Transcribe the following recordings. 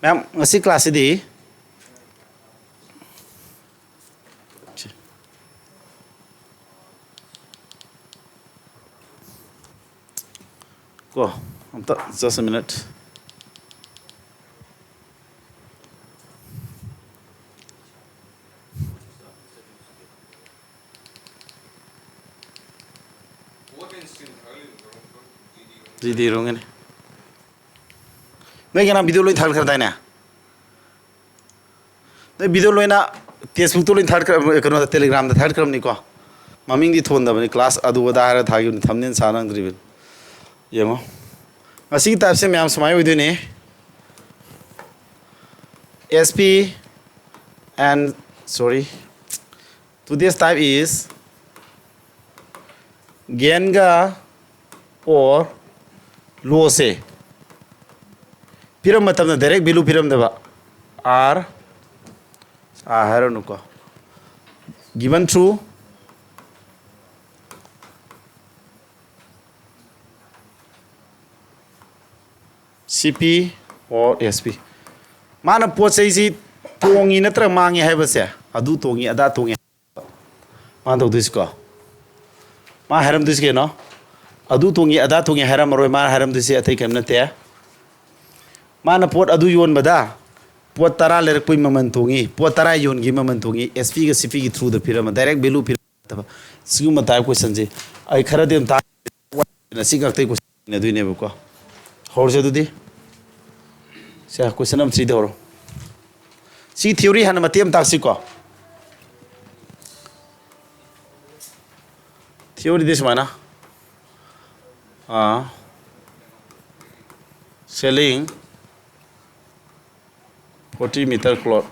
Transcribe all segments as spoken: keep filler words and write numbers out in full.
ꯃꯦꯝ, ꯉꯁꯤ ꯀ꯭ꯂꯥꯁꯁꯤꯗꯤ ꯀꯣ, ꯑꯝꯇ, just a minute. ꯖꯤ ꯗꯤ ꯔꯣꯡꯒꯅꯤ꯫ ꯅꯣꯏ ꯀꯅꯥ ꯚꯤꯗꯤꯑꯣ ꯂꯣꯏ ꯊꯥꯒꯠꯈ꯭ꯔꯗꯥꯏꯅꯦ? ꯅꯣꯏ ꯚꯤꯗꯤꯑꯣ ꯂꯣꯏꯅ ꯇꯦꯛꯁꯕꯨꯛꯇ ꯂꯣꯏꯅ ꯊꯥꯒꯠꯈ꯭ꯔ-, ꯀꯩꯅꯣꯗ, ꯇꯦꯂꯤꯒ꯭ꯔꯥꯝꯗ ꯊꯥꯒꯠꯈ꯭ꯔꯕꯅꯤꯀꯣ꯫ ꯃꯃꯤꯡꯗꯤ ꯊꯣꯟꯗꯕꯅꯤ, ꯀ꯭ꯂꯥꯁ ꯑꯗꯨ ꯑꯗꯥ ꯍꯥꯏꯔ ꯊꯥꯈꯤꯕꯅꯤ, ꯊꯝꯅꯦꯜ ꯁꯥ ꯅꯪꯗ꯭ꯔꯤꯕꯅꯤ꯫ ꯌꯦꯡꯉꯣ, ꯉꯁꯤꯒꯤ ꯇꯥꯏꯞꯁꯦ ꯃꯌꯥꯝ ꯁꯨꯃꯥꯏꯅ ꯑꯣꯏꯗꯣꯏꯅꯤ: S P and, sorry, today's type is gainꯒ or lossꯁꯦ ꯄꯤꯔꯝꯕ ꯃꯇꯝꯗ direct value ꯄꯤꯔꯝꯗꯕ, R, R ꯍꯥꯏꯔꯅꯨꯀꯣ, given through C P or S P꯫ ꯃꯥꯅ ꯄꯣꯠ ꯆꯩꯁꯤ ꯇꯣꯡꯉꯤ ꯅꯠꯇ꯭ꯔꯒ ꯃꯥꯡꯉꯤ ꯍꯥꯏꯕꯁꯦ, ꯑꯗꯨ ꯇꯣꯡꯉꯤ, ꯑꯗꯥ ꯇꯣꯡꯉꯤ꯫ ꯃꯥꯅ ꯇꯧꯗꯣꯏꯁꯤꯀꯣ, ꯃꯥ ꯍꯥꯏꯔꯝꯗꯣꯏꯁꯤ ꯀꯩꯅꯣ? ꯑꯗꯨ ꯇꯣꯡꯉꯤ, ꯑꯗꯥ ꯇꯣꯡꯉꯤ ꯍꯥꯏꯔꯝꯃꯔꯣꯏ꯫ ꯃꯥꯅ ꯍꯥꯏꯔꯝꯗꯣꯏꯁꯤ ꯑꯇꯩ ꯀꯔꯤꯝ ꯅꯠꯇꯦ꯫ ꯃꯥꯅ ꯄꯣꯠ ꯑꯗꯨ ꯌꯣꯟꯕꯗ ꯄꯣꯠ ꯇꯔꯥ ꯂꯩꯔꯛꯄꯒꯤ ꯃꯃꯜ ꯇꯣꯡꯉꯤ, ꯄꯣꯠ ꯇꯔꯥ ꯌꯣꯟꯈꯤ ꯃꯃꯜ ꯇꯣꯡꯉꯤ, S P ꯒ C P ꯒꯤ through ꯗ ꯄꯤꯔꯝꯕ, direct value ꯄꯤꯔꯝꯗꯕ, ꯁꯤꯒꯨꯝꯕ type questionꯁꯦ ꯑꯩ ꯈꯔꯗꯤ ꯑꯗꯨꯝ ꯇꯥꯛ-, ꯁꯤ ꯉꯥꯛꯇꯒꯤ question ꯏꯅꯗꯣꯏꯅꯦꯕꯀꯣ꯫ ꯍꯧꯔꯁꯦ ꯑꯗꯨꯗꯤ꯫ ꯁꯦ, question number three ꯗ ꯍꯧꯔꯣ꯫ ꯁꯤ theory ꯍꯥꯟꯅ ꯃꯇꯦꯛ ꯑꯃ ꯇꯥꯛꯁꯤꯀꯣ꯫ Theory ꯗꯤ ꯁꯨꯃꯥꯏꯅ, ꯑꯥ, selling forty meter cloth꯫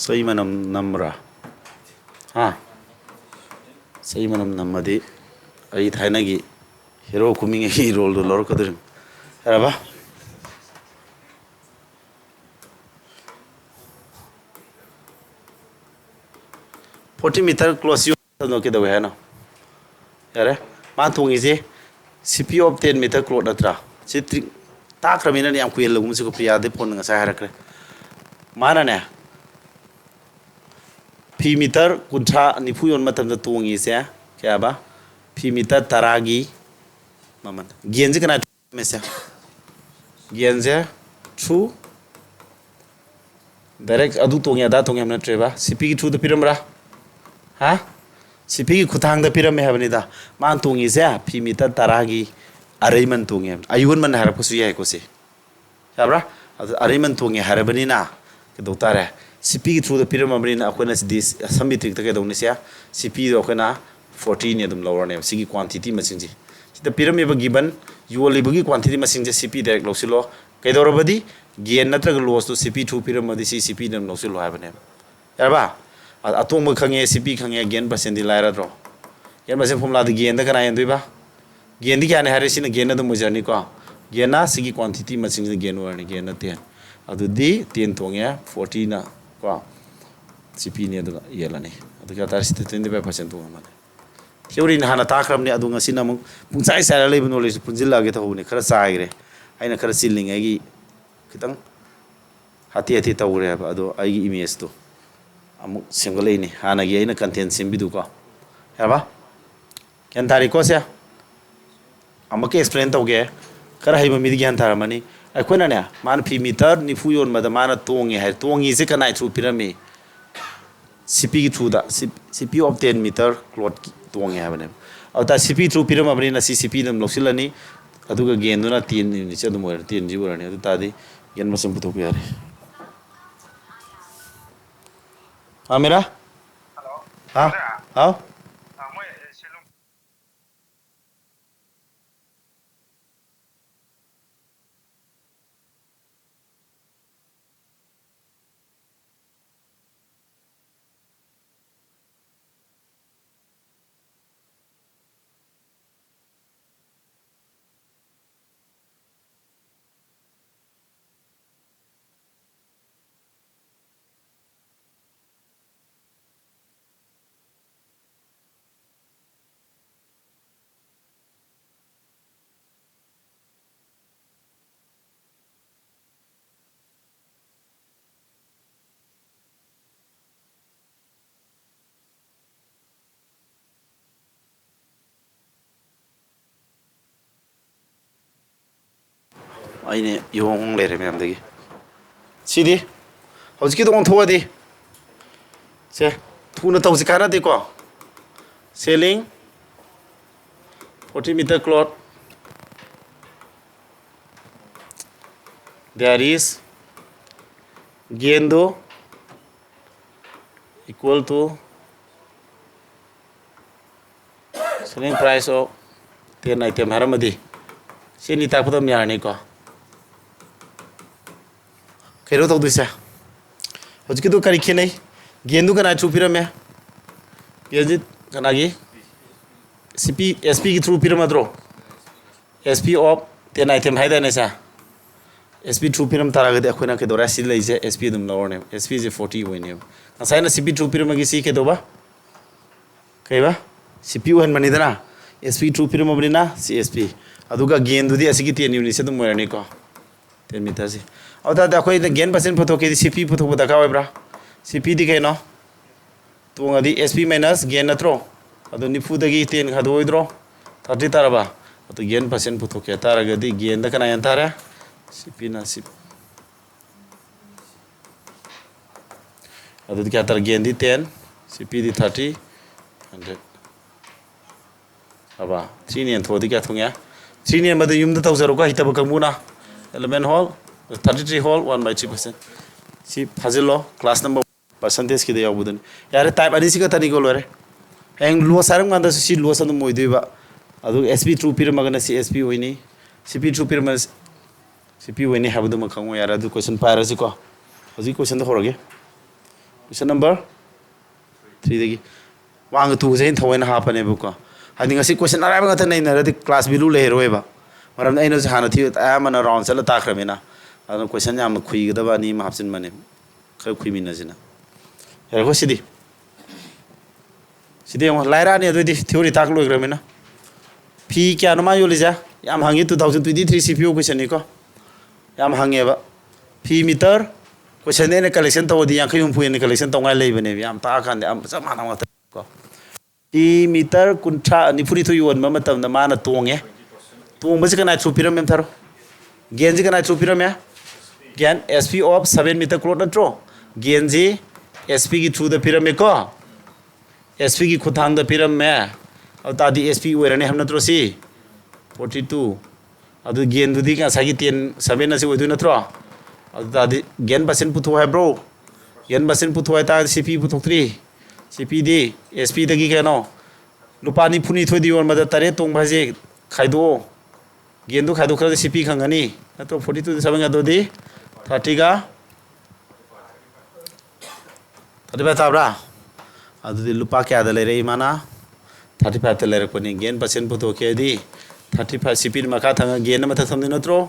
ꯆꯩ ꯃꯅꯝ ꯅꯝꯕ꯭ꯔꯥ? ꯍꯥ? ꯆꯩ ꯃꯅꯝ ꯅꯝꯃꯗꯤ ꯑꯩ ꯊꯥꯏꯅꯒꯤ hero ꯀꯨꯝꯃꯤꯉꯩꯒꯤ role ꯗꯣ ꯂꯧꯔꯛꯀꯗꯣꯔꯤꯕꯅꯤ꯫ ꯌꯥꯔꯕ? ꯐꯣꯔꯇꯤ ꯃꯤꯇꯔ ꯀ꯭ꯂꯣꯠꯁꯤ ꯌꯣꯟꯕ ꯃꯇꯝꯗ ꯀꯩꯗꯧꯋꯦ ꯍꯥꯏꯅꯣ? ꯌꯥꯔꯦ꯫ ꯃꯥꯅ ꯇꯣꯡꯉꯤꯁꯦ ꯁꯤ ꯄꯤ ꯑꯣꯐ ꯇꯦꯟ ꯃꯤꯇꯔ ꯀ꯭ꯂꯣꯠ ꯅꯠꯇ꯭ꯔꯥ? ꯁꯤ ꯇ꯭ꯔꯤꯛ ꯇꯥꯛꯈ꯭ꯔꯕꯅꯤꯅ ꯌꯥꯝ ꯀꯨꯏꯍꯜꯂꯒꯨꯝꯁꯤꯀꯣ, ꯄ꯭ꯔꯤꯌꯥꯗꯩ ꯐꯣꯟ ꯉꯁꯥꯏ ꯍꯥꯏꯔꯛꯈ꯭ꯔꯦ꯫ ꯃꯥꯅꯅꯦ, ꯐꯤ ꯃꯤꯇꯔ ꯀꯨꯟꯊ꯭ꯔꯥ ꯅꯤꯐꯨ ꯌꯣꯟꯕ ꯃꯇꯝꯗ ꯇꯣꯡꯉꯤꯁꯦ ꯀꯌꯥꯕ? ꯐꯤ ꯃꯤꯇꯔ ꯇꯔꯥꯒꯤ ꯃꯃꯜ꯫ ꯒꯦꯟꯁꯦ ꯀꯅꯥ ꯊꯝꯃꯦꯁꯦ? ꯒꯦꯟꯁꯦ ꯊ꯭ꯔꯨ ꯗꯥꯏꯔꯦꯛ ꯑꯗꯨ ꯇꯣꯡꯉꯦ ꯑꯗꯥ ꯇꯣꯡꯉꯦ ꯍꯥꯏꯕ ꯅꯠꯇ꯭ꯔꯦꯕ, ꯁꯤ ꯄꯤꯒꯤ ꯊ꯭ꯔꯨꯗ ꯄꯤꯔꯝꯕ꯭ꯔꯥ? ꯍꯥ? ꯁꯤ ꯄꯤꯒꯤ ꯈꯨꯠꯊꯥꯡꯗ ꯄꯤꯔꯝꯃꯦ ꯍꯥꯏꯕꯅꯤꯗ꯫ ꯃꯥꯅ ꯇꯣꯡꯉꯤꯁꯦ ꯐꯤ ꯃꯤꯇꯔ ꯇꯔꯥꯒꯤ ꯑꯔꯩꯃꯟ ꯇꯣꯡꯉꯦ ꯍꯥꯏꯕꯅꯤ꯫ ꯑꯌꯨꯟꯃꯟ ꯍꯥꯏꯔꯛꯄꯁꯨ ꯌꯥꯏꯀꯣ ꯁꯤ꯫ ꯌꯥꯕ꯭ꯔꯥ? ꯑꯗꯨ ꯑꯔꯩꯃꯟ ꯇꯣꯡꯉꯦ ꯍꯥꯏꯔꯕꯅꯤꯅ ꯀꯩꯗꯧ ꯇꯥꯔꯦ? ꯁꯤ ꯄꯤꯒꯤ ꯊ꯭ꯔꯨꯗ ꯄꯤꯔꯝꯃꯕꯅꯤꯅ ꯑꯩꯈꯣꯏꯅ ꯁꯤꯗꯤ ꯁꯝꯕꯤꯇ꯭ꯔꯤꯛꯇ ꯀꯩꯗꯧꯅꯤꯁꯦ? ꯁꯤ ꯄꯤꯗꯣ ꯑꯩꯈꯣꯏꯅ ꯐꯣꯔꯇꯤꯅꯤ ꯑꯗꯨꯝ ꯂꯧꯔꯅꯦꯕ, ꯁꯤꯒꯤ ꯀ꯭ꯋꯥꯟꯇꯤꯇꯤ ꯃꯁꯤꯡꯁꯦ꯫ ꯁꯤꯗ ꯄꯤꯔꯝꯃꯤꯕ ꯒꯤꯕꯟ ꯌꯣꯜꯂꯤꯕꯒꯤ ꯀ꯭ꯋꯥꯟꯇꯤꯇꯤ ꯃꯁꯤꯡꯁꯦ ꯁꯤ ꯄꯤ ꯗꯥꯏꯔꯦꯛ ꯂꯧꯁꯤꯜꯂꯣ꯫ ꯀꯩꯗꯧꯔꯕꯗꯤ ꯒꯦꯟ ꯅꯠꯇ꯭ꯔꯒ ꯂꯣꯁꯇꯣ ꯁꯤ ꯄꯤ ꯊ꯭ꯔꯨ ꯄꯤꯔꯝꯃꯗꯤ ꯁꯤ ꯁꯤ ꯄꯤꯗ ꯑꯗꯨꯝ ꯂꯧꯁꯤꯜꯂꯣ ꯍꯥꯏꯕꯅꯦꯕ꯫ ꯌꯥꯔꯕ? ꯑ-, ꯑꯇꯣꯡꯕ ꯈꯪꯉꯦ, ꯁꯤ ꯄꯤ ꯈꯪꯉꯦ, ꯒꯦꯟ ꯄꯔꯁꯦꯟꯗꯤ ꯂꯥꯏꯔꯗ꯭ꯔꯣ? ꯒꯦꯟ ꯄꯔꯁꯦꯟ ꯐꯣꯔꯃꯨꯂꯥꯗ ꯒꯦꯟꯗ ꯀꯅꯥ ꯍꯦꯟꯗꯣꯏꯕ? ꯒꯦꯟꯗꯤ ꯀꯌꯥꯅꯤ ꯍꯥꯏꯔꯦ? ꯁꯤꯅ ꯒꯦꯟ ꯑꯗꯨꯝ ꯑꯣꯏꯖꯔꯅꯤꯀꯣ꯫ ꯒꯦꯟꯅ ꯁꯤꯒꯤ ꯀ꯭ꯋꯥꯟꯇꯤꯇꯤ ꯃꯁꯤꯡꯁꯤꯅ ꯒꯦꯟ ꯑꯣꯏꯔꯅꯤ, ꯒꯦꯟꯅ ꯇꯦꯟ꯫ ꯑꯗꯨꯗꯤ ꯇꯦꯟ ꯇꯣꯡꯉꯦ, ꯐꯣꯔꯇꯤꯅ ꯀꯣ ꯁꯤ ꯄꯤꯅꯤ, ꯑꯗꯨꯒ ꯌꯦꯜꯂꯅꯤ꯫ ꯑꯗꯨ ꯀꯌꯥ ꯇꯥꯔꯦ? ꯁꯤꯗ ꯇ꯭ꯋꯦꯟꯇꯤ ꯐꯥꯏꯚ ꯄꯥꯔꯁꯦꯟ ꯇꯣꯡꯉꯝꯃꯅꯤ꯫ ꯊꯤꯑꯣꯔꯤꯅ ꯍꯥꯟꯅ ꯇꯥꯛꯈ꯭ꯔꯕꯅꯤ, ꯑꯗꯨ ꯉꯁꯤꯅ ꯑꯃꯨꯛ ꯄꯨꯡꯆꯥꯏ ꯆꯥꯏꯔ ꯂꯩꯕ ꯅꯣꯂꯦꯖꯁꯨ ꯄꯨꯟꯁꯤꯜꯂꯛꯑꯒꯦ ꯇꯧꯕꯅꯤ꯫ ꯈꯔ ꯆꯥꯏꯈ꯭ꯔꯦ, ꯑꯩꯅ ꯈꯔ ꯆꯤꯜꯂꯤꯉꯩꯒꯤ ꯈꯤꯇꯪ ꯍꯥꯇꯦ ꯍꯥꯇꯦ ꯇꯧꯈ꯭ꯔꯦꯕ꯫ ꯑꯗꯣ ꯑꯩꯒꯤ ꯏꯃꯦꯖꯇꯣ ꯑꯃꯨꯛ ꯁꯦꯝꯒꯠꯂꯛꯏꯅꯤ, ꯍꯥꯟꯅꯒꯤ ꯑꯩꯅ ꯀꯟꯇꯦꯟ ꯁꯦꯝꯕꯤꯗꯨꯀꯣ꯫ ꯌꯥꯔꯕ? ꯒ꯭ꯌꯥꯟ ꯇꯥꯔꯦꯀꯣ ꯁꯦ? ꯑꯃꯨꯛꯀ ꯑꯦꯛꯁꯄ꯭ꯂꯦꯟ ꯇꯧꯒꯦ, ꯈꯔ ꯍꯩꯕ ꯃꯤꯗꯤ ꯒ꯭ꯌꯥꯟ ꯇꯥꯔꯝꯃꯅꯤ꯫ ꯑꯩꯈꯣꯏꯅꯅꯦ, ꯃꯥꯅ ꯐꯤ ꯃꯤꯇꯔ ꯅꯤꯐꯨ ꯌꯣꯟꯕꯗ ꯃꯥꯅ ꯇꯣꯡꯉꯦ ꯍꯥꯏ꯫ ꯇꯣꯡꯉꯤꯁꯦ ꯀꯅꯥꯏ ꯊ꯭ꯔꯨ ꯄꯤꯔꯝꯃꯤ? ꯁꯤ ꯄꯤꯒꯤ ꯊ꯭ꯔꯨꯗ, ꯁꯤ, ꯁꯤ ꯄꯤ ꯑꯣꯐ ꯇꯦꯟ ꯃꯤꯇꯔ ꯀ꯭ꯂꯣꯠ ꯇꯣꯡꯉꯦ ꯍꯥꯏꯕꯅꯦꯕ꯫ ꯑꯗꯨ ꯇꯥꯔꯗꯤ ꯁꯤ ꯄꯤ ꯊ꯭ꯔꯨ ꯄꯤꯔꯝꯃꯕꯅꯤꯅ ꯁꯤ ꯁꯤ ꯄꯤꯗ ꯑꯗꯨꯝ ꯂꯧꯁꯤꯜꯂꯅꯤ꯫ ꯑꯗꯨꯒ ꯒꯦꯟꯗꯨꯅ ꯇꯦꯟ ꯌꯨꯅꯤꯠꯁꯦ ꯑꯗꯨꯝ ꯑꯣꯏꯔꯅꯤ, ꯇꯦꯟꯁꯤ ꯑꯣꯏꯔꯅꯤ꯫ ꯑꯗꯨ ꯇꯥꯔꯗꯤ ꯒꯦꯟ ꯃꯁꯤꯡ ꯄꯨꯊꯣꯛꯄ ꯌꯥꯔꯦ꯫ ꯄꯥꯝꯃꯤꯔꯥ? ꯍꯥꯎ? ꯍꯥꯎ? ꯑꯩꯅ ꯏꯍꯣꯡ ꯍꯣꯡ ꯂꯩꯔꯦ ꯃꯌꯥꯝꯗꯒꯤ꯫ ꯁꯤꯗꯤ ꯍꯧꯖꯤꯛꯀꯤꯗꯣ ꯑꯣꯟꯊꯣꯛꯑꯗꯤ, ꯁꯦ, ꯊꯨꯅ ꯇꯧꯁꯤ, ꯀꯥꯟꯅꯗꯦꯀꯣ꯫ Selling forty meter cloth, there is gain ꯗꯣ equal to selling price of ten item ꯍꯥꯏꯔꯝꯃꯗꯤ, ꯁꯤ ꯑꯅꯤ ꯇꯥꯛꯄꯗ ꯑꯗꯨꯝ ꯌꯥꯔꯅꯤꯀꯣ꯫ ꯀꯩꯅꯣ ꯇꯧꯗꯣꯏꯁꯦ, ꯍꯧꯖꯤꯛꯀꯤꯗꯨ ꯀꯔꯤ ꯈꯦꯠꯅꯩ? Gain ꯗꯨ ꯀꯅꯥ through ꯄꯤꯔꯝꯃꯦ? Gain ꯁꯤ ꯀꯅꯥꯒꯤ? SP, SP ꯒꯤ through ꯄꯤꯔꯝꯃꯗ꯭ꯔꯣ? SP of ten item ꯍꯥꯏꯗꯥꯏꯅꯦ ꯁꯦ? SP through ꯄꯤꯔꯝ ꯇꯥꯔꯒꯗꯤ ꯑꯩꯈꯣꯏꯅ ꯀꯩꯗꯧꯔꯦ? ꯁꯤ ꯂꯩꯁꯦ SP ꯑꯗꯨꯝ ꯂꯧꯔꯅꯦꯕ꯫ SP ꯁꯦ forty ꯑꯣꯏꯅꯦꯕ꯫ ꯉꯁꯥꯏꯅ CP through ꯄꯤꯔꯝꯃꯒꯤ ꯁꯤ ꯀꯩꯗꯧꯕ? ꯀꯩꯕ? CP ꯑꯣꯏꯍꯟꯕꯅꯤꯗꯅ, SP through ꯄꯤꯔꯝꯃꯕꯅꯤꯅ ꯁꯤ SP꯫ ꯑꯗꯨꯒ gain ꯗꯨꯗꯤ ꯑꯁꯤꯒꯤ ten unit ꯁꯦ ꯑꯗꯨꯝ ꯑꯣꯏꯔꯅꯤꯀꯣ, ten meter ꯁꯦ꯫ ꯑꯗꯨ ꯇꯥꯔꯗꯤ ꯑꯩꯈꯣꯏꯅ gain percent ꯄꯨꯊꯣꯛꯀꯦꯗꯤ CP ꯄꯨꯊꯣꯛꯄ ꯗꯔꯀꯥꯔ ꯑꯣꯏꯕ꯭ꯔꯥ? CP ꯗꯤ ꯀꯩꯅꯣ? ꯇꯣꯡꯉꯗꯤ SP minus gain ꯅꯠꯇ꯭ꯔꯣ? ꯑꯗꯨ ꯅꯤꯐꯨꯗꯒꯤ ten ꯈꯥꯏꯗꯣꯛꯑꯣꯏꯗ꯭ꯔꯣ? Thirty ꯇꯥꯔꯕ? ꯑꯗꯨ gain percent ꯄꯨꯊꯣꯛꯀꯦ ꯍꯥꯏ ꯇꯥꯔꯒꯗꯤ gain ꯗ ꯀꯅꯥ ꯍꯦꯟ ꯇꯥꯔꯦ? CP ꯅ, CP꯫ ꯑꯗꯨꯗꯤ ꯀꯌꯥ ꯇꯥꯔꯦ? Gain ꯗꯤ ten, CP ꯗꯤ thirty, hundred꯫ ꯑꯕ, three ꯅ ꯌꯦꯟꯊꯣꯛꯑꯗꯤ ꯀꯌꯥ ꯊꯨꯡꯉꯦ? Three ꯅ ꯌꯦꯟꯕꯗ ꯌꯨꯝꯗ ꯇꯧꯖꯔꯣꯀꯣ, ꯍꯩꯇꯕ ꯀꯥꯡꯕꯨꯅ꯫ Eleven whole, thirty three whole, one by three percent꯫ ꯁꯤ ꯐꯥꯖꯤꯜꯂꯣ, class number percentage ꯀꯤꯗ ꯌꯥꯎꯕꯗꯨꯅꯤ꯫ ꯌꯥꯔꯦ, type ꯑꯅꯤꯁꯤ ꯈꯛꯇꯅꯤꯀꯣ, ꯂꯣꯏꯔꯦ꯫ ꯍꯌꯦꯡ loss ꯍꯥꯏꯔꯝ ꯀꯥꯟꯗꯁꯨ ꯁꯤ loss ꯑꯗꯨꯝ ꯑꯣꯏꯗꯣꯏꯕ꯫ ꯑꯗꯨꯒ SP through ꯄꯤꯔꯝꯃꯒꯅ ꯁꯤ SP ꯑꯣꯏꯅꯤ, CP through ꯄꯤꯔꯝꯃꯒꯅ CP ꯑꯣꯏꯅꯤ ꯍꯥꯏꯕꯗꯨꯃ ꯈꯪꯉꯣ꯫ ꯌꯥꯔꯦ, ꯑꯗꯨ question ꯄꯥꯏꯔꯁꯤꯀꯣ꯫ ꯍꯧꯖꯤꯛ question ꯗꯣ ꯍꯧꯔꯒꯦ꯫ Question number three ꯗꯒꯤ꯫ One ꯒ two ꯒꯁꯦ ꯑꯩꯅ ꯊꯑꯣꯏꯅ ꯍꯥꯞꯄꯅꯦꯕꯀꯣ꯫ ꯍꯥꯏꯗꯤ ꯉꯁꯤ question ꯑꯔꯥꯏꯕ ꯉꯥꯛꯇ ꯅꯩꯅꯔꯗꯤ class value ꯂꯩꯔꯣꯏꯕ꯫ ꯃꯔꯝꯗꯤ ꯑꯩꯅꯁꯨ ꯍꯥꯟꯅ ꯊꯤ-, ꯑꯌꯥꯝꯕꯅ round ꯆꯠꯂ ꯇꯥꯛꯈ꯭ꯔꯃꯤꯅ꯫ ꯑꯗꯨꯅ question ꯌꯥꯝꯅ ꯈꯨꯏꯒꯗꯕ ꯑꯅꯤ ꯑꯃ ꯍꯥꯞꯆꯤꯟꯕꯅꯦ꯫ ꯈꯔ ꯈꯨꯏꯃꯤꯟꯅꯁꯤꯅ꯫ ꯌꯥꯔꯦꯀꯣ ꯁꯤꯗꯤ? ꯁꯤꯗꯤ ꯌꯦꯡꯉꯣ, ꯂꯥꯏꯔꯛꯑꯅꯤ꯫ ꯑꯗꯨꯑꯣꯏꯗꯤ theory ꯇꯥꯛ ꯂꯣꯏꯈ꯭ꯔꯃꯤꯅ꯫ ꯐꯤ ꯀꯌꯥꯅꯣ ꯃꯥ ꯌꯣꯜꯂꯤꯁꯦ? ꯌꯥꯝ ꯍꯪꯉꯤ, two thousand twenty three CPO question ꯅꯤꯀꯣ꯫ ꯌꯥꯝ ꯍꯪꯉꯦꯕ꯫ ꯐꯤ meter, question ꯗꯤ ꯑꯩꯅ collection ꯇꯧꯔꯗꯤ ꯌꯥꯡꯈꯩ ꯍꯨꯝꯐꯨ ꯍꯦꯟꯅ collection ꯇꯧꯉꯥꯏ ꯂꯩꯕꯅꯦꯕ, ꯌꯥꯝ ꯇꯥꯛꯑꯀꯥꯟꯗ ꯌꯥꯝ ꯆꯞ ꯃꯥꯟꯅꯕ ꯉꯥꯛꯇ ꯀꯣ꯫ ꯐꯤ meter ꯀꯨꯟꯊ꯭ꯔꯥ, ꯅꯤꯐꯨꯅꯤꯊꯣꯏ ꯌꯣꯟꯕ ꯃꯇꯝꯗ ꯃꯥꯅ ꯇꯣꯡꯉꯦ꯫ ꯇꯣꯡꯕꯁꯤ ꯀꯅꯥ through ꯄꯤꯔꯝꯃꯦ ꯑꯝꯊꯥꯔꯣ? Gainꯁꯤ ꯀꯅꯥ through ꯄꯤꯔꯝꯃꯦ? Gain S P of seven meter cloth ꯅꯠꯇ꯭ꯔꯣ? Gainꯁꯤ S Pꯒꯤ throughꯗ ꯄꯤꯔꯝꯃꯦꯀꯣ, S Pꯒꯤ ꯈꯨꯠꯊꯥꯡꯗ ꯄꯤꯔꯝꯃꯦ꯫ ꯑꯗꯨ ꯇꯥꯔꯗꯤ S P ꯑꯣꯏꯔꯅꯤ ꯍꯥꯏꯕ ꯅꯠꯇ꯭ꯔꯣ ꯁꯤ? Forty two꯫ ꯑꯗꯨ gainꯗꯨꯗꯤ ꯉꯁꯥꯏꯒꯤ ten seven ꯑꯁꯤ ꯑꯣꯏꯗꯣꯏ ꯅꯠꯇ꯭ꯔꯣ? ꯑꯗꯨ ꯇꯥꯔꯗꯤ gain percent ꯄꯨꯊꯣꯛ ꯍꯥꯏꯕ꯭ꯔꯣ? Gain percent ꯄꯨꯊꯣꯛ ꯍꯥꯏꯇꯥꯔꯗꯤ C P ꯄꯨꯊꯣꯛꯇ꯭ꯔꯤ꯫ C Pꯗꯤ S Pꯗꯒꯤ ꯀꯩꯅꯣ, ꯂꯨꯄꯥ ꯅꯤꯐꯨꯅꯤꯊꯣꯏꯗ ꯌꯣꯟꯕꯗ ꯇꯔꯦꯠ ꯇꯣꯡꯕ ꯍꯥꯏꯁꯦ ꯈꯥꯏꯗꯣꯛꯑꯣ꯫ Gainꯗꯨ ꯈꯥꯏꯗꯣꯛꯈ꯭ꯔꯗꯤ C P ꯈꯪꯒꯅꯤ ꯅꯠꯇ꯭ꯔꯣ? Forty twoꯗ seven ꯑꯗꯨꯗꯤ thirtyꯒ thirty five ꯇꯥꯕ꯭ꯔꯥ? ꯑꯗꯨꯗꯤ ꯂꯨꯄꯥ ꯀꯌꯥꯗ ꯂꯩꯔꯛꯏ ꯃꯥꯅ? Thirty fiveꯇ ꯂꯩꯔꯛꯄꯅꯤ꯫ Gain percent ꯄꯨꯊꯣꯛꯀꯦ ꯍꯥꯏꯗꯤ thirty five, C Pꯅ ꯃꯈꯥ ꯊꯪꯉ gainꯅ ꯃꯊꯛ ꯊꯝꯗꯣꯏ ꯅꯠꯇ꯭ꯔꯣ?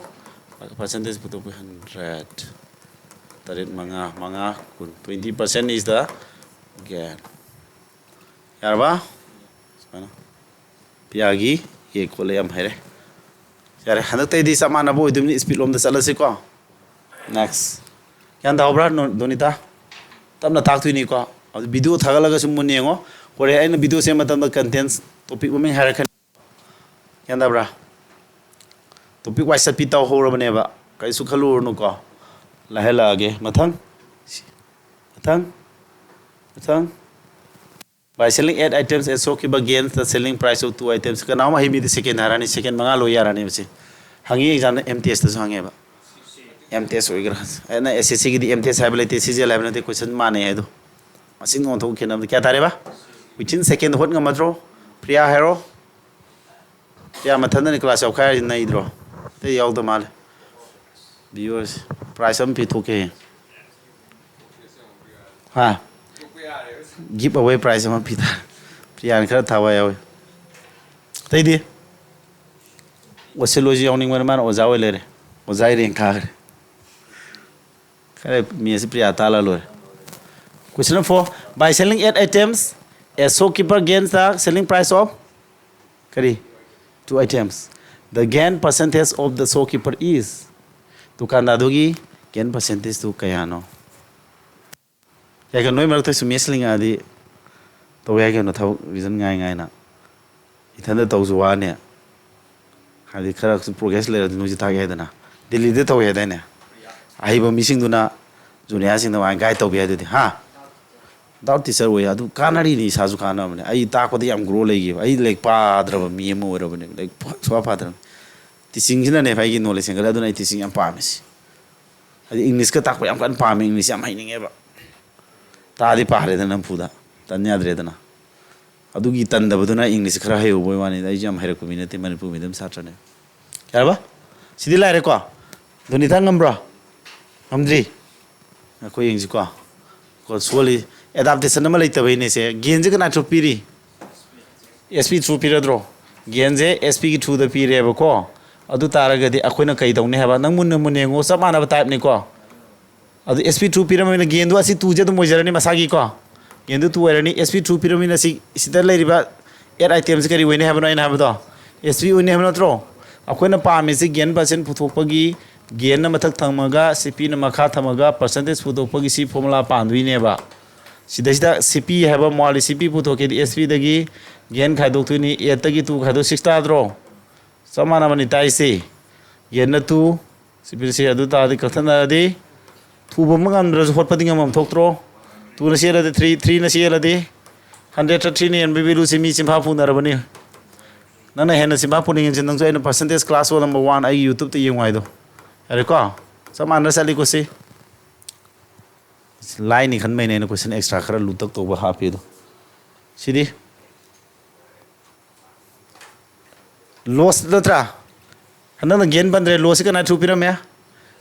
Percentage ꯄꯨꯊꯣꯛꯄ hundred꯫ ꯇꯔꯦꯠ ꯃꯉꯥ ꯃꯉꯥ ꯀꯨꯟ, twenty percent is the gain꯫ ꯌꯥꯔꯕ? ꯁꯨꯃꯥꯏꯅ ꯄꯤꯌꯥꯒꯤ ꯌꯦ ꯈꯣꯠꯂꯦ ꯌꯥꯝ ꯍꯩꯔꯦ꯫ ꯌꯥꯔꯦ, ꯍꯟꯗꯛꯇꯩꯗꯤ ꯆꯞ ꯃꯥꯟꯅꯕ ꯑꯣꯏꯗꯣꯏꯅꯤ, speed ꯂꯣꯝꯗ ꯆꯠꯂꯁꯤꯀꯣ꯫ Next꯫ ꯒ꯭ꯌꯥꯟ ꯇꯥꯍꯧꯕ꯭ꯔꯥ, ꯅꯣ-, ꯗꯣꯅꯤꯇꯥ? ꯇꯞꯅ ꯇꯥꯛꯇꯣꯏꯅꯤꯀꯣ꯫ ꯑꯗꯨ video ꯊꯥꯒꯠꯂꯒꯁꯨ ꯃꯨꯟꯅ ꯌꯦꯡꯉꯣ꯫ ꯍꯣꯔꯦꯟ ꯑꯩꯅ video ꯁꯦꯝꯕ ꯃꯇꯝꯗ contents topic ꯃꯃꯤꯡ ꯍꯥꯏꯔꯛꯀꯅꯤ꯫ ꯒ꯭ꯌꯥꯟ ꯇꯥꯕ꯭ꯔꯥ? Topic wise ꯆꯠꯄꯤ ꯇꯧꯍꯧꯔꯕꯅꯦꯕ꯫ ꯀꯔꯤꯁꯨ ꯈꯜꯂꯨꯔꯅꯨꯀꯣ꯫ ꯂꯥꯏꯍꯜꯂꯛꯑꯒꯦ꯫ ꯃꯊꯪ꯫ ꯃꯊꯪ꯫ ꯃꯊꯪ꯫ By selling eight items at shopkeeper gains the selling price of two items. ꯀꯅꯥꯒꯨꯝꯕ ꯍꯩꯕꯤꯗ second ꯍꯥꯏꯔꯛꯑꯅꯤ, second ꯃꯉꯥ ꯂꯣꯏ ꯌꯥꯔꯛꯑꯅꯦꯕ ꯁꯤ꯫ ꯍꯪꯉꯤ examꯗ M T Sꯇꯁꯨ ꯍꯪꯉꯦꯕ꯫ M T S ꯑꯣꯏꯒꯦꯔꯥ꯫ ꯑꯩꯅ S S Cꯒꯤꯗꯤ M T S ꯍꯥꯏꯕ ꯂꯩꯇꯦ, C G L ꯍꯥꯏꯕ ꯅꯠꯇꯦ, question ꯃꯥꯟꯅꯩ ꯍꯥꯏꯗꯣ꯫ ꯃꯁꯤꯡ ꯑꯣꯟꯊꯣꯛ ꯈꯦꯠꯅꯕꯗ ꯀꯌꯥ ꯇꯥꯔꯦꯕ? Within second ꯍꯣꯠ ꯉꯝꯃꯗ꯭ꯔꯣ? ꯄ꯭ꯔꯤꯌꯥ ꯍꯥꯏꯔꯣ꯫ ꯄ꯭ꯔꯤꯌꯥ ꯃꯊꯟꯗꯅꯤ class ꯌꯥꯎꯈꯥꯏ ꯍꯥꯏꯁꯤ, ꯅꯩꯗ꯭ꯔꯣ? ꯑꯇꯩ ꯌꯥꯎꯗ ꯃꯥꯜꯂꯦ꯫ Viewers, prize ꯑꯃ ꯄꯤꯊꯣꯛꯀꯦ꯫ ꯍꯥ? Give away prize ꯑꯃ ꯄꯤꯇꯥꯔꯦ꯫ ꯄ꯭ꯔꯤꯌꯥꯅ ꯈꯔ ꯊꯋꯥꯏ ꯌꯥꯎꯋꯤ꯫ ꯑꯇꯩꯗꯤ? ꯑꯣꯁꯤꯂꯣꯏꯁꯨ ꯌꯥꯎꯅꯤꯡꯕꯅꯤ, ꯃꯥꯅ ꯑꯣꯖꯥ ꯑꯣꯏ ꯂꯩꯔꯦ꯫ ꯑꯣꯖꯥ ꯏꯔꯦꯡ ꯀꯥꯈ꯭ꯔꯦ꯫ ꯈꯔ ꯃꯤ ꯑꯁꯤ ꯄ꯭ꯔꯤꯌꯥ ꯇꯥꯜꯂ ꯂꯣꯏꯔꯦ꯫ Question number four. By selling eight items, a shopkeeper gains the selling price of ꯀꯔꯤ? Two items. The gain percentage of the shopkeeper is. ꯗꯨꯀꯥꯟꯗꯥꯔꯗꯨꯒꯤ gain percentageꯇꯨ ꯀꯌꯥꯅꯣ? ꯌꯥꯏ ꯀꯩꯅꯣ, ꯅꯣꯏ ꯃꯔꯛꯇꯁꯨ maths ꯂꯤꯡꯉꯛꯑꯗꯤ ꯇꯧ ꯌꯥꯏ ꯀꯩꯅꯣ, ꯊꯕꯛ revision ꯉꯥꯏ ꯉꯥꯏꯅ꯫ ꯏꯊꯟꯗ ꯇꯧꯁꯨ ꯋꯥꯅꯤ꯫ ꯍꯥꯏꯗꯤ ꯈꯔꯁꯨ progress ꯂꯩꯔꯗꯤ ꯅꯣꯏꯁꯨ ꯇꯥꯛ ꯌꯥꯏꯗꯅ꯫ ꯗꯤꯜꯂꯤꯗ ꯇꯧꯋꯦ ꯍꯥꯏꯗꯥꯏꯅꯦ? ꯑꯍꯩꯕ ꯃꯤꯁꯤꯡꯗꯨꯅ ꯖꯨꯅꯤꯌꯔꯁꯤꯡꯗ ꯃꯥꯏꯅ ꯒꯥꯏꯗ ꯇꯧꯕꯤ ꯍꯥꯏꯗꯨꯗꯤ, ꯍꯥ? ꯗꯥꯎꯠ ꯇꯤꯆꯔ ꯑꯣꯏ, ꯑꯗꯨ ꯀꯥꯟꯅꯔꯤꯅꯤ, ꯏꯁꯥꯁꯨ ꯀꯥꯟꯅꯕꯅꯦ꯫ ꯑꯩ ꯇꯥꯛꯄꯗ ꯌꯥꯝ ꯒ꯭ꯔꯣ ꯂꯩꯈꯤꯕ꯫ ꯑꯩ ꯂꯥꯏꯔꯤꯛ ꯄꯥꯗ꯭ꯔꯕ ꯃꯤ ꯑꯃ ꯑꯣꯏꯔꯕꯅꯦꯕ, ꯂꯥꯏꯔꯤꯛ ꯁꯨꯡꯄꯥ ꯄꯥꯗ꯭ꯔꯕꯅꯤ꯫ ꯇꯤꯆꯤꯡꯁꯤꯅꯅꯦꯕ ꯑꯩꯒꯤ ꯅꯣꯂꯦꯖ ꯍꯦꯟꯒꯠꯂꯦ꯫ ꯑꯗꯨꯅ ꯑꯩ ꯇꯤꯆꯤꯡ ꯌꯥꯝ ꯄꯥꯝꯃꯤꯁꯤ꯫ ꯍꯥꯏꯗꯤ ꯏꯪꯂꯤꯁꯀ ꯇꯥꯛꯄ ꯌꯥꯝ ꯀꯟꯅ ꯄꯥꯝꯃꯦ, ꯏꯪꯂꯤꯁ ꯌꯥꯝ ꯍꯩꯅꯤꯡꯉꯦꯕ꯫ ꯇꯥꯗꯤ ꯄꯥꯔꯦꯗꯅ ꯅꯝꯐꯨꯗ, ꯇꯟ ꯌꯥꯗ꯭ꯔꯦꯗꯅ꯫ ꯑꯗꯨꯒꯤ ꯇꯟꯗꯕꯗꯨꯅ ꯏꯪꯂꯤꯁ ꯈꯔ ꯍꯩꯍꯧꯕꯩ ꯋꯥꯅꯤꯗ, ꯑꯩꯁꯨ ꯌꯥꯝ ꯍꯩꯔꯛꯄ ꯃꯤ ꯅꯠꯇꯦ, ꯃꯅꯤꯄꯨꯔ ꯃꯤꯗꯤꯌꯝ ꯁꯥꯇ꯭ꯔꯅꯦ꯫ ꯌꯥꯔꯕ? ꯁꯤꯗꯤ ꯂꯥꯏꯔꯦꯀꯣ? ꯗꯣꯅꯤꯇꯥ ꯉꯝꯕ꯭ꯔꯣ? ꯉꯝꯗ꯭ꯔꯤ? ꯑꯩꯈꯣꯏ ꯌꯦꯡꯁꯤꯀꯣ꯫ ꯀꯣ, ꯁꯣꯜꯂꯤ꯫ ꯑꯦꯗꯥꯞꯇꯦꯁꯟ ꯑꯃ ꯂꯩꯇꯕꯩꯅꯦ ꯁꯦ꯫ ꯒꯦꯟꯁꯦ ꯀꯅꯥ ꯊ꯭ꯔꯨ ꯄꯤꯔꯤ? S P through ꯄꯤꯔꯗ꯭ꯔꯣ? ꯒꯦꯟꯁꯦ ꯑꯦꯁ ꯄꯤꯒꯤ ꯊ꯭ꯔꯨꯗ ꯄꯤꯔꯦꯕꯀꯣ꯫ ꯑꯗꯨ ꯇꯥꯔꯒꯗꯤ ꯑꯩꯈꯣꯏꯅ ꯀꯩ ꯇꯧꯅꯤ ꯍꯥꯏꯕ? ꯅꯪ ꯃꯨꯟꯅ ꯃꯨꯟꯅ ꯌꯦꯡꯉꯣ, ꯆꯞ ꯃꯥꯟꯅꯕ ꯇꯥꯏꯞꯅꯤꯀꯣ꯫ ꯑꯗꯨ ꯑꯦꯁ ꯄꯤ ꯊ꯭ꯔꯨ ꯄꯤꯔꯝꯃꯤꯅ ꯒꯦꯟꯗꯣ ꯑꯁꯤ ꯇꯨꯁꯦ ꯑꯗꯨꯝ ꯑꯣꯏꯖꯔꯅꯤ ꯃꯁꯥꯒꯤꯀꯣ꯫ ꯒꯦꯟꯗꯨ ꯇꯨ ꯑꯣꯏꯔꯅꯤ꯫ ꯑꯦꯁ ꯄꯤ ꯊ꯭ꯔꯨ ꯄꯤꯔꯝꯃꯤꯅ ꯁꯤ, ꯁꯤꯗ ꯂꯩꯔꯤꯕ ꯑꯦꯠ ꯑꯥꯏꯇꯦꯝꯁꯦ ꯀꯔꯤ ꯑꯣꯏꯅꯤ ꯍꯥꯏꯕꯅꯣ ꯑꯩꯅ ꯍꯥꯏꯕꯗꯣ? ꯑꯦꯁ ꯄꯤ ꯑꯣꯏꯅꯤ ꯍꯥꯏꯕ ꯅꯠꯇ꯭ꯔꯣ? ꯑꯩꯈꯣꯏꯅ ꯄꯥꯝꯃꯤꯁꯤ ꯒꯦꯟ ꯄꯥꯔꯁꯦꯟ ꯄꯨꯊꯣꯛꯄꯒꯤ, ꯒꯦꯟꯅ ꯃꯊꯛ ꯊꯝꯃꯒ ꯁꯤ ꯄꯤꯅ ꯃꯈꯥ ꯊꯝꯃꯒ ꯄꯥꯔꯁꯦꯟꯇꯦꯖ ꯄꯨꯊꯣꯛꯄꯒꯤ ꯁꯤ ꯐꯣꯔꯃꯨꯂꯥ ꯄꯥꯟꯗꯣꯏꯅꯦꯕ꯫ ꯁꯤꯗꯩꯁꯤꯗ ꯁꯤ ꯄꯤ ꯍꯥꯏꯕ ꯃꯣꯜꯂꯤ, ꯁꯤ ꯄꯤ ꯄꯨꯊꯣꯛꯀꯦꯗꯤ ꯑꯦꯁ ꯄꯤꯗꯒꯤ ꯒꯦꯟ ꯈꯥꯏꯗꯣꯛꯇꯣꯏꯅꯤ꯫ ꯑꯦꯠꯇꯒꯤ ꯇꯨ ꯈꯥꯏꯗꯣꯛ ꯁꯤꯛꯁ ꯇꯥꯗ꯭ꯔꯣ? ꯆꯞ ꯃꯥꯟꯅꯕꯅꯤ ꯇꯥꯏꯁꯦ꯫ ꯒꯦꯟꯅ ꯇꯨ, ꯁꯤ ꯄꯤꯔꯁꯤ꯫ ꯑꯗꯨ ꯇꯥꯔꯗꯤ ꯀꯛꯊꯠꯅꯔꯗꯤ ꯊꯨꯕ ꯑꯃ ꯉꯝꯗ꯭ꯔꯁꯨ ꯍꯣꯠꯄꯗꯤ ꯉꯝꯐꯝ ꯊꯣꯛꯇ꯭ꯔꯣ? ꯇꯨꯅ ꯆꯦꯜꯂꯗꯤ ꯊ꯭ꯔꯤ, ꯊ꯭ꯔꯤꯅ ꯆꯦꯜꯂꯗꯤ ꯍꯟꯗ꯭ꯔꯦꯗꯇ ꯊ꯭ꯔꯤꯅ ꯍꯦꯟꯕ ꯚꯦꯂꯨꯁꯤ ꯃꯤ ꯆꯤꯟꯐꯥ ꯄꯨꯅꯔꯕꯅꯤ꯫ ꯅꯪꯅ ꯍꯦꯟꯅ ꯆꯤꯟꯐꯥ ꯄꯨꯅꯤꯡꯉꯤꯁꯤ ꯅꯪꯁꯨ ꯑꯩꯅ percentage class roll number one ꯑꯩꯒꯤ YouTubeꯇ ꯌꯦꯡꯉꯨ ꯍꯥꯏꯗꯣ꯫ ꯌꯥꯔꯦꯀꯣ? ꯆꯞ ꯃꯥꯟꯅ ꯆꯠꯂꯤꯀꯣ ꯁꯤ꯫ ꯂꯥꯏꯅꯤ ꯈꯟꯕꯩꯅꯦ ꯑꯩꯅ question extra ꯈꯔ ꯂꯨꯇꯛ ꯇꯧꯕ ꯍꯥꯞꯄꯤꯗꯣ꯫ ꯁꯤꯗꯤ ꯂꯣꯁ ꯅꯠꯇ꯭ꯔꯥ? ꯍꯟꯗꯛꯅ ꯒꯦꯟ ꯄꯟꯗ꯭ꯔꯦ, ꯂꯣꯁꯁꯤ ꯀꯅꯥ ꯊ꯭ꯔꯨ ꯄꯤꯔꯝꯃꯦ?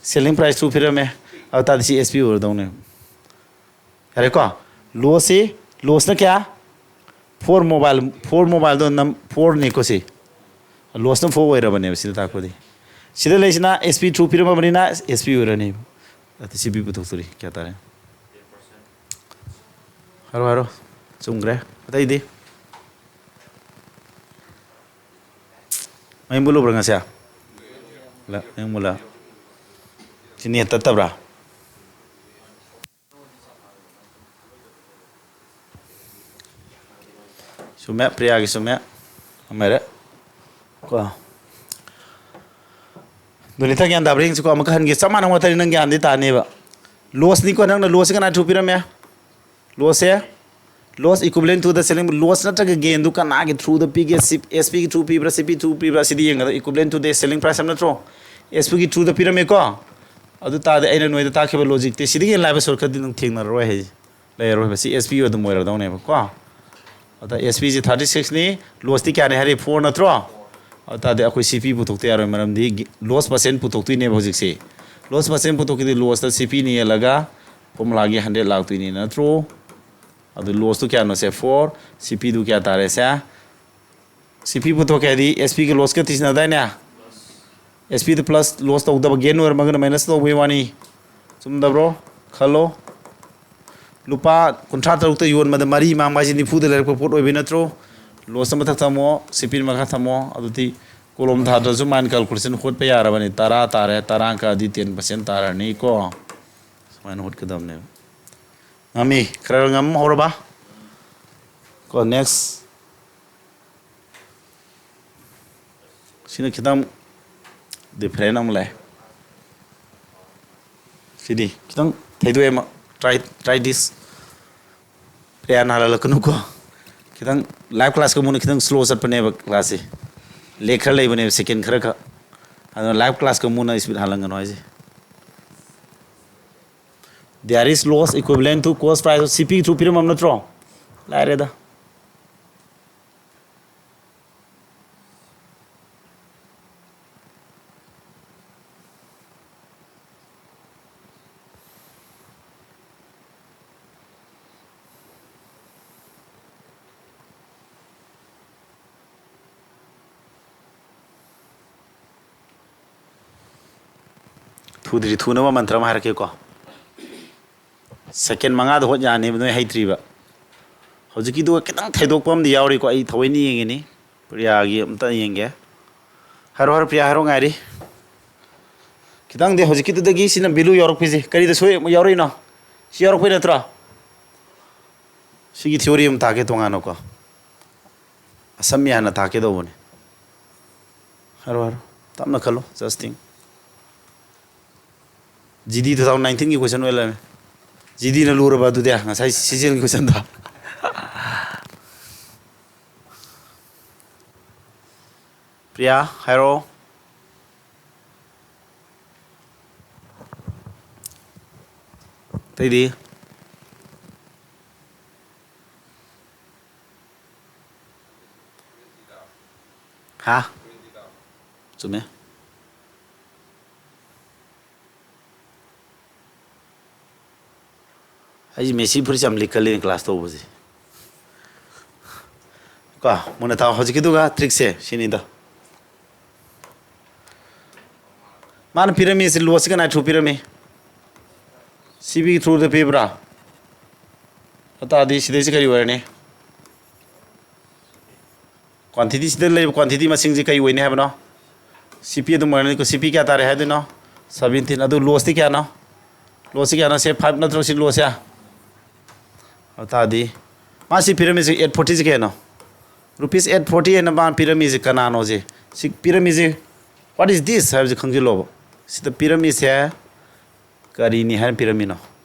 ꯁꯦꯂꯤꯡ ꯄ꯭ꯔꯥꯏꯁ ꯊ꯭ꯔꯨ ꯄꯤꯔꯝꯃꯦ꯫ ꯑꯗꯨ ꯇꯥꯔꯗꯤ ꯁꯤ ꯑꯦꯁ ꯄꯤ ꯑꯣꯏꯔꯗꯧꯅꯦ꯫ ꯌꯥꯔꯦꯀꯣ? ꯂꯣꯁꯁꯤ, ꯂꯣꯁꯅ ꯀꯌꯥ? ꯐꯣꯔ ꯃꯣꯕꯥꯏꯜ, ꯐꯣꯔ ꯃꯣꯕꯥꯏꯜꯗꯣ ꯅꯝ ꯐꯣꯔꯅꯤꯀꯣ ꯁꯤ꯫ ꯂꯣꯁꯅ ꯐꯣꯔ ꯑꯣꯏꯔꯕꯅꯦꯕ ꯁꯤꯗ ꯇꯥꯛꯄꯗꯤ꯫ ꯁꯤꯗ ꯂꯩꯁꯤꯅ S P through ꯄꯤꯔꯝꯃꯕꯅꯤꯅ S P ꯑꯣꯏꯔꯅꯤ꯫ ꯑꯗꯨ ꯁꯤ ꯄꯤ ꯄꯨꯊꯣꯛꯇꯣꯔꯤ ꯀꯌꯥ ꯇꯥꯔꯦ? ꯍꯥꯏꯔꯣ, ꯍꯥꯏꯔꯣ꯫ ꯆꯨꯝꯈ꯭ꯔꯦ꯫ ꯑꯇꯩꯗꯤ? ꯃꯩ ꯃꯨꯠꯂꯨꯕ꯭ꯔꯥ ꯉꯁꯤ? ꯂ-, ꯃꯩ ꯃꯨꯠꯂ? ꯁꯤ ꯅꯦꯠ ꯇꯠꯇꯕ꯭ꯔꯥ? ꯆꯨꯝꯃꯦ, ꯄ꯭ꯔꯤꯌꯥꯒꯤ ꯆꯨꯝꯃꯦ꯫ ꯑꯃ ꯂꯩꯔꯦ꯫ ꯀꯣ꯫ ꯅꯣꯅꯤꯇꯥ ꯒ꯭ꯌꯥꯟ ꯇꯥꯕ꯭ꯔꯥ ꯌꯦꯡꯁꯤꯀꯣ, ꯑꯃꯨꯛꯀ ꯍꯟꯒꯦ, ꯆꯞ ꯃꯥꯟꯅꯕ ꯉꯥꯛꯇꯅꯤ, ꯅꯪ ꯒ꯭ꯌꯥꯟꯗꯤ ꯇꯥꯅꯦꯕ꯫ Loss ꯅꯤꯀꯣ, ꯅꯪꯅ loss ꯁꯦ ꯀꯅꯥ through ꯄꯤꯔꯝꯃꯦ? Loss say, loss equivalent to the selling, loss ꯅꯠꯇ꯭ꯔꯒ gain ꯗꯨ ꯀꯅꯥꯒꯤ through ꯗ ꯄꯤꯒꯦ? ꯁꯤ-, S P ꯒꯤ through ꯄꯤꯕ꯭ꯔꯥ, C P through ꯄꯤꯕ꯭ꯔꯥ? ꯁꯤꯗꯤ ꯌꯦꯡꯒꯗꯕ, equivalent to the selling price ꯍꯥꯏꯕ ꯅꯠꯇ꯭ꯔꯣ? S P ꯒꯤ through ꯗ ꯄꯤꯔꯝꯃꯦꯀꯣ꯫ ꯑꯗꯨ ꯇꯥꯔꯗꯤ ꯑꯩꯅ ꯅꯣꯏꯗ ꯇꯥꯛꯈꯤꯕ logic ꯇꯤ ꯁꯤꯗꯒꯤ ꯍꯦꯟꯅ ꯂꯥꯏꯕ shortcut ꯇꯤ ꯅꯪ ꯊꯦꯡꯅꯔꯔꯣꯏ ꯍꯥꯏꯁꯦ꯫ ꯂꯩꯔꯔꯣꯏꯕ꯫ ꯁꯤ S P ꯑꯗꯨꯝ ꯑꯣꯏꯔꯗꯧꯅꯦꯕꯀꯣ꯫ ꯑꯗ S P ꯁꯤ thirty six ꯅꯤ, loss ꯇꯤ ꯀꯌꯥꯅꯤ ꯍꯥꯏꯔꯤ? Four ꯅꯠꯇ꯭ꯔꯣ? ꯑꯗꯨ ꯇꯥꯔꯗꯤ ꯑꯩꯈꯣꯏ C P ꯄꯨꯊꯣꯛꯇ ꯌꯥꯔꯣꯏ, ꯃꯔꯝꯗꯤ gi-, loss percent ꯄꯨꯊꯣꯛꯇꯣꯏꯅꯦꯕ ꯍꯧꯖꯤꯛꯁꯤ꯫ Loss percent ꯄꯨꯊꯣꯛꯈꯤꯗꯤ loss ꯇ C P ꯅ ꯌꯦꯜꯂꯒ formula ꯒꯤ hundred ꯂꯥꯛꯇꯣꯏꯅꯤ, ꯅꯠꯇ꯭ꯔꯣ? ꯑꯗꯨ loss ꯇꯨ ꯀꯌꯥꯅꯣ ꯁꯦ? Four, C P ꯗꯨ ꯀꯌꯥ ꯇꯥꯔꯦ ꯁꯦ? C P ꯄꯨꯊꯣꯛꯀꯦ ꯍꯥꯏꯗꯤ S P ꯒ loss ꯀ ꯇꯤꯁꯤꯟꯅꯗꯥꯏꯅꯦ? S P ꯗ plus loss ꯇꯧꯗꯕ, gain ꯑꯣꯏꯔꯝꯃꯒꯅ minus ꯇꯧꯕꯒꯤ ꯋꯥꯅꯤ꯫ ꯆꯨꯝꯗꯕ꯭ꯔꯣ? ꯈꯜꯂꯣ꯫ ꯂꯨꯄꯥ ꯀꯨꯟꯊ꯭ꯔꯥ ꯇꯔꯨꯛꯇ ꯌꯣꯟꯕꯗ ꯃꯔꯤ ꯃꯥꯡꯕ ꯍꯥꯏꯁꯦ ꯅꯤꯐꯨꯗ ꯂꯩꯔꯛꯄ ꯄꯣꯠ ꯑꯣꯏꯕꯩ ꯅꯠꯇ꯭ꯔꯣ? Loss ꯇ ꯃꯊꯛ ꯊꯝꯃꯣ, C P ꯅ ꯃꯈꯥ ꯊꯝꯃꯣ꯫ ꯑꯗꯨꯗꯤ column ꯊꯥꯗ꯭ꯔꯁꯨ mind calculation ꯍꯣꯠꯄ ꯌꯥꯔꯕꯅꯤ꯫ ꯇꯔꯥ ꯇꯥꯔꯦ, ꯇꯔꯥ ꯀꯛꯑꯗꯤ ten percent ꯇꯥꯔꯅꯤꯀꯣ꯫ ꯁꯨꯃꯥꯏꯅ ꯍꯣꯠꯀꯗꯕꯅꯦꯕ꯫ ꯉꯝꯃꯤ? ꯈꯔ ꯈꯔ ꯉꯝ ꯍꯧꯔꯕ? ꯀꯣ, next꯫ ꯁꯤꯅ ꯈꯤꯇꯪ different ꯑꯃ ꯂꯩ꯫ ꯁꯤꯗꯤ ꯈꯤꯇꯪ ꯊꯩꯗꯣꯛꯑꯦ ꯑꯃ꯫ Try, try this꯫ ꯄ꯭ꯔꯤꯌꯥ ꯅꯥꯜꯍꯜꯂꯛꯀꯅꯨꯀꯣ꯫ ꯈꯤꯇꯪ live class ꯀꯥꯡꯕꯨꯅ ꯈꯤꯇꯪ slow ꯆꯠꯄꯅꯦꯕ class ꯁꯦ꯫ Lag ꯈꯔ ꯂꯩꯕꯅꯦꯕ, second ꯈꯔ ꯈꯛ꯫ ꯑꯗꯨꯅ live class ꯀꯥꯡꯕꯨꯅ speed ꯍꯥꯜꯍꯟꯒꯅꯨ ꯍꯥꯏꯁꯦ꯫ There is loss equivalent to cost price, C P through ꯄꯤꯔꯝꯃꯕ ꯅꯠꯇ꯭ꯔꯣ? ꯂꯥꯏꯔꯦꯗ꯫ ꯊꯨꯗ꯭ꯔꯤ, ꯊꯨꯅꯕ ꯃꯟꯇ꯭ꯔ ꯑꯃ ꯍꯥꯏꯔꯛꯀꯦꯀꯣ꯫ Second ꯃꯉꯥꯗ ꯍꯣꯠ ꯌꯥꯅꯦꯕ, ꯅꯣꯏ ꯍꯩꯇ꯭ꯔꯤꯕ꯫ ꯍꯧꯖꯤꯛꯀꯤꯗꯨꯒ ꯈꯤꯇꯪ ꯊꯩꯗꯣꯛꯄ ꯑꯃꯗꯤ ꯌꯥꯎꯔꯤꯀꯣ, ꯑꯩ ꯊꯑꯣꯏꯅ ꯌꯦꯡꯉꯤꯅꯤ꯫ ꯄ꯭ꯔꯤꯌꯥꯒꯤ ꯑꯝꯇ ꯌꯦꯡꯒꯦ꯫ ꯍꯥꯏꯔꯣ, ꯍꯥꯏꯔꯣ, ꯄ꯭ꯔꯤꯌꯥ, ꯍꯥꯏꯔꯣ, ꯉꯥꯏꯔꯤ꯫ ꯈꯤꯇꯪꯗꯤ ꯍꯧꯖꯤꯛꯀꯤꯗꯨꯗꯒꯤ ꯁꯤꯅ value ꯌꯥꯎꯔꯛꯄꯁꯦ, ꯀꯔꯤꯗ ꯁꯣꯏ ꯌꯥꯎꯔꯛꯏꯅꯣ? ꯁꯤ ꯌꯥꯎꯔꯛꯄꯩ ꯅꯠꯇ꯭ꯔꯣ? ꯁꯤꯒꯤ theory ꯑꯃ ꯇꯥꯛꯀꯦ ꯇꯣꯉꯥꯟꯅꯀꯣ꯫ ꯑꯁꯝ ꯌꯥꯅ ꯇꯥꯛꯀꯦ ꯇꯧꯕꯅꯦ꯫ ꯍꯥꯏꯔꯣ, ꯍꯥꯏꯔꯣ꯫ ꯇꯞꯅ ꯈꯜꯂꯣ, just think꯫ ꯖꯤ ꯗꯤ two thousand nineteen ꯒꯤ question ꯑꯣꯏ ꯂꯩꯔꯝꯃꯦ꯫ ꯖꯤ ꯗꯤꯅ ꯂꯨꯔꯕ ꯑꯗꯨꯗꯤ, ꯉꯁꯥꯏ C G L ꯒꯤ question ꯗꯣ꯫ ꯄ꯭ꯔꯤꯌꯥ, ꯍꯥꯏꯔꯛꯑꯣ꯫ ꯑꯇꯩꯗꯤ? ꯍꯥ? ꯆꯨꯝꯃꯦ꯫ ꯑꯩꯁꯦ ꯃꯦꯁꯤ ꯐꯨꯔꯤꯠꯁꯦ ꯌꯥꯝ ꯂꯤꯛꯀꯜꯂꯤꯅꯦ class ꯇꯧꯕꯁꯦ꯫ ꯀꯣ, ꯃꯨꯟꯅ ꯇꯥꯎ꯫ ꯍꯧꯖꯤꯛꯀꯤꯗꯨꯒ trick ꯁꯦ ꯁꯤꯅꯤꯗ꯫ ꯃꯥꯅ ꯄꯤꯔꯝꯃꯤꯁꯦ, loss ꯁꯦ ꯀꯅꯥꯏ through ꯄꯤꯔꯝꯃꯤ? C P ꯒꯤ through ꯗ ꯄꯤꯕ꯭ꯔꯥ? ꯑꯗꯨꯇꯥꯔꯗꯤ ꯁꯤꯗꯩꯁꯤ ꯀꯔꯤ ꯑꯣꯏꯔꯅꯤ? Quantity ꯁꯤꯗ ꯂꯩꯔꯤꯕ quantity ꯃꯁꯤꯡꯁꯤ ꯀꯔꯤ ꯑꯣꯏꯅꯤ ꯍꯥꯏꯕꯅꯣ? C P ꯑꯗꯨꯝ ꯑꯣꯏꯔꯅꯤꯀꯣ꯫ C P ꯀꯌꯥ ꯇꯥꯔꯦ ꯍꯥꯏꯗꯣꯏꯅꯣ? Seventeen꯫ ꯑꯗꯨ loss ꯇꯤ ꯀꯌꯥꯅꯣ? Loss ꯁꯤ ꯀꯌꯥꯅꯣ? ꯁꯦ five ꯅꯠꯇ꯭ꯔꯣ ꯁꯤ loss ꯁꯦ? ꯑꯗꯨ ꯇꯥꯔꯗꯤ ꯃꯥ ꯁꯤ ꯄꯤꯔꯝꯃꯤꯁꯦ eight forty ꯁꯦ ꯀꯌꯥꯅꯣ? Rupees eight forty ꯍꯥꯏꯅ ꯃꯥ ꯄꯤꯔꯝꯃꯤꯁꯦ ꯀꯅꯥꯅꯣꯁꯦ? ꯁꯤ ꯄꯤꯔꯝꯃꯤꯁꯦ, what is this ꯍꯥꯏꯕꯁꯦ ꯈꯪꯖꯤꯜꯂꯣꯕ꯫ ꯁꯤꯗ ꯄꯤꯔꯝꯃꯤꯁꯦ ꯀꯔꯤꯅꯤ ꯍꯥꯏꯅ ꯄꯤꯔꯝꯃꯤꯅꯣ?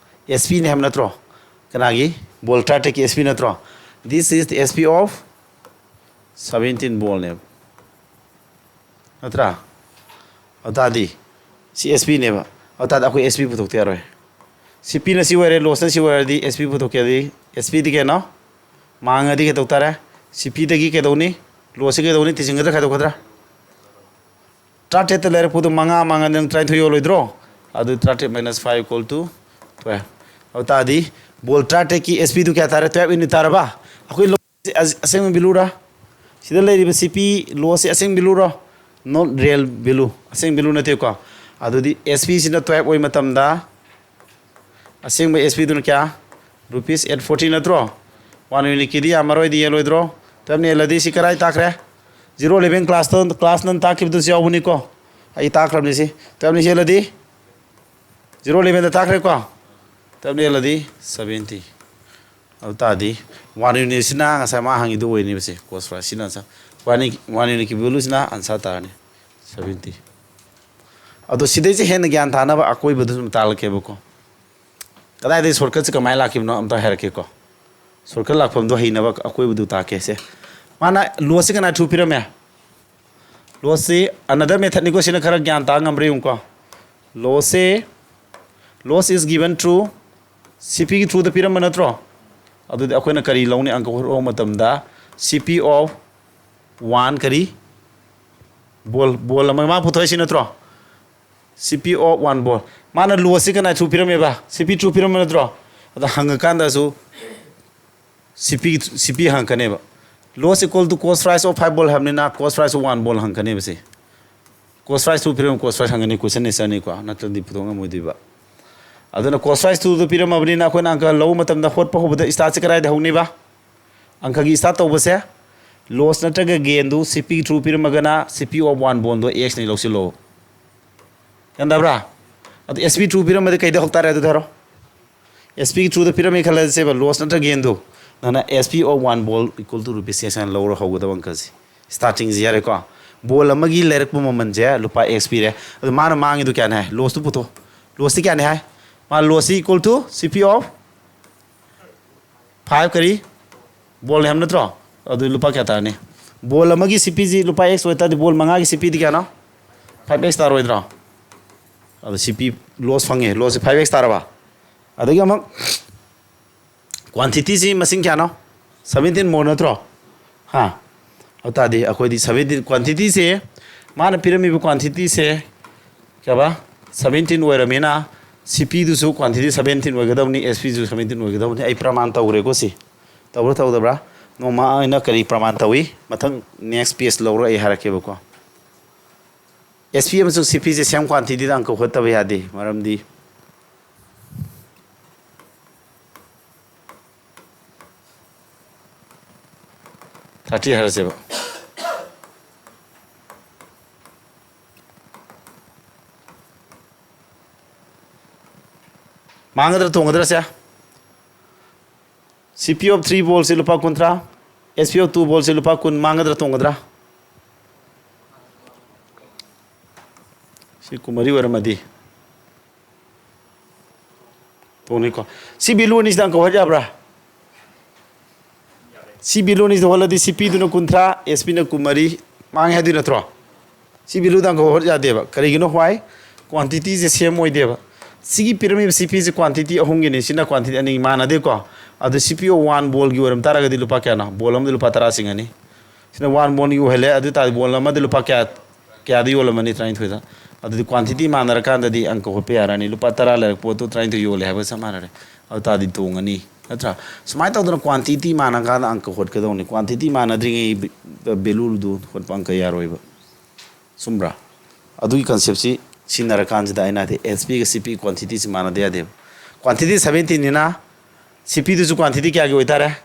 S P ꯅꯤ ꯍꯥꯏꯕ ꯅꯠꯇ꯭ꯔꯣ? ꯀꯅꯥꯒꯤ? Ball Tritech ꯀꯤ S P ꯅꯠꯇ꯭ꯔꯣ? This is the S P of seventeen ball ꯅꯦꯕ꯫ ꯅꯠꯇ꯭ꯔꯥ? ꯑꯗꯨ ꯇꯥꯔꯗꯤ ꯁꯤ S P ꯅꯦꯕ꯫ ꯑꯗꯨ ꯇꯥꯔꯗꯤ ꯑꯩꯈꯣꯏ S P ꯄꯨꯊꯣꯛꯇ ꯌꯥꯔꯣꯏ꯫ C P ꯅ ꯁꯤ ꯑꯣꯏꯔꯦ, loss ꯅ ꯁꯤ ꯑꯣꯏꯔꯗꯤ S P ꯄꯨꯊꯣꯛꯀꯦ ꯍꯥꯏꯔꯗꯤ, S P ꯗꯤ ꯀꯩꯅꯣ? ꯃꯥꯡꯉꯗꯤ ꯀꯩꯗꯧ ꯇꯥꯔꯦ? C P ꯗꯒꯤ ꯀꯩꯗꯧꯅꯤ? Loss ꯁꯤ ꯀꯩꯗꯧꯅꯤ? ꯇꯤꯁꯤꯟꯒꯗ꯭ꯔꯥ ꯈꯥꯏꯗꯣꯛꯀꯗ꯭ꯔꯥ? ꯇꯔꯥꯇꯔꯦꯠꯇ ꯂꯩꯔꯛꯄꯗꯣ ꯃꯉꯥ ꯃꯥꯡꯉꯗꯤ ꯅꯪ ꯇꯔꯥꯅꯤꯊꯣꯏ ꯌꯣꯜꯂꯣꯏꯗ꯭ꯔꯣ? ꯑꯗꯨ ꯇꯔꯥꯇꯔꯦꯠ minus five equal to twelve꯫ ꯑꯗꯨ ꯇꯥꯔꯗꯤ ball Tritech ꯀꯤ S P ꯗꯨ ꯀꯌꯥ ꯇꯥꯔꯦ? Twelve unit ꯇꯥꯔꯕ? ꯑꯩꯈꯣꯏ loss ꯁꯤ ꯑꯁ-, ꯑꯁꯦꯡꯕ value ꯔꯥ? ꯁꯤꯗ ꯂꯩꯔꯤꯕ C P loss ꯁꯤ ꯑꯁꯦꯡꯕ value ꯔꯣ? Not real value꯫ ꯑꯁꯦꯡꯕ value ꯅꯠꯇꯦꯀꯣ꯫ ꯑꯗꯨꯗꯤ S P ꯁꯤꯅ twelve ꯑꯣꯏꯕ ꯃꯇꯝꯗ ꯑꯁꯦꯡꯕ S P ꯗꯨꯅ ꯀꯌꯥ? Rupees eight forty ꯅꯠꯇ꯭ꯔꯣ? One unit ꯀꯤꯗꯤ ꯌꯥꯝꯃꯔꯣꯏꯗꯤ ꯌꯦꯜꯂꯣꯏꯗ꯭ꯔꯣ? Twelve ꯅ ꯌꯦꯜꯂꯗꯤ ꯁꯤ ꯀꯔꯥꯏ ꯇꯥꯈ꯭ꯔꯦ? Zero eleven class ꯇ, class ꯅ ꯇꯥꯛꯈꯤꯕꯗꯨꯁꯨ ꯌꯥꯎꯕꯅꯤꯀꯣ꯫ ꯑꯩ ꯇꯥꯛꯈ꯭ꯔꯕꯅꯤ ꯁꯤ꯫ Twelve ꯅ ꯌꯦꯜꯂꯗꯤ zero eleven ꯗ ꯇꯥꯈ꯭ꯔꯦꯀꯣ꯫ Twelve ꯅ ꯌꯦꯜꯂꯗꯤ seventy꯫ ꯑꯗꯨ ꯇꯥꯔꯗꯤ one unit ꯁꯤꯅ ꯉꯁꯥꯏ ꯃꯥ ꯍꯪꯉꯤꯗꯨ ꯑꯣꯏꯅꯦꯕ ꯁꯦ, cos five ꯁꯤꯅ answer꯫ One unit, one unit ꯀꯤ value ꯁꯤꯅ answer ꯇꯥꯔꯅꯤ, seventy꯫ ꯑꯗꯣ ꯁꯤꯗꯩꯁꯦ ꯍꯦꯟꯅ ꯒ꯭ꯌꯥꯟ ꯇꯥꯅꯕ ꯑꯀꯣꯏꯕꯗꯨꯁꯨ ꯑꯗꯨꯝ ꯇꯥꯛꯂꯛꯀꯦꯕꯀꯣ꯫ ꯀꯗꯥꯏꯗꯒꯤ ꯁꯣꯔꯠꯀꯠꯁꯦ ꯀꯃꯥꯏꯅ ꯂꯥꯛꯈꯤꯕꯅꯣ ꯑꯝꯇ ꯍꯥꯏꯔꯛꯀꯦꯀꯣ꯫ ꯁꯣꯔꯠꯀꯠ ꯂꯥꯛꯐꯝꯗꯣ ꯍꯩꯅꯕ ꯑꯀꯣꯏꯕꯗꯨ ꯇꯥꯛꯀꯦꯁꯦ꯫ ꯃꯥꯅ ꯂꯣꯁꯁꯦ ꯀꯅꯥ ꯊ꯭ꯔꯨ ꯄꯤꯔꯝꯃꯦ? ꯂꯣꯁꯁꯤ ꯑꯅꯗꯔ ꯃꯦꯊꯠꯅꯤꯀꯣ, ꯁꯤꯅ ꯈꯔ ꯒ꯭ꯌꯥꯟ ꯇꯥ ꯉꯝꯕ꯭ꯔꯥ ꯌꯦꯡꯉꯨꯀꯣ꯫ ꯂꯣꯁꯁꯦ, loss is given through ꯁꯤ ꯄꯤꯒꯤ ꯊ꯭ꯔꯨꯗ ꯄꯤꯔꯝꯕ ꯅꯠꯇ꯭ꯔꯣ? ꯑꯗꯨꯗꯤ ꯑꯩꯈꯣꯏꯅ ꯀꯔꯤ ꯂꯧꯅꯤ? ꯑꯪꯀ ꯍꯣꯠꯄ ꯃꯇꯝꯗ ꯁꯤ ꯄꯤ ꯑꯣꯐ ꯋꯥꯟ ꯀꯔꯤ? ꯕꯣꯜ, ꯕꯣꯜ ꯑꯃ ꯃꯥ ꯄꯨꯊꯣꯛꯏꯁꯤ ꯅꯠꯇ꯭ꯔꯣ? ꯁꯤ ꯄꯤ ꯑꯣꯐ ꯋꯥꯟ ꯕꯣꯜ꯫ ꯃꯥꯅ ꯂꯣꯁꯁꯤ ꯀꯅꯥ ꯊ꯭ꯔꯨ ꯄꯤꯔꯝꯃꯦꯕ? ꯁꯤ ꯄꯤ ꯊ꯭ꯔꯨ ꯄꯤꯔꯝꯕ ꯅꯠꯇ꯭ꯔꯣ? ꯑꯗ ꯍꯪꯉꯀꯥꯟꯗꯁꯨ ꯁꯤ ꯄꯤ, ꯁꯤ ꯄꯤ ꯍꯪꯉꯛꯀꯅꯦꯕ꯫ Loss equal to cost price of five ball ꯍꯥꯏꯕꯅꯤꯅ cost price of one ball ꯍꯪꯉꯛꯀꯅꯦꯕ ꯁꯤ꯫ Cost price ꯊ꯭ꯔꯨ ꯄꯤꯔꯝꯃꯦ, cost price ꯍꯪꯒꯅꯤ, question answerꯅꯤꯀꯣ, ꯅꯠꯇ꯭ꯔꯗꯤ ꯄꯨꯊꯣꯛ ꯉꯝꯃꯣꯏꯗꯣꯏꯕ꯫ ꯑꯗꯨꯅ cost price ꯊ꯭ꯔꯨꯗ ꯄꯤꯔꯝꯃꯕꯅꯤꯅ ꯑꯩꯈꯣꯏꯅ ꯑꯪꯀ ꯂꯧꯕ ꯃꯇꯝꯗ ꯍꯣꯠꯄ ꯍꯧꯕꯗ startꯁꯦ ꯀꯗꯥꯏꯗ ꯍꯧꯅꯤꯕ? ꯑꯪꯀꯒꯤ start ꯇꯧꯕꯁꯦ loss ꯅꯠꯇ꯭ꯔꯒ gainꯗꯨ ꯁꯤ ꯄꯤ ꯊ꯭ꯔꯨ ꯄꯤꯔꯝꯃꯒꯅ ꯁꯤ ꯄꯤ ꯑꯣꯐ ꯋꯥꯟ ꯕꯣꯜꯗꯣ Xꯅꯤ ꯂꯧꯁꯤꯜꯂꯣ꯫ ꯒ꯭ꯌꯥꯟ ꯇꯥꯕ꯭ꯔꯥ? ꯑꯗꯨ ꯑꯦꯁ ꯄꯤ ꯊ꯭ꯔꯨ ꯄꯤꯔꯝꯃꯗꯤ ꯀꯩꯗ ꯍꯧ ꯇꯥꯔꯦ ꯑꯗꯨꯗꯤ ꯍꯥꯏꯔꯣ? ꯑꯦꯁ ꯄꯤꯒꯤ ꯊ꯭ꯔꯨꯗ ꯄꯤꯔꯝꯃꯦ ꯈꯜꯂꯁꯦꯕ, loss ꯅꯠꯇ꯭ꯔ gainꯗꯣ, ꯅꯪꯅ S P of one ball equal to rupees six ꯍꯥꯏꯅ ꯂꯧꯔ ꯍꯧꯒꯗꯕ ꯑꯪꯀꯁꯦ꯫ Startingꯁꯦ ꯌꯥꯔꯦꯀꯣ? ꯕꯣꯜ ꯑꯃꯒꯤ ꯂꯩꯔꯛꯄ ꯃꯃꯜꯁꯦ ꯂꯨꯄꯥ X ꯄꯤꯔꯦ꯫ ꯑꯗꯨ ꯃꯥꯅ ꯃꯥꯡꯉꯤꯗꯣ ꯀꯌꯥꯅꯤ ꯍꯥꯏ? Lossꯇꯨ ꯄꯨꯊꯣꯛ꯫ Lossꯇꯤ ꯀꯌꯥꯅꯤ ꯍꯥꯏ? ꯃꯥ lossꯁꯤ equal to C P of five ꯀꯔꯤ? Ballꯅꯤ ꯍꯥꯏꯕ ꯅꯠꯇ꯭ꯔꯣ? ꯑꯗꯨ ꯂꯨꯄꯥ ꯀꯌꯥ ꯇꯥꯔꯅꯤ? ꯕꯣꯜ ꯑꯃꯒꯤ C Pꯁꯤ ꯂꯨꯄꯥ X ꯑꯣꯏꯇꯥꯔꯗꯤ ꯕꯣꯜ ꯃꯉꯥꯒꯤ C Pꯗꯤ ꯀꯌꯥꯅꯣ? Five X ꯇꯥꯔꯣꯏꯗ꯭ꯔꯣ? ꯑꯗꯨ C P loss ꯐꯪꯉꯦ, lossꯁꯤ five X ꯇꯥꯔꯕ? ꯑꯗꯒꯤ ꯑꯃꯨꯛ quantityꯁꯤ ꯃꯁꯤꯡ ꯀꯌꯥꯅꯣ? Seventeen more ꯅꯠꯇ꯭ꯔꯣ? ꯍꯥ? ꯑꯗꯨ ꯇꯥꯔꯗꯤ ꯑꯩꯈꯣꯏꯗꯤ seventeen quantityꯁꯦ, ꯃꯥꯅ ꯄꯤꯔꯝꯃꯤꯕ quantityꯁꯦ ꯀꯌꯥꯕ? Seventeen ꯑꯣꯏꯔꯝꯃꯤꯅ C Pꯗꯨꯁꯨ quantity seventeen ꯑꯣꯏꯒꯗꯕꯅꯤ, S Pꯁꯨ seventeen ꯑꯣꯏꯒꯗꯕꯅꯤ꯫ ꯑꯩ ꯄ꯭ꯔꯃꯥꯟ ꯇꯧꯈ꯭ꯔꯦꯀꯣ ꯁꯤ꯫ ꯇꯧꯕ꯭ꯔꯥ ꯇꯧꯗꯕ꯭ꯔꯥ? ꯅꯣꯡꯃ ꯑꯩꯅ ꯀꯔꯤ ꯄ꯭ꯔꯃꯥꯟ ꯇꯧꯏ? ꯃꯊꯪ next page ꯂꯧꯔ ꯑꯩ ꯍꯥꯏꯔꯛꯀꯦꯕꯀꯣ꯫ S P ꯑꯃꯁꯨꯡ C Pꯁꯦ same quantityꯗ ꯑꯪꯀ ꯍꯣꯠꯇꯕ ꯌꯥꯗꯦ꯫ ꯃꯔꯝꯗꯤ thirty ꯍꯥꯏꯔꯁꯦꯕ꯫ ꯃꯥꯡꯒꯗ꯭ꯔꯥ ꯇꯣꯡꯒꯗ꯭ꯔꯥ say? C P of three ballꯁꯦ ꯂꯨꯄꯥ ꯀꯨꯟꯊ꯭ꯔꯥ, S P of two ballꯁꯦ ꯂꯨꯄꯥ ꯀꯨꯟ, ꯃꯥꯡꯒꯗ꯭ꯔꯥ ꯇꯣꯡꯒꯗ꯭ꯔꯥ? ꯁꯤ ꯀꯨꯟꯃꯔꯤ ꯑꯣꯏꯔꯝꯃꯗꯤ ꯇꯣꯡꯅꯤꯀꯣ꯫ ꯁꯤ ꯚꯦꯂꯨ ꯑꯅꯤꯁꯤꯗ ꯑꯪꯀ ꯍꯣꯠ ꯌꯥꯕ꯭ꯔꯥ? ꯁꯤ ꯚꯦꯂꯨ ꯑꯅꯤꯁꯤꯗ ꯍꯣꯠꯂꯗꯤ ꯁꯤ ꯄꯤꯗꯨꯅ ꯀꯨꯟꯊ꯭ꯔꯥ, ꯑꯦꯁ ꯄꯤꯅ ꯀꯨꯟꯃꯔꯤ, ꯃꯥꯡꯉꯦ ꯍꯥꯏꯗꯣꯏ ꯅꯠꯇ꯭ꯔꯣ? ꯁꯤ ꯚꯦꯂꯨꯗ ꯑꯪꯀ ꯍꯣꯠ ꯌꯥꯗꯦꯕ꯫ ꯀꯔꯤꯒꯤꯅꯣ? ꯋꯥꯏ? ꯀ꯭ꯋꯥꯟꯇꯤꯇꯤꯁꯦ ꯁꯦꯝ ꯑꯣꯏꯗꯦꯕ꯫ ꯁꯤꯒꯤ ꯄꯤꯔꯝꯃꯤꯕ ꯁꯤ ꯄꯤꯁꯦ ꯀ꯭ꯋꯥꯟꯇꯤꯇꯤ ꯑꯍꯨꯝꯒꯤꯅꯤ꯫ ꯁꯤꯅ ꯀ꯭ꯋꯥꯟꯇꯤꯇꯤ ꯑꯅꯤ ꯃꯥꯟꯅꯗꯦꯀꯣ꯫ ꯑꯗꯨ ꯁꯤ ꯄꯤ ꯑꯣ ꯋꯥꯟ ꯕꯣꯜꯒꯤ ꯑꯣꯏꯔꯝ ꯇꯥꯔꯒꯗꯤ ꯂꯨꯄꯥ ꯀꯌꯥꯅꯣ? ꯕꯣꯜ ꯑꯃꯗ ꯂꯨꯄꯥ ꯇꯔꯥ ꯆꯤꯡꯉꯅꯤ꯫ ꯁꯤꯅ ꯋꯥꯟ ꯕꯣꯜꯒꯤ ꯑꯣꯏꯍꯜꯂꯦ꯫ ꯑꯗꯨ ꯇꯥꯔꯗꯤ ꯕꯣꯜ ꯑꯃꯗ ꯂꯨꯄꯥ ꯀꯌꯥ, ꯀꯌꯥꯗ ꯌꯣꯜꯂꯝꯃꯅꯤ? ꯇꯔꯥꯅꯤꯊꯣꯏꯗ꯫ ꯑꯗꯨꯗꯤ ꯀ꯭ꯋꯥꯟꯇꯤꯇꯤ ꯃꯥꯟꯅꯔꯀꯥꯟꯗꯗꯤ ꯑꯪꯀ ꯍꯣꯠꯄ ꯌꯥꯔꯅꯤ꯫ ꯂꯨꯄꯥ ꯇꯔꯥ ꯂꯩꯔꯛ ꯄꯣꯠꯇꯨ ꯇꯔꯥꯅꯤꯊꯣꯏ ꯌꯣꯜꯂꯦ ꯍꯥꯏꯕꯒ ꯆꯞ ꯃꯥꯟꯅꯔꯦ꯫ ꯑꯗꯨ ꯇꯥꯔꯗꯤ ꯇꯣꯡꯉꯅꯤ, ꯅꯠꯇ꯭ꯔꯥ? ꯁꯨꯃꯥꯏꯅ ꯇꯧꯗꯅ ꯀ꯭ꯋꯥꯟꯇꯤꯇꯤ ꯃꯥꯟꯅꯀꯥꯟꯗ ꯑꯪꯀ ꯍꯣꯠꯀꯗꯧꯅꯤ꯫ ꯀ꯭ꯋꯥꯟꯇꯤꯇꯤ ꯃꯥꯟꯅꯗ꯭ꯔꯤꯉꯩ ꯚꯦꯂꯨꯗꯨ ꯍꯣꯠꯄ ꯑꯪꯀ ꯌꯥꯔꯣꯏꯕ꯫ ꯆꯨꯝꯕ꯭ꯔꯥ? ꯑꯗꯨꯒꯤ ꯀꯟꯁꯦꯞꯁꯤ ꯁꯤꯖꯤꯟꯅꯔꯀꯥꯟꯁꯤꯗ ꯑꯩꯅ ꯍꯥꯏꯗꯤ ꯑꯦꯁ ꯄꯤꯒ ꯁꯤ ꯄꯤ ꯀ꯭ꯋꯥꯟꯇꯤꯇꯤꯁꯤ ꯃꯥꯟꯅꯗ ꯌꯥꯗꯦꯕ꯫ ꯀ꯭ꯋꯥꯟꯇꯤꯇꯤ ꯁꯕꯦꯟꯇꯤꯟꯅꯤꯅ ꯁꯤ ꯄꯤꯗꯨꯁꯨ ꯀ꯭ꯋꯥꯟꯇꯤꯇꯤ ꯀꯌꯥꯒꯤ ꯑꯣꯏꯇꯥꯔꯦ?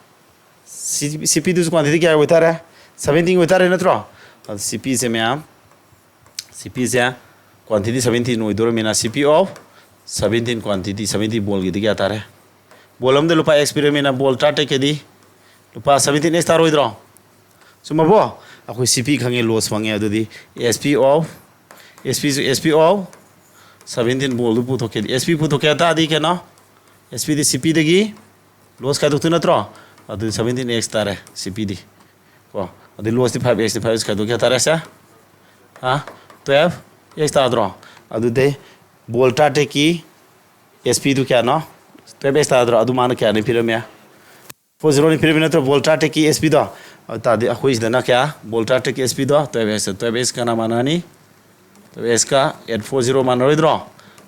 ꯁꯤ ꯄꯤꯗꯨꯁꯨ ꯀ꯭ꯋꯥꯟꯇꯤꯇꯤ ꯀꯌꯥꯒꯤ ꯑꯣꯏꯇꯥꯔꯦ? ꯁꯕꯦꯟꯇꯤꯟꯒꯤ ꯑꯣꯏꯇꯥꯔꯦ, ꯅꯠꯇ꯭ꯔꯣ? ꯑꯗꯨ ꯁꯤ ꯄꯤꯁꯦ ꯃꯌꯥꯝ, ꯁꯤ ꯄꯤꯁꯦ ꯀ꯭ꯋꯥꯟꯇꯤꯇꯤ ꯁꯕꯦꯟꯇꯤꯟ ꯑꯣꯏꯗꯣꯔꯃꯤꯅ ꯁꯤ ꯄꯤ ꯑꯣꯐ ꯁꯕꯦꯟꯇꯤꯟ, ꯀ꯭ꯋꯥꯟꯇꯤꯇꯤ ꯁꯕꯦꯟꯇꯤꯟ ꯕꯣꯜꯒꯤꯗꯤ ꯀꯌꯥ ꯇꯥꯔꯦ? ꯕꯣꯜ ꯑꯃꯗ ꯂꯨꯄꯥ ꯑꯦꯛꯁ ꯄꯤꯔꯝꯃꯤꯅ ꯕꯣꯜ ꯇꯔꯥꯇꯔꯦꯠꯀꯤꯗꯤ ꯂꯨꯄꯥ ꯁꯕꯦꯟꯇꯤꯟ ꯑꯦꯛꯁ ꯇꯥꯔꯣꯏꯗ꯭ꯔꯣ? ꯆꯨꯝꯃꯕꯣ? ꯑꯩꯈꯣꯏ ꯁꯤ ꯄꯤ ꯈꯪꯉꯦ, ꯂꯣꯁ ꯐꯪꯉꯦ꯫ ꯑꯗꯨꯗꯤ ꯑꯦꯁ ꯄꯤ ꯑꯣꯐ, ꯑꯦꯁ ꯄꯤꯁꯨ S P of seventeen ꯕꯣꯜꯗꯨ ꯄꯨꯊꯣꯛꯀꯦꯗꯤ, S P ꯄꯨꯊꯣꯛꯀꯦ ꯍꯥꯏ ꯇꯥꯔꯗꯤ ꯀꯩꯅꯣ? ꯑꯦꯁ ꯄꯤꯗꯤ ꯁꯤ ꯄꯤꯗꯒꯤ ꯂꯣꯁ ꯈꯥꯏꯗꯣꯛꯇꯣꯏ ꯅꯠꯇ꯭ꯔꯣ? ꯑꯗꯨꯗꯤ ꯁꯕꯦꯟꯇꯤꯟ ꯑꯦꯛꯁ ꯇꯥꯔꯦ ꯁꯤ ꯄꯤꯗꯤ ꯀꯣ꯫ ꯑꯗꯨꯗꯤ ꯂꯣꯁꯇꯤ ꯐꯥꯏꯚ ꯑꯦꯛꯁꯅꯤ, ꯐꯥꯏꯚ ꯑꯦꯛꯁ ꯈꯥꯏꯗꯣꯛꯀꯦ ꯍꯥꯏ ꯇꯥꯔꯦ ꯁꯦ꯫ ꯍꯥ? ꯇꯨꯌꯦꯜꯐ ꯑꯦꯛꯁ ꯇꯥꯗ꯭ꯔꯣ? ꯑꯗꯨꯗꯤ ꯕꯣꯜ ꯇꯔꯥꯇꯔꯦꯠꯀꯤ ꯑꯦꯁ ꯄꯤꯗꯨ ꯀꯌꯥꯅꯣ? ꯇꯨꯌꯦꯜꯐ ꯑꯦꯛꯁ ꯇꯥꯗ꯭ꯔꯣ? ꯑꯗꯨ ꯃꯥꯅ ꯀꯌꯥꯅꯤ ꯄꯤꯔꯝꯃꯦ? ꯐꯣꯔ ꯖꯤꯔꯣꯅꯤ ꯄꯤꯔꯝꯃꯤ ꯅꯠꯇ꯭ꯔꯣ? ꯕꯣꯜ ꯇꯔꯥꯇꯔꯦꯠꯀꯤ ꯑꯦꯁ ꯄꯤꯗꯣ꯫ ꯑꯗꯨ ꯇꯥꯔꯗꯤ ꯑꯩꯈꯣꯏꯁꯤꯗꯅ ꯀꯌꯥ? ꯕꯣꯜ ꯇꯔꯥꯇꯔꯦꯠꯀꯤ ꯑꯦꯁ ꯄꯤꯗꯣ ꯇꯨꯌꯦꯜꯐ ꯑꯦꯛꯁ, ꯇꯨꯌꯦꯜꯐ ꯑꯦꯛꯁ ꯀꯅꯥ ꯃꯥꯟꯅꯔꯅꯤ? ꯇꯨꯌꯦꯜꯐ ꯑꯦꯛꯁꯀ ꯑꯦꯠ ꯐꯣꯔ ꯖꯤꯔꯣ ꯃꯥꯟꯅꯔꯣꯏꯗ꯭ꯔꯣ?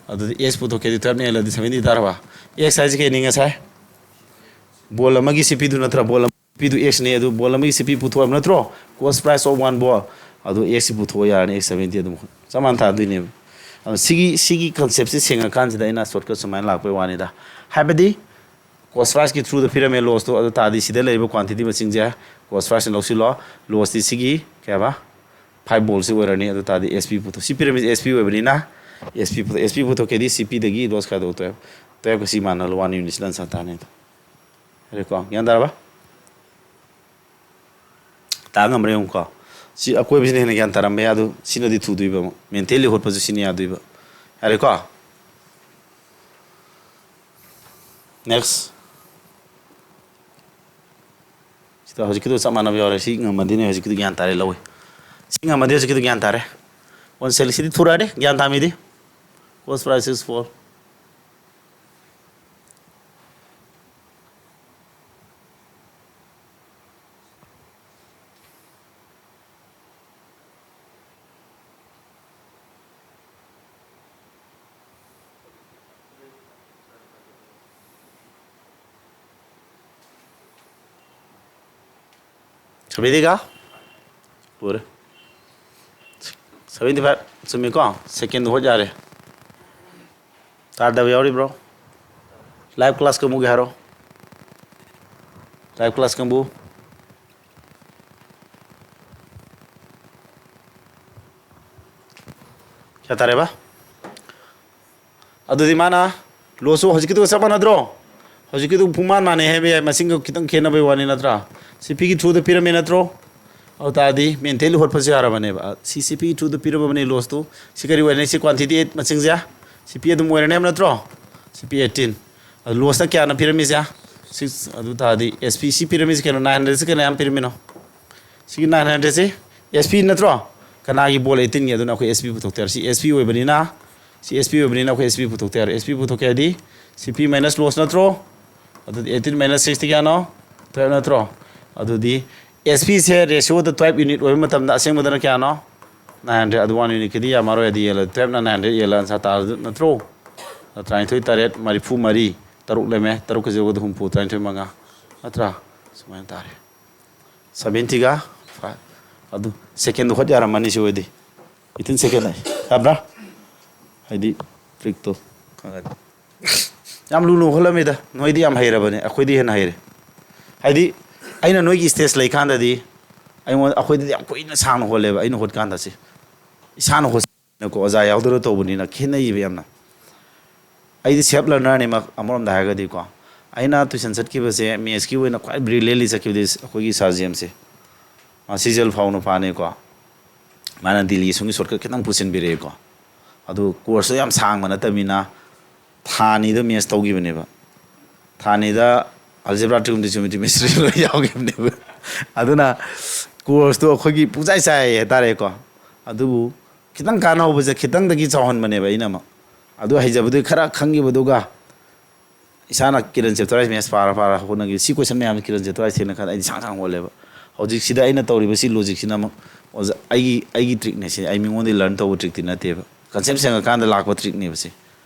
ꯑꯗꯨꯗꯤ ꯑꯦꯛꯁ ꯄꯨꯊꯣꯛꯀꯦꯗꯤ ꯇꯨꯌꯦꯜꯐꯅ ꯍꯦꯜꯂꯗꯤ ꯁꯕꯦꯟꯇꯤ ꯇꯥꯔꯕ? ꯑꯦꯛꯁ ꯍꯥꯏꯁꯦ ꯀꯩꯅꯤ ꯉꯁꯥꯏ? ꯕꯣꯜ ꯑꯃꯒꯤ ꯁꯤ ꯄꯤꯗꯨ ꯅꯠꯇ꯭ꯔꯥ? ꯕꯣꯜ ꯑꯃꯒꯤ ꯁꯤ ꯄꯤꯗꯨ ꯑꯦꯛꯁꯅꯤ, ꯑꯗꯨ ꯕꯣꯜ ꯑꯃꯒꯤ ꯁꯤ ꯄꯤ ꯄꯨꯊꯣꯛꯑꯕ ꯅꯠꯇ꯭ꯔꯣ? Cost price of one ball꯫ ꯑꯗꯨ ꯑꯦꯛꯁꯁꯤ ꯄꯨꯊꯣꯛꯑ ꯌꯥꯔꯅꯤ, ꯑꯦꯛꯁ ꯁꯕꯦꯟꯇꯤ ꯑꯗꯨꯝ ꯆꯞ ꯃꯥꯟꯅ ꯇꯥꯗꯣꯏꯅꯦꯕ꯫ ꯑꯗꯣ ꯁꯤꯒꯤ, ꯁꯤꯒꯤ ꯀꯟꯁꯦꯞꯁꯦ ꯁꯦꯡꯉꯀꯥꯟꯁꯤꯗ ꯑꯩꯅ ꯁꯣꯔꯠꯀꯠ ꯁꯨꯃꯥꯏꯅ ꯂꯥꯛꯄꯩ ꯋꯥꯅꯤꯗ꯫ ꯍꯥꯏꯕꯗꯤ ꯀꯣꯁ ꯄ꯭ꯔꯥꯏꯁꯀꯤ ꯊ꯭ꯔꯨꯗ ꯄꯤꯔꯝꯃꯦ ꯂꯣꯁꯇꯣ, ꯑꯗꯨ ꯇꯥꯔꯗꯤ ꯁꯤꯗ ꯂꯩꯔꯤꯕ ꯀ꯭ꯋꯥꯟꯇꯤꯇꯤ ꯃꯁꯤꯡꯁꯦ ꯀꯣꯁ ꯄ꯭ꯔꯥꯏꯁꯅ ꯂꯧꯁꯤꯜꯂꯣ꯫ ꯂꯣꯁꯇꯤ ꯁꯤꯒꯤ ꯀꯩ ꯍꯥꯏꯕ? ꯐꯥꯏꯚ ꯕꯣꯜꯁꯤ ꯑꯣꯏꯔꯅꯤ꯫ ꯑꯗꯨ ꯇꯥꯔꯗꯤ ꯑꯦꯁ ꯄꯤ ꯄꯨꯊꯣꯛ-, ꯁꯤ ꯄꯤꯔꯝꯃꯤꯁꯦ ꯑꯦꯁ ꯄꯤ ꯑꯣꯏꯕꯅꯤꯅ ꯑꯦꯁ ꯄꯤ ꯄꯨꯊꯣꯛ-, ꯑꯦꯁ ꯄꯤ ꯄꯨꯊꯣꯛꯀꯦꯗꯤ ꯁꯤ ꯄꯤꯗꯒꯤ ꯂꯣꯁ ꯈꯥꯏꯗꯣꯛꯇꯣꯏꯕ꯫ ꯇꯨꯌꯦꯜꯐꯀ ꯁꯤ ꯃꯥꯟꯅꯍꯜꯂꯣ, ꯋꯥꯟ ꯌꯨꯅꯤꯠꯁꯤꯗ ꯑꯟꯁꯥꯔ ꯇꯥꯅꯤ ꯑꯗꯣ꯫ ꯌꯥꯔꯦꯀꯣ? ꯒ꯭ꯌꯥꯟ ꯇꯥꯔꯕ? ꯇꯥ ꯉꯝꯕ꯭ꯔꯥ ꯌꯦꯡꯉꯨꯀꯣ꯫ ꯁꯤ ꯑꯀꯣꯏꯕꯁꯤꯅ ꯍꯦꯟꯅ ꯒ꯭ꯌꯥꯟ ꯇꯥꯔꯝꯕ ꯌꯥꯏ, ꯑꯗꯨ ꯁꯤꯅꯗꯤ ꯊꯨꯗꯣꯏꯕ ꯑꯃꯨꯛ꯫ Mentally ꯍꯣꯠꯄꯁꯨ ꯁꯤꯅ ꯌꯥꯗꯣꯏꯕ꯫ ꯌꯥꯔꯦꯀꯣ? Next꯫ ꯁꯤꯗ ꯍꯧꯖꯤꯛꯀꯤꯗꯣ ꯆꯞ ꯃꯥꯟꯅꯕ ꯌꯥꯎꯔꯦ꯫ ꯁꯤ ꯉꯝꯃꯗꯤꯅꯦ ꯍꯧꯖꯤꯛꯀꯤꯗꯣ ꯒ꯭ꯌꯥꯟ ꯇꯥꯔꯦ, ꯂꯧꯋꯤ꯫ ꯁꯤ ꯉꯝꯃꯗꯤ ꯍꯧꯖꯤꯛꯀꯤꯗꯣ ꯒ꯭ꯌꯥꯟ ꯇꯥꯔꯦ꯫ One cell ꯁꯤꯗꯤ ꯊꯨꯔꯛꯑꯅꯤ, ꯒ꯭ꯌꯥꯟ ꯇꯥꯃꯤꯗꯤ꯫ Cost prices fall꯫ ꯁꯕꯦꯟꯇꯤꯒ? ꯂꯣꯏꯔꯦ꯫ Seventy five꯫ ꯆꯨꯝꯃꯤꯀꯣ? Second ꯍꯣꯠ ꯌꯥꯔꯦ꯫ ꯇꯥꯗꯕ ꯌꯥꯎꯔꯤꯕ꯭ꯔꯣ? Live class ꯀꯥꯡꯕꯨꯒꯤ ꯍꯥꯏꯔꯣ꯫ Live class ꯀꯥꯡꯕꯨ꯫ ꯀꯌꯥ ꯇꯥꯔꯦꯕ? ꯑꯗꯨꯗꯤ ꯃꯥꯅ loss ꯁꯨ ꯍꯧꯖꯤꯛꯀꯤꯗꯨꯒ ꯆꯞ ꯃꯥꯟꯅꯗ꯭ꯔꯣ? ꯍꯧꯖꯤꯛꯀꯤꯗꯨ ꯄꯨꯡꯃꯥꯟ ꯃꯥꯟꯅꯩ ꯍꯥꯏꯕ ꯌꯥꯏ, ꯃꯁꯤꯡꯒ ꯈꯤꯇꯪ ꯈꯦꯠꯅꯕꯩ ꯋꯥꯅꯤ, ꯅꯠꯇ꯭ꯔꯥ? ꯁꯤ ꯄꯤꯒꯤ through ꯗ ꯄꯤꯔꯝꯃꯦ, ꯅꯠꯇ꯭ꯔꯣ? ꯑꯗꯨ ꯇꯥꯔꯗꯤ mentally ꯍꯣꯠꯄꯁꯨ ꯌꯥꯔꯕꯅꯦꯕ꯫ ꯁꯤ ꯁꯤ ꯄꯤꯒꯤ through ꯗ ꯄꯤꯔꯝꯃꯕꯅꯤ loss ꯇꯨ꯫ ꯁꯤ ꯀꯔꯤ ꯑꯣꯏꯔꯅꯤ? ꯁꯤ quantity eight ꯃꯁꯤꯡꯁꯦ ꯁꯤ ꯄꯤ ꯑꯗꯨꯝ ꯑꯣꯏꯔꯅꯤ ꯍꯥꯏꯕ ꯅꯠꯇ꯭ꯔꯣ? ꯁꯤ ꯄꯤ eighteen꯫ ꯑꯗꯨ loss ꯅ ꯀꯌꯥꯅꯣ ꯄꯤꯔꯝꯃꯤꯁꯦ? Six꯫ ꯑꯗꯨ ꯇꯥꯔꯗꯤ S P ꯁꯤ ꯄꯤꯔꯝꯃꯤꯁꯦ ꯀꯩꯅꯣ? Nine hundred ꯁꯤ ꯀꯩꯅꯣ ꯌꯥꯝ ꯄꯤꯔꯝꯃꯤꯅꯣ? ꯁꯤꯒꯤ nine hundred ꯁꯤ S P ꯅꯠꯇ꯭ꯔꯣ? ꯀꯅꯥꯒꯤ? Ball eighteen ꯒꯤ꯫ ꯑꯗꯨꯅ ꯑꯩꯈꯣꯏ S P ꯄꯨꯊꯣꯛꯇ ꯌꯥꯔꯣꯏ꯫ ꯁꯤ S P ꯑꯣꯏꯕꯅꯤꯅ, ꯁꯤ S P ꯑꯣꯏꯕꯅꯤꯅ ꯑꯩꯈꯣꯏ S P ꯄꯨꯊꯣꯛꯇ ꯌꯥꯔꯣꯏ꯫ S P ꯄꯨꯊꯣꯛꯀꯦ ꯍꯥꯏꯗꯤ C P minus loss ꯅꯠꯇ꯭ꯔꯣ? ꯑꯗꯨꯗꯤ eighteen minus six ꯇꯤ ꯀꯌꯥꯅꯣ? Twelve ꯅꯠꯇ꯭ꯔꯣ? ꯑꯗꯨꯗꯤ S P ꯁꯦ ratio ꯗ twelve unit ꯑꯣꯏꯕ ꯃꯇꯝꯗ ꯑꯁꯦꯡꯕꯗꯅ ꯀꯌꯥꯅꯣ? Nine hundred꯫ ꯑꯗꯨ one unit ꯀꯤꯗꯤ ꯌꯥꯝꯃꯔꯣꯏ, ꯑꯗꯤ ꯌꯦꯜꯂ꯫ Twelve ꯅ nine hundred ꯌꯦꯜꯂ ꯑꯟꯁꯥ ꯇꯥꯔꯗꯤ ꯅꯠꯇ꯭ꯔꯣ? ꯇꯔꯥꯅꯤꯊꯣꯏ ꯇꯔꯦꯠ ꯃꯔꯤꯐꯨ ꯃꯔꯤ, ꯇꯔꯨꯛ ꯂꯩꯔꯝꯃꯦ, ꯇꯔꯨꯛꯀ ꯖꯤꯔꯣꯒꯗ ꯍꯨꯝꯐꯨ, ꯇꯔꯥꯅꯤꯊꯣꯏ ꯃꯉꯥ꯫ ꯅꯠꯇ꯭ꯔꯥ? ꯁꯨꯃꯥꯏꯅ ꯇꯥꯔꯦ꯫ Seventy ꯒ five꯫ ꯑꯗꯨ second ꯗꯨ ꯍꯣꯠ ꯌꯥꯔꯝꯃꯅꯤ ꯁꯤ ꯑꯣꯏꯗꯤ꯫ Within second ꯍꯥꯏ꯫ ꯌꯥꯕ꯭ꯔꯥ? ꯍꯥꯏꯗꯤ trick ꯇꯣ ꯈꯪꯉꯗꯤ꯫ ꯌꯥꯝ ꯂꯨꯅ ꯍꯣꯠꯂꯝꯃꯤꯗ꯫ ꯅꯣꯏꯗꯤ ꯌꯥꯝ ꯍꯩꯔꯕꯅꯦ꯫ ꯑꯩꯈꯣꯏꯗꯤ ꯍꯦꯟꯅ ꯍꯩꯔꯦ꯫ ꯍꯥꯏꯗꯤ ꯑꯩꯅ ꯅꯣꯏꯒꯤ stage ꯂꯩꯀꯥꯟꯗꯗꯤ ꯑꯩꯉꯣꯟꯗ, ꯑꯩꯈꯣꯏꯗꯗꯤ ꯌꯥꯝ ꯀꯨꯏꯅ ꯁꯥꯡꯅ ꯍꯣꯜꯂꯦꯕ ꯑꯩꯅ ꯍꯣꯠꯀꯥꯟꯗ꯫ ꯁꯤ ꯏꯁꯥꯅ ꯍꯣꯠꯅꯀꯣ, ꯑꯣꯖꯥ ꯌꯥꯎꯗꯅ ꯇꯧꯕꯅꯤꯅ ꯈꯦꯠꯅꯩꯌꯦꯕ ꯌꯥꯝꯅ꯫ ꯑꯩꯗꯤ self learner ꯅꯦ ꯑꯃꯔꯣꯝꯗ ꯍꯥꯏꯔꯒꯗꯤꯀꯣ꯫ ꯑꯩꯅ tuition ꯆꯠꯈꯤꯕꯁꯦ, maths ꯀꯤ ꯑꯣꯏꯅ ꯈ꯭ꯋꯥꯏ brilliantly ꯆꯠꯈꯤꯕꯗꯤ ꯑꯩꯈꯣꯏꯒꯤ sir ꯖꯦꯝꯁꯁꯦ꯫ ꯁꯤꯖꯦꯜ ꯐꯥꯎꯅ ꯐꯥꯅꯤꯀꯣ꯫ ꯃꯥꯅ ꯗꯤꯜꯂꯤ ꯁꯨꯝꯒꯤ ꯁꯣꯔꯠꯀꯠ ꯈꯤꯇꯪ ꯄꯨꯁꯤꯟꯕꯤꯔꯛꯑꯦꯀꯣ꯫ ꯑꯗꯨ ꯀꯣꯔꯁꯇꯣ ꯌꯥꯝ ꯁꯥꯡꯕ ꯅꯠꯇꯕꯅꯤꯅ ꯊꯥ ꯑꯅꯤꯗ ꯃꯦꯁ ꯇꯧꯈꯤꯕꯅꯦꯕ꯫ ꯊꯥ ꯑꯅꯤꯗ ꯑꯜꯖꯦꯕ꯭ꯔꯥ, ꯇ꯭ꯔꯤꯒꯣꯅꯣꯃꯦꯇ꯭ꯔꯤ, ꯖꯤꯑꯣꯃꯦꯇ꯭ꯔꯤ, ꯃꯦꯁꯇ꯭ꯔꯤ ꯂꯣꯏ ꯌꯥꯎꯈꯤꯕꯅꯦꯕ꯫ ꯑꯗꯨꯅ ꯀꯣꯔꯁꯇꯣ ꯑꯩꯈꯣꯏꯒꯤ ꯄꯨꯡꯆꯥꯏ ꯆꯥꯏ ꯍꯥꯏꯇꯥꯔꯦꯀꯣ꯫ ꯑꯗꯨꯕꯨ ꯈꯤꯇꯪ ꯀꯥꯟꯅꯍꯧꯕꯁꯦ ꯈꯤꯇꯪꯗꯒꯤ ꯆꯥꯎꯍꯟꯕꯅꯦꯕ ꯑꯩꯅ ꯑꯃꯨꯛ꯫ ꯑꯗꯨ ꯍꯩꯖꯕꯗꯨꯒꯤ ꯈꯔ ꯈꯪꯈꯤꯕꯗꯨꯒ ꯏꯁꯥꯅ ꯀꯤꯔꯟ ꯆꯦꯞꯇꯔ ꯋꯥꯏꯁ ꯃꯦꯠꯁ ꯄꯥꯔ ꯄꯥꯔ ꯍꯣꯠꯅꯈꯤ꯫ ꯁꯤ ꯀꯣꯏꯁꯟ ꯃꯌꯥꯝꯁꯦ ꯀꯤꯔꯟ ꯆꯦꯞꯇꯔ ꯋꯥꯏꯁ ꯊꯦꯡꯅ ꯈꯟ ꯑꯩꯗꯤ ꯁꯥꯡ ꯁꯥꯡ ꯍꯣꯜꯂꯦꯕ꯫ ꯍꯧꯖꯤꯛꯁꯤꯗ ꯑꯩꯅ ꯇꯧꯔꯤꯕ ꯁꯤ ꯂꯣꯖꯤꯛꯁꯤꯅ ꯑꯃꯨꯛ ꯑꯣꯖꯥ ꯑꯩꯒꯤ, ꯑꯩꯒꯤ ꯇ꯭ꯔꯤꯛꯅꯦ ꯁꯤ꯫ ꯑꯩ ꯃꯤꯉꯣꯟꯗꯒꯤ ꯂꯔꯟ ꯇꯧꯕ ꯇ꯭ꯔꯤꯛꯇꯤ ꯅꯠꯇꯦꯕ꯫ ꯀꯟꯁꯦꯞ ꯁꯦꯡꯉꯀꯥꯟꯗ ꯂꯥꯛꯄ ꯇ꯭ꯔꯤꯛꯅꯦꯕ ꯁꯤ꯫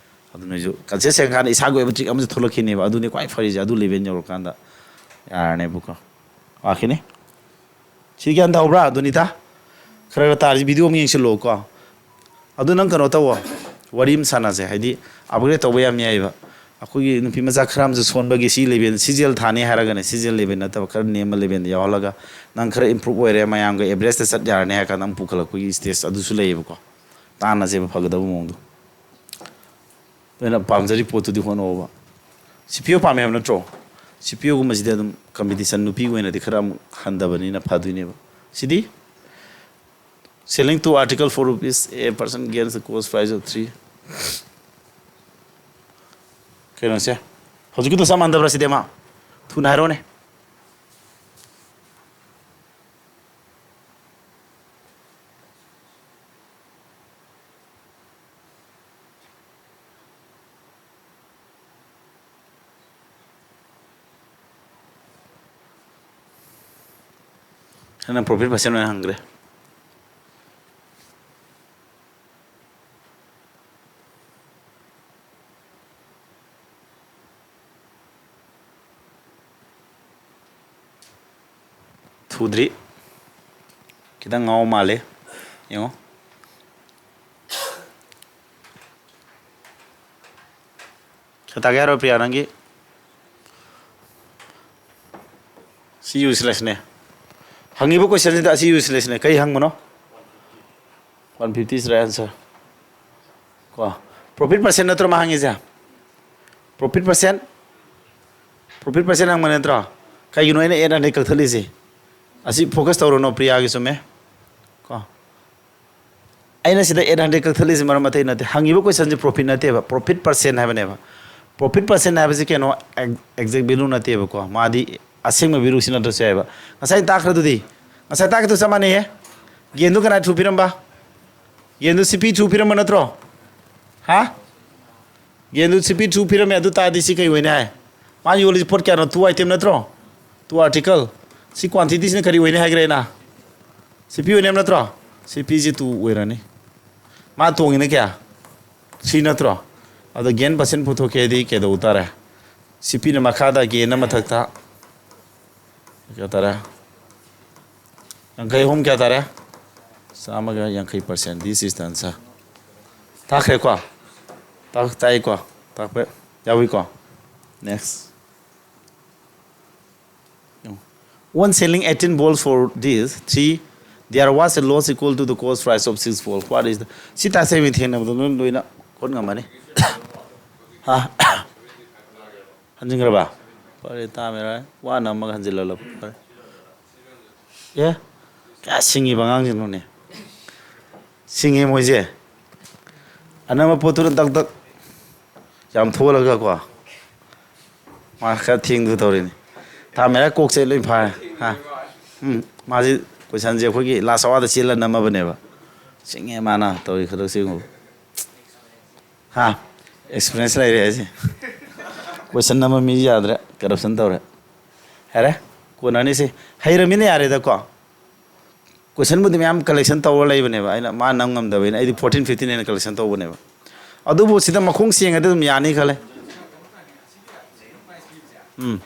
ꯑꯗꯨ ꯅꯣꯏꯁꯨ ꯀꯟꯁꯦꯞ ꯁꯦꯡꯉꯀꯥꯟꯗ ꯏꯁꯥꯒꯤ ꯑꯣꯏꯕ ꯇ꯭ꯔꯤꯛ ꯑꯃꯁꯨ ꯊꯣꯛꯂꯛꯈꯤꯅꯦꯕ꯫ ꯑꯗꯨꯅꯤ ꯈ꯭ꯋꯥꯏ ꯐꯔꯤꯁꯦ꯫ ꯑꯗꯨ ꯂꯦꯚꯦꯜ ꯌꯧꯔꯀꯥꯟꯗ ꯌꯥꯔꯅꯦꯕꯀꯣ꯫ ꯂꯥꯛꯈꯤꯅꯤ꯫ ꯁꯤ ꯒ꯭ꯌꯥꯟ ꯇꯧꯕ꯭ꯔꯥ, ꯗꯣꯅꯤꯇꯥ? ꯈꯔ ꯈꯔ ꯇꯥꯔꯁꯤ, ꯚꯤꯗꯤꯑꯣ ꯑꯃ ꯌꯦꯡꯁꯤꯜꯂꯣꯀꯣ꯫ ꯑꯗꯨ ꯅꯪ ꯀꯩꯅꯣ ꯇꯧꯋꯣ, ꯋꯥꯔꯤ ꯑꯃ ꯁꯥꯟꯅꯁꯦ, ꯍꯥꯏꯗꯤ ꯑꯞꯒ꯭ꯔꯦꯗ ꯇꯧꯕ ꯌꯥꯝ ꯌꯥꯏꯑꯕ꯫ ꯑꯩꯈꯣꯏꯒꯤ ꯅꯨꯄꯤ ꯃꯆꯥ ꯈꯔ ꯑꯃꯁꯨ ꯁꯣꯟꯕꯒꯤ ꯁꯤ ꯂꯦꯚꯦꯜ, ꯁꯤꯖꯦꯜ ꯊꯥꯅꯤ ꯍꯥꯏꯔꯒꯅꯦ, ꯁꯤꯖꯦꯜ ꯂꯦꯚꯦꯜ ꯅꯠꯇꯕ ꯈꯔ ꯅꯦꯝꯕ ꯂꯦꯚꯦꯜꯗ ꯌꯥꯎꯍꯜꯂꯒ ꯅꯪ ꯈꯔ ꯏꯝꯄ꯭ꯔꯨꯞ ꯑꯣꯏꯔꯦ, ꯃꯌꯥꯝꯒ ꯑꯦꯚꯔꯦꯖꯇ ꯆꯠ ꯌꯥꯔꯅꯤ ꯍꯥꯏꯔ ꯀꯥꯟꯗ ꯑꯃꯨꯛ ꯄꯨꯈꯠꯂꯛꯄꯒꯤ ꯁ꯭ꯇꯦꯖ ꯑꯗꯨꯁꯨ ꯂꯩꯌꯦꯕꯀꯣ꯫ ꯇꯥꯟꯅꯁꯦꯕ ꯐꯒꯗꯕ ꯃꯑꯣꯡꯗꯣ꯫ ꯅꯣꯏꯅ ꯄꯥꯝꯖꯔꯤ ꯄꯣꯠꯇꯨꯗꯤ ꯍꯣꯠꯅꯧꯕ꯫ ꯁꯤ ꯄꯤ ꯑꯣ ꯄꯥꯝꯃꯦ ꯍꯥꯏꯕ ꯅꯠꯇ꯭ꯔꯣ? ꯁꯤ ꯄꯤ ꯑꯣꯒꯨꯝꯕꯁꯤꯗꯤ ꯑꯗꯨꯝ ꯀꯝꯄꯤꯇꯤꯁꯟ ꯅꯨꯄꯤꯒꯤ ꯑꯣꯏꯅꯗꯤ ꯈꯔ ꯑꯃꯨꯛ ꯍꯟꯊꯕꯅꯤꯅ ꯐꯗꯣꯏꯅꯦꯕ꯫ ꯁꯤꯗꯤ selling two article for rupees, a person gains the cost price of three. ꯀꯩꯅꯣꯁꯦ, ꯍꯧꯖꯤꯛꯀꯤꯗꯣ ꯆꯞ ꯃꯥꯟꯅꯗꯕ꯭ꯔꯥ ꯁꯤꯗꯤ? ꯑꯃ ꯊꯨꯅ ꯍꯥꯏꯔꯛꯑꯣꯅꯦ꯫ ꯅꯪ ꯄ꯭ꯔꯣꯐꯤꯠ ꯄꯥꯔꯁꯦꯟ ꯑꯣꯏꯅ ꯍꯪꯈ꯭ꯔꯦ꯫ ꯊꯨꯗ꯭ꯔꯤ꯫ ꯈꯤꯇꯪ ꯉꯥꯎ ꯃꯥꯜꯂꯦ꯫ ꯌꯦꯡꯉꯣ꯫ ꯀꯌꯥ ꯇꯥꯒꯦ ꯍꯥꯏꯔꯣ, ꯄ꯭ꯔꯤꯌꯥ, ꯅꯪꯒꯤ? ꯁꯤ ꯌꯨꯁꯂꯦꯁꯅꯦ꯫ ꯍꯪꯉꯤꯕ ꯀꯣꯏꯁꯟꯁꯤꯗ ꯑꯁꯤ ꯌꯨꯁꯂꯦꯁꯅꯦ꯫ ꯀꯔꯤ ꯍꯪꯕꯅꯣ? One fifty is right answer꯫ ꯀꯣ, ꯄ꯭ꯔꯣꯐꯤꯠ ꯄꯥꯔꯁꯦꯟ ꯅꯠꯇ꯭ꯔꯣ ꯃꯥ ꯍꯪꯉꯤꯁꯦ? ꯄ꯭ꯔꯣꯐꯤꯠ ꯄꯥꯔꯁꯦꯟ, ꯄ꯭ꯔꯣꯐꯤꯠ ꯄꯥꯔꯁꯦꯟ ꯍꯪꯕ ꯅꯠꯇ꯭ꯔꯣ? ꯀꯩꯒꯤꯅꯣ ꯑꯩꯅ eight hundred ꯀꯛꯊꯠꯂꯤꯁꯦ? ꯑꯁꯤ focus ꯇꯧꯔꯨꯅꯣ, ꯄ꯭ꯔꯤꯌꯥꯒꯤ ꯆꯨꯝꯃꯦ꯫ ꯀꯣ, ꯑꯩꯅ ꯁꯤꯗ eight hundred ꯀꯛꯊꯠꯂꯤꯁꯤ ꯃꯔꯝ ꯑꯇꯩ ꯅꯠꯇꯦ꯫ ꯍꯪꯉꯤꯕ questionꯁꯤ profit ꯅꯠꯇꯦꯕ, profit percent ꯍꯥꯏꯕꯅꯦꯕ꯫ Profit percent ꯍꯥꯏꯕꯁꯤ ꯀꯩꯅꯣ, exact value ꯅꯠꯇꯦꯕꯀꯣ, ꯃꯥꯗꯤ ꯑꯁꯦꯡꯕ valueꯁꯤ ꯅꯠꯇ꯭ꯔꯁꯨ ꯌꯥꯏꯕ꯫ ꯉꯁꯥꯏ ꯇꯥꯛꯈ꯭ꯔꯗꯨꯗꯤ, ꯉꯁꯥꯏ ꯇꯥꯛꯈꯤꯗꯨ ꯆꯞ ꯃꯥꯟꯅꯩꯌꯦ꯫ ꯒꯦꯟꯗꯨ ꯀꯅꯥ through ꯄꯤꯔꯝꯕ? ꯒꯦꯟꯗꯨ ꯁꯤ ꯄꯤ through ꯄꯤꯔꯝꯕ ꯅꯠꯇ꯭ꯔꯣ? ꯍꯥ? ꯒꯦꯟꯗꯨ ꯁꯤ ꯄꯤ through ꯄꯤꯔꯝꯃꯦ, ꯑꯗꯨ ꯇꯥꯔꯗꯤ ꯁꯤ ꯀꯩ ꯑꯣꯏꯅꯤ ꯍꯥꯏ? ꯃꯥꯅ ꯌꯣꯜꯂꯤꯁꯤ ꯄꯣꯠ ꯀꯌꯥꯅꯣ? Two item ꯅꯠꯇ꯭ꯔꯣ? Two article꯫ ꯁꯤ quantityꯁꯤꯅ ꯀꯔꯤ ꯑꯣꯏꯅꯤ ꯍꯥꯏꯈ꯭ꯔꯦ ꯑꯩꯅ? ꯁꯤ ꯄꯤ ꯑꯣꯏꯅꯤ ꯍꯥꯏꯕ ꯅꯠꯇ꯭ꯔꯣ? ꯁꯤ ꯄꯤꯁꯤ two ꯑꯣꯏꯔꯅꯤ꯫ ꯃꯥ ꯇꯣꯡꯉꯤꯅ ꯀꯌꯥ? Three ꯅꯠꯇ꯭ꯔꯣ? ꯑꯗꯣ gain percent ꯄꯨꯊꯣꯛꯀꯦꯗꯤ ꯀꯩꯗꯧ ꯇꯥꯔꯦ? ꯁꯤ ꯄꯤꯅ ꯃꯈꯥꯗ, ꯒꯦꯟꯅ ꯃꯊꯛꯇ꯫ ꯀꯌꯥ ꯇꯥꯔꯦ? ꯌꯥꯡꯈꯩ ꯑꯍꯨꯝ ꯀꯌꯥ ꯇꯥꯔꯦ? ꯆꯥꯝꯃꯒ ꯌꯥꯡꯈꯩ percent꯫ This is the answer꯫ ꯇꯥꯈ꯭ꯔꯦꯀꯣ? ꯇꯥꯛ-, ꯇꯥꯏꯀꯣ? ꯇꯥꯛꯄ ꯌꯥꯎꯏꯀꯣ? Next꯫ One selling eighteen balls for this, three, there was a loss equal to the cost price of six ball. What is the, ꯁꯤ ꯇꯥꯛꯁ ꯃꯤ ꯊꯦꯡꯅꯕꯗꯣ ꯂꯣꯏ, ꯂꯣꯏꯅ ꯈꯣꯠ ꯉꯝꯃꯅꯤ꯫ ꯍꯥ? ꯍꯟꯖꯤꯟꯈ꯭ꯔꯕ? ꯐꯔꯦ, ꯇꯥꯃꯦꯔꯥ꯫ ꯋꯥꯅ ꯑꯃꯒ ꯍꯟꯖꯤꯜꯍꯜꯂꯕ꯫ ꯐꯔꯦ꯫ ꯑꯦ? ꯀꯌꯥ ꯁꯤꯡꯉꯤꯕ ꯑꯉꯥꯡꯁꯤꯡꯅꯣꯅꯦ? ꯁꯤꯡꯉꯦ ꯃꯣꯏꯁꯦ꯫ ꯑꯅꯝꯕ ꯄꯣꯠꯇꯨꯅ ꯇꯛ ꯇꯛ ꯌꯥꯝ ꯊꯣꯛꯍꯜꯂꯒꯀꯣ꯫ ꯃꯥ ꯈꯔ ꯊꯦꯡꯗꯨ ꯇꯧꯔꯤꯅꯤ꯫ ꯇꯥꯃꯦꯔꯥ ꯀꯣꯛꯁꯦ ꯂꯣꯏ ꯐꯥꯔꯦ꯫ ꯍꯥ? ꯎꯝ, ꯃꯥꯁꯤ questionꯁꯦ ꯑꯩꯈꯣꯏꯒꯤ last hourꯗ ꯆꯦꯜꯂ ꯅꯝꯃꯕꯅꯦꯕ꯫ ꯁꯤꯡꯉꯦ ꯃꯥꯅ ꯇꯧꯔꯤ ꯈꯨꯗꯛꯁꯤꯡꯕꯨ꯫ ꯍꯥ? Experience ꯂꯩꯔꯦ ꯍꯥꯏꯁꯦ꯫ Question ꯅꯝꯕ ꯃꯤ ꯌꯥꯗ꯭ꯔꯦ, corruption ꯇꯧꯔꯦ꯫ ꯌꯥꯔꯦ? ꯀꯣꯟꯅꯅꯤꯁꯦ꯫ ꯍꯩꯔꯃꯤꯅ ꯌꯥꯔꯦꯗꯀꯣ꯫ Questionꯕꯨꯗꯤ ꯃꯌꯥꯝ collection ꯇꯧꯔ ꯂꯩꯕꯅꯦꯕ, ꯑꯩꯅ ꯃꯥ ꯅꯝ ꯉꯝꯗꯕꯩꯅꯦ꯫ ꯑꯩꯗꯤ fourteen fifteen ꯍꯦꯟꯅ collection ꯇꯧꯕꯅꯦꯕ꯫ ꯑꯗꯨꯕꯨ ꯁꯤꯗ ꯃꯈꯣꯡ ꯁꯦꯡꯉꯗꯤ ꯑꯗꯨꯝ ꯌꯥꯅꯤ ꯈꯜꯂꯦ꯫ ꯎꯝ꯫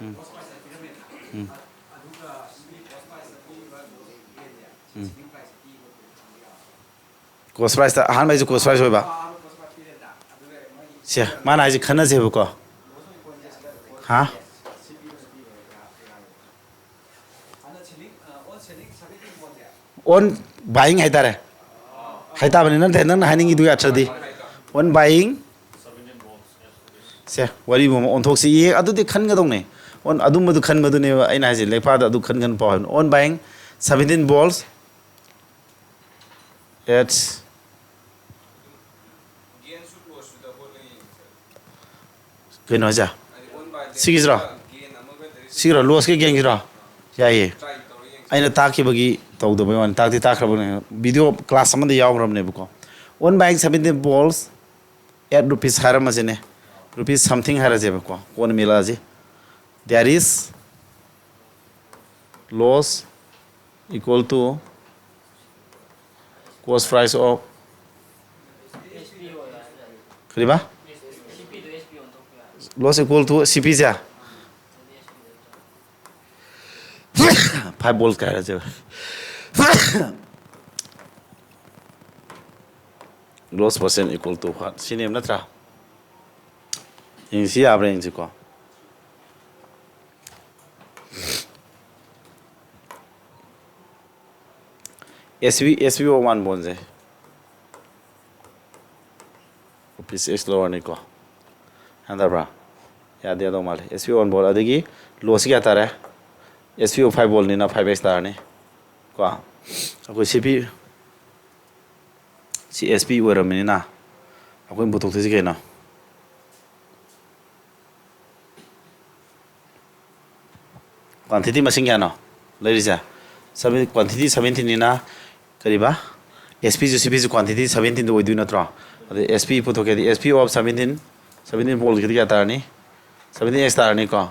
ꯎꯝ꯫ ꯎꯝ꯫ Cost priceꯇ ꯑꯍꯥꯟꯕ ꯍꯥꯏꯁꯦ cost price ꯑꯣꯏꯕ꯫ ꯁꯦ, ꯃꯥꯅ ꯍꯥꯏꯁꯦ ꯈꯟꯅꯁꯦꯕꯀꯣ꯫ ꯍꯥ? On buying ꯍꯥꯏꯇꯥꯔꯦ꯫ ꯍꯥꯏꯇꯥꯕꯅꯤ, ꯅꯠꯇꯦ, ꯅꯪꯅ ꯍꯥꯏꯅꯤꯡꯉꯤꯗꯨꯒꯤ ꯑꯔꯊꯗꯤ꯫ On buying꯫ ꯁꯦ, ꯋꯥꯔꯤꯕꯨ ꯑꯃ ꯑꯣꯟꯊꯣꯛꯁꯤ꯫ ꯌꯦ, ꯑꯗꯨꯗꯤ ꯈꯟꯒꯗꯧꯅꯦ꯫ ꯑꯣꯟ ꯑꯗꯨꯝꯕꯗꯨ ꯈꯟꯕꯗꯨꯅꯦꯕ ꯑꯩꯅ ꯍꯥꯏꯁꯦ, ꯂꯦꯛꯐꯥꯗ ꯑꯗꯨ ꯈꯟ ꯈꯟ ꯄꯥꯎ ꯍꯥꯏꯕꯅꯤ꯫ On buying seventeen balls at ꯀꯩꯅꯣ ꯍꯥꯏꯁꯦ? ꯁꯤꯒꯤꯁꯤꯔꯣ? ꯁꯤꯒꯤꯔꯣ? ꯂꯣꯁꯀꯤ ꯒꯦꯟꯒꯤꯔꯣ? ꯌꯥꯏꯌꯦ꯫ ꯑꯩꯅ ꯇꯥꯛꯈꯤꯕꯒꯤ ꯇꯧꯗꯕꯩ ꯋꯥꯅꯤ꯫ ꯇꯥꯛꯇꯤ ꯇꯥꯛꯈ꯭ꯔꯕꯅꯦ꯫ ꯚꯤꯗꯤꯑꯣ ꯀ꯭ꯂꯥꯁ ꯑꯃꯗ ꯌꯥꯎꯈ꯭ꯔꯕꯅꯦꯕꯀꯣ꯫ On buying seventeen balls at rupees ꯍꯥꯏꯔꯝꯃꯁꯤꯅꯦ꯫ Rupees something ꯍꯥꯏꯔꯁꯦꯕꯀꯣ꯫ ꯀꯣꯟꯅ ꯃꯦꯂꯛꯑꯁꯤ꯫ There is loss equal to cost price of ꯀꯔꯤꯕ? Loss equal to C P say? Five volt ꯀꯥꯏꯔꯁꯦꯕ꯫ Loss percent equal to what? ꯁꯤꯅꯦꯕ ꯅꯠꯇ꯭ꯔꯥ? ꯌꯦꯡꯁꯤ, ꯌꯥꯕ꯭ꯔꯥ ꯌꯦꯡꯁꯤꯀꯣ꯫ S V, S V O one ballꯁꯦ rupees X ꯂꯧꯔꯅꯤꯀꯣ꯫ ꯍꯟꯊꯕ꯭ꯔꯥ? ꯌꯥꯗꯦ, ꯌꯥꯗꯧ ꯃꯥꯜꯂꯦ꯫ S V O one ball, ꯑꯗꯒꯤ lossꯁꯤ ꯀꯌꯥ ꯇꯥꯔꯦ? S V O five ballꯅꯤꯅ five X ꯇꯥꯔꯅꯤ ꯀꯣ꯫ ꯑꯩꯈꯣꯏ C P, ꯁꯤ S P ꯑꯣꯏꯔꯕꯅꯤꯅ ꯑꯩꯈꯣꯏꯅ ꯄꯨꯊꯣꯛꯇꯣꯏꯁꯤ ꯀꯩꯅꯣ? Quantity ꯃꯁꯤꯡ ꯀꯌꯥꯅꯣ ꯂꯩꯔꯤꯁꯦ? Seven, quantity seventeenꯅꯤꯅ ꯀꯔꯤꯕ? S Pꯁꯨ C Pꯁꯨ quantity seventeenꯗ ꯑꯣꯏꯗꯣꯏ ꯅꯠꯇ꯭ꯔꯣ? ꯑꯗꯩ S P ꯄꯨꯊꯣꯛꯀꯦꯗꯤ S P of seventeen, seventeen ballꯒꯤꯗꯤ ꯀꯌꯥ ꯇꯥꯔꯅꯤ? Seventeen X ꯇꯥꯔꯅꯤꯀꯣ꯫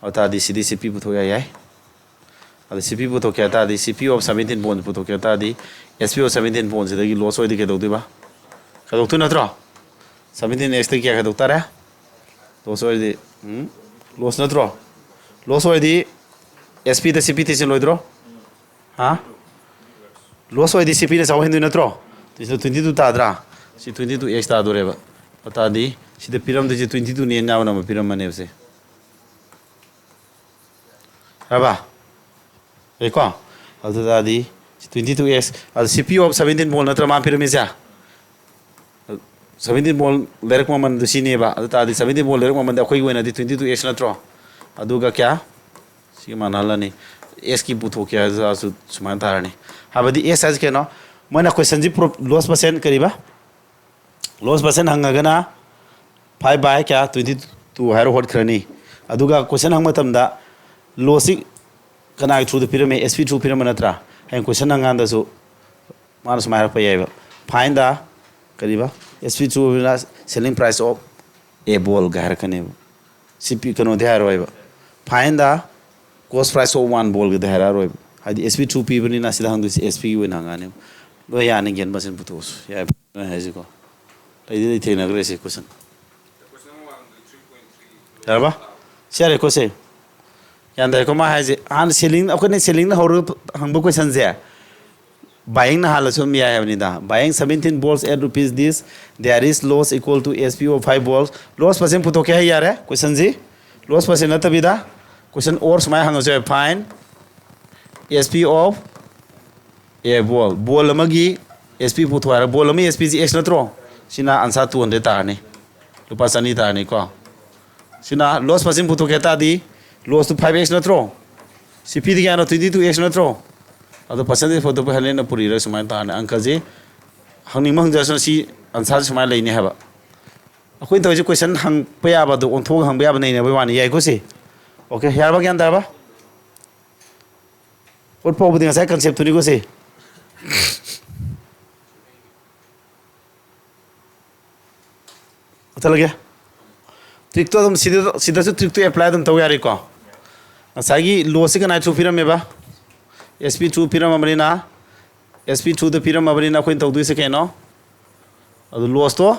ꯑꯗꯨ ꯇꯥꯔꯗꯤ ꯁꯤꯗꯤ C P ꯄꯨꯊꯣꯛ ꯌꯥꯏ, ꯌꯥꯏ꯫ ꯑꯗ C P ꯄꯨꯊꯣꯛꯀꯦ ꯍꯥꯏ ꯇꯥꯔꯗꯤ C P of seventeen ball ꯄꯨꯊꯣꯛꯀꯦ ꯍꯥꯏ ꯇꯥꯔꯗꯤ S P of seventeen ballꯁꯤꯗꯒꯤ loss ꯑꯣꯏꯗꯤ ꯀꯩꯗꯧꯗꯣꯏꯕ? ꯈꯥꯏꯗꯣꯛꯇꯣꯏ ꯅꯠꯇ꯭ꯔꯣ? Seventeen X ꯇꯒꯤ ꯀꯌꯥ ꯈꯥꯏꯗꯣꯛ ꯇꯥꯔꯦ? Loss ꯑꯣꯏꯔꯗꯤ, ꯎꯝ, loss ꯅꯠꯇ꯭ꯔꯣ? Loss ꯑꯣꯏꯔꯗꯤ S Pꯗ C P ꯇꯩꯁꯤꯜꯂꯣꯏꯗ꯭ꯔꯣ? ꯍꯥ? Loss ꯑꯣꯏꯔꯗꯤ C Pꯅ ꯆꯥꯎꯕ ꯍꯦꯟꯗꯣꯏ ꯅꯠꯇ꯭ꯔꯣ? ꯁꯤꯗ twenty two ꯇꯥꯗ꯭ꯔꯥ? ꯁꯤ twenty two X ꯇꯥꯗꯣꯔꯦꯕ꯫ ꯑꯗꯨ ꯇꯥꯔꯗꯤ ꯁꯤꯗ ꯄꯤꯔꯝꯗꯣꯏꯁꯦ twenty twoꯅꯦ, ꯅꯥꯕ ꯅꯝꯕ ꯄꯤꯔꯝꯃꯅꯦꯕꯁꯦ꯫ ꯌꯥꯔꯕ? ꯌꯥꯏꯀꯣ? ꯑꯗꯨ ꯇꯥꯔꯗꯤ twenty two X, ꯑꯗꯨ C P of seventeen ball ꯅꯠꯇ꯭ꯔꯥ ꯃꯥ ꯄꯤꯔꯝꯃꯤꯁꯦ? Seventeen ball ꯂꯩꯔꯛ ꯃꯃꯜꯗꯨ ꯁꯤꯅꯦꯕ꯫ ꯑꯗꯨ ꯇꯥꯔꯗꯤ seventeen ball ꯂꯩꯔꯛ ꯃꯃꯜꯗꯤ ꯑꯩꯈꯣꯏꯒꯤ ꯑꯣꯏꯅꯗꯤ twenty two X ꯅꯠꯇ꯭ꯔꯣ? ꯑꯗꯨꯒ ꯀꯌꯥ? ꯁꯤꯒ ꯃꯥꯟꯅꯍꯜꯂꯅꯤ꯫ ꯑꯦꯁꯀꯤ ꯄꯨꯊꯣꯛꯀꯦ ꯍꯥꯏꯔꯁꯨ ꯁꯨꯃꯥꯏꯅ ꯇꯥꯔꯅꯤ꯫ ꯍꯥꯏꯕꯗꯤ ꯑꯦꯁ ꯍꯥꯏꯁꯦ ꯀꯩꯅꯣ? ꯃꯣꯏꯅ ꯀꯣꯏꯁꯟꯁꯤ ꯄ꯭ꯔꯣ-, ꯂꯣꯁ ꯄꯔꯁꯦꯟ ꯀꯔꯤꯕ? ꯂꯣꯁ ꯄꯔꯁꯦꯟ ꯍꯪꯉꯒꯅ ꯐꯥꯏꯚ ꯕꯥꯏ ꯀꯌꯥ? ꯇ꯭ꯋꯦꯟꯇꯤ ꯇꯨ ꯍꯥꯏꯔ ꯍꯣꯠꯈ꯭ꯔꯅꯤ꯫ ꯑꯗꯨꯒ ꯀꯣꯏꯁꯟ ꯍꯪꯕ ꯃꯇꯝꯗ ꯂꯣꯁꯁꯤ ꯀꯅꯥꯒꯤ ꯊ꯭ꯔꯨꯗ ꯄꯤꯔꯝꯃꯦ? ꯑꯦꯁ ꯄꯤ ꯊ꯭ꯔꯨ ꯄꯤꯔꯝꯕ ꯅꯠꯇ꯭ꯔꯥ? ꯍꯌꯦꯡ ꯀꯣꯏꯁꯟ ꯍꯪꯀꯥꯟꯗꯁꯨ ꯃꯥꯅ ꯁꯨꯃꯥꯏꯅ ꯍꯥꯏꯔꯛꯄ ꯌꯥꯏꯕ, "Find the" ꯀꯔꯤꯕ? "S P two selling price of a ball" ꯒ ꯍꯥꯏꯔꯛꯀꯅꯦꯕ꯫ ꯁꯤ ꯄꯤ ꯀꯩꯅꯣꯗꯤ ꯍꯥꯏꯔꯣꯏꯕ꯫ "Find the cost price of one ball" ꯒꯗꯤ ꯍꯥꯏꯔꯛꯑꯔꯣꯏꯕ꯫ ꯍꯥꯏꯗꯤ ꯑꯦꯁ ꯄꯤ ꯊ꯭ꯔꯨ ꯄꯤꯕꯅꯤꯅ ꯁꯤꯗ ꯍꯪꯗꯣꯏꯁꯦ ꯑꯦꯁ ꯄꯤꯒꯤ ꯑꯣꯏꯅ ꯍꯪꯉꯛꯑꯅꯦꯕ꯫ ꯂꯣꯏ ꯌꯥꯅꯤ, ꯒꯦꯟ ꯃꯁꯤꯡ ꯄꯨꯊꯣꯛꯑꯁꯨ ꯌꯥꯏ꯫ ꯅꯣꯏ ꯍꯥꯏꯁꯤꯀꯣ꯫ ꯂꯩꯗꯤ ꯂꯩ ꯊꯦꯡꯅꯈ꯭ꯔꯦ ꯁꯤ ꯀꯣꯏꯁꯟ꯫ ꯌꯥꯔꯕ? ꯁꯤ ꯌꯥꯔꯦꯀꯣ ꯁꯦ? ꯒ꯭ꯌꯥꯟ ꯇꯥꯔꯦꯀꯣ ꯃꯥ ꯍꯥꯏꯁꯦ? ꯍꯥꯟꯅ ꯁꯦꯂꯤꯡ, ꯑꯩꯈꯣꯏꯅ ꯁꯦꯂꯤꯡꯅ ꯍꯧꯔꯒ ꯍꯪꯕ ꯀꯣꯏꯁꯟꯁꯦ, ꯕꯥꯏꯌꯤꯡꯅ ꯍꯥꯜꯂꯁꯨ ꯑꯗꯨꯝ ꯌꯥꯏ ꯍꯥꯏꯕꯅꯤꯗ꯫ "Buying seventeen balls at rupees this, there is loss equal to S P of five balls." Loss percent ꯄꯨꯊꯣꯛꯀꯦ ꯍꯥꯏ ꯌꯥꯔꯦ ꯀꯣꯏꯁꯟꯁꯤ꯫ ꯂꯣꯁ ꯄꯔꯁꯦꯟ ꯅꯠꯇꯕꯤꯗ ꯀꯣꯏꯁꯟ ꯑꯣꯔ ꯁꯨꯃꯥꯏꯅ ꯍꯪꯉꯁꯨ ꯌꯥꯏ, "Find S P of a ball." ꯕꯣꯜ ꯑꯃꯒꯤ ꯑꯦꯁ ꯄꯤ ꯄꯨꯊꯣꯛ ꯍꯥꯏꯔ, ꯕꯣꯜ ꯑꯃꯒꯤ ꯑꯦꯁ ꯄꯤꯁꯤ ꯑꯦꯛꯁ ꯅꯠꯇ꯭ꯔꯣ? ꯁꯤꯅ ꯑꯟꯁꯥꯔ ꯇꯨ ꯍꯟꯗ꯭ꯔꯦꯠ ꯇꯥꯔꯅꯤ, ꯂꯨꯄꯥ ꯆꯅꯤ ꯇꯥꯔꯅꯤꯀꯣ꯫ ꯁꯤꯅ ꯂꯣꯁ ꯄꯔꯁꯦꯟ ꯄꯨꯊꯣꯛꯀꯦ ꯍꯥꯏ ꯇꯥꯔꯗꯤ, ꯂꯣꯁꯇꯨ ꯐꯥꯏꯚ ꯑꯦꯛꯁ ꯅꯠꯇ꯭ꯔꯣ? ꯁꯤ ꯄꯤꯗꯤ ꯀꯌꯥꯅꯣ? ꯇ꯭ꯋꯦꯟꯇꯤ ꯇꯨ ꯑꯦꯛꯁ ꯅꯠꯇ꯭ꯔꯣ? ꯑꯗꯣ ꯄꯔꯁꯦꯟꯇꯦꯖ ꯄꯣꯠꯇꯣ ꯍꯟꯗ꯭ꯔꯦꯠꯅ ꯄꯨꯔꯤꯔ ꯁꯨꯃꯥꯏꯅ ꯇꯥꯔꯅꯤ꯫ ꯑꯪꯀꯁꯤ ꯍꯪꯅꯤꯡꯕ ꯍꯪꯖꯔꯁꯅꯨ, ꯁꯤ ꯑꯟꯁꯥꯔꯁꯤ ꯁꯨꯃꯥꯏꯅ ꯂꯩꯅꯤ ꯍꯥꯏꯕ꯫ ꯑꯩꯈꯣꯏꯅ ꯇꯧꯔꯤꯁꯦ ꯀꯣꯏꯁꯟ ꯍꯪꯕ ꯌꯥꯕꯗꯣ ꯑꯣꯟꯊꯣꯛꯑꯒ ꯍꯪꯕ ꯌꯥꯕ ꯅꯩꯅꯕꯒꯤ ꯋꯥꯅꯤ꯫ ꯌꯥꯏꯀꯣ ꯁꯤ? ꯑꯣꯀꯦ, ꯌꯥꯔꯕ? ꯒ꯭ꯌꯥꯟ ꯇꯥꯔꯕ? ꯄꯣꯠ ꯐꯥꯎꯕꯗꯤ ꯉꯁꯥꯏ ꯀꯟꯁꯦꯞꯇꯨꯅꯤꯀꯣ ꯁꯤ꯫ ꯃꯨꯊꯠꯂꯒꯦ꯫ ꯇ꯭ꯔꯤꯛꯇꯣ ꯑꯗꯨꯝ ꯁꯤꯗ, ꯁꯤꯗꯁꯨ ꯇ꯭ꯔꯤꯛꯇꯣ ꯑꯦꯄ꯭ꯂꯥꯏ ꯑꯗꯨꯝ ꯇꯧ ꯌꯥꯔꯦꯀꯣ꯫ ꯉꯁꯥꯏꯒꯤ ꯂꯣꯁꯁꯤ ꯀꯅꯥꯏ through ꯄꯤꯔꯝꯃꯦꯕ? S P through ꯄꯤꯔꯝꯃꯕꯅꯤꯅ, S P ꯊ꯭ꯔꯨꯗ ꯄꯤꯔꯝꯃꯕꯅꯤꯅ ꯑꯩꯈꯣꯏꯅ ꯇꯧꯗꯣꯏꯁꯦ ꯀꯩꯅꯣ? ꯑꯗꯨ ꯂꯣꯁꯇꯣ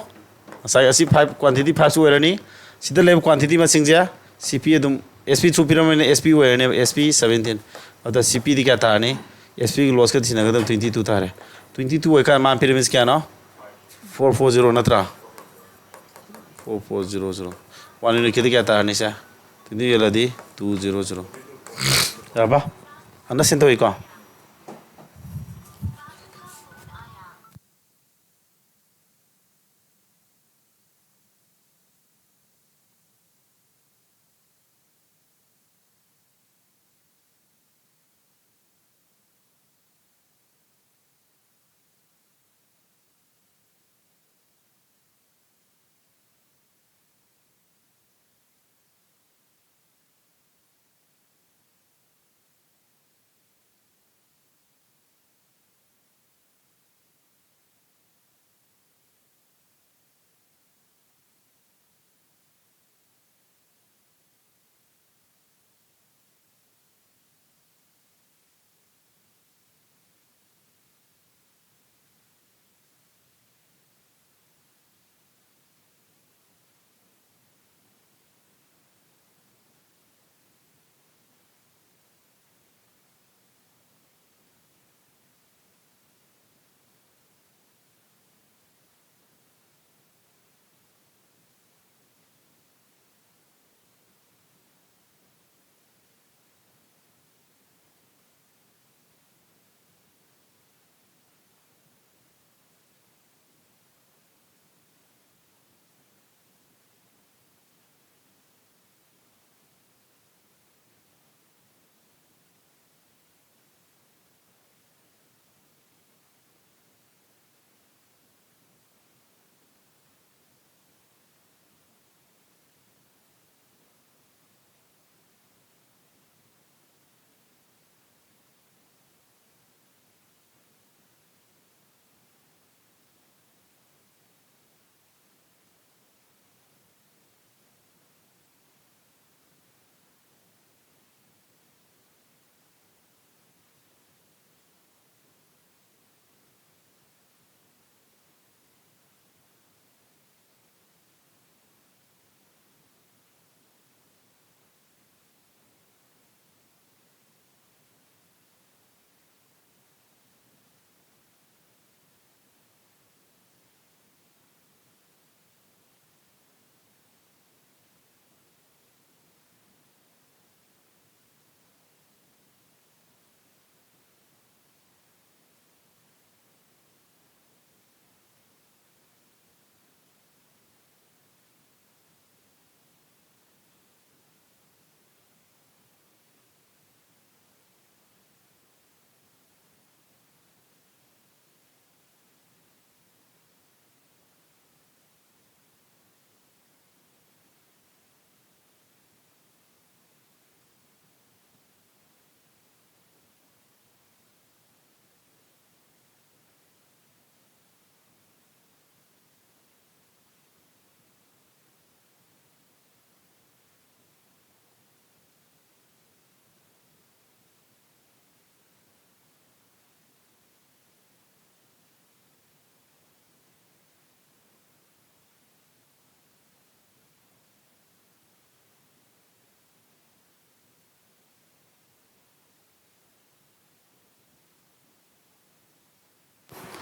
ꯉꯁꯥꯏ ꯑꯁꯤ ꯐꯥꯏꯚ, ꯀ꯭ꯋꯥꯟꯇꯤꯇꯤ ꯐꯥꯏꯚꯁꯨ ꯑꯣꯏꯔꯅꯤ꯫ ꯁꯤꯗ ꯂꯩꯕ ꯀ꯭ꯋꯥꯟꯇꯤꯇꯤ ꯃꯁꯤꯡꯁꯦ ꯁꯤ ꯄꯤ ꯑꯗꯨꯝ, S P through ꯄꯤꯔꯝꯃꯕꯅꯤꯅ S P ꯑꯣꯏꯔꯅꯦꯕ, S P seventeen. ꯑꯗ ꯁꯤ ꯄꯤꯗꯤ ꯀꯌꯥ ꯇꯥꯔꯅꯤ? ꯑꯦꯁ ꯄꯤꯒꯤ ꯂꯣꯁꯀ ꯁꯤꯟꯅꯒꯗꯕ ꯇ꯭ꯋꯦꯟꯇꯤ ꯇꯨ ꯇꯥꯔꯦ꯫ ꯇ꯭ꯋꯦꯟꯇꯤ ꯇꯨ ꯑꯣꯏꯀꯥꯟꯗ ꯃꯥꯅ ꯄꯤꯔꯝꯃꯤꯁꯤ ꯀꯌꯥꯅꯣ? ꯐꯣꯔ ꯐꯣꯔ ꯖꯤꯔꯣ ꯅꯠꯇ꯭ꯔꯥ? Four four zero zero. One ꯌꯨꯅꯤꯠꯀꯤꯗꯤ ꯀꯌꯥ ꯇꯥꯔꯅꯤ ꯁꯦ? ꯇ꯭ꯋꯦꯟꯇꯤ ꯌꯦꯜꯂꯗꯤ ꯇꯨ ꯖꯤꯔꯣ ꯖꯤꯔꯣ꯫ ꯌꯥꯔꯕ? ꯑꯟꯗꯔꯁ꯭ꯇꯦꯟ ꯇꯧꯏꯀꯣ?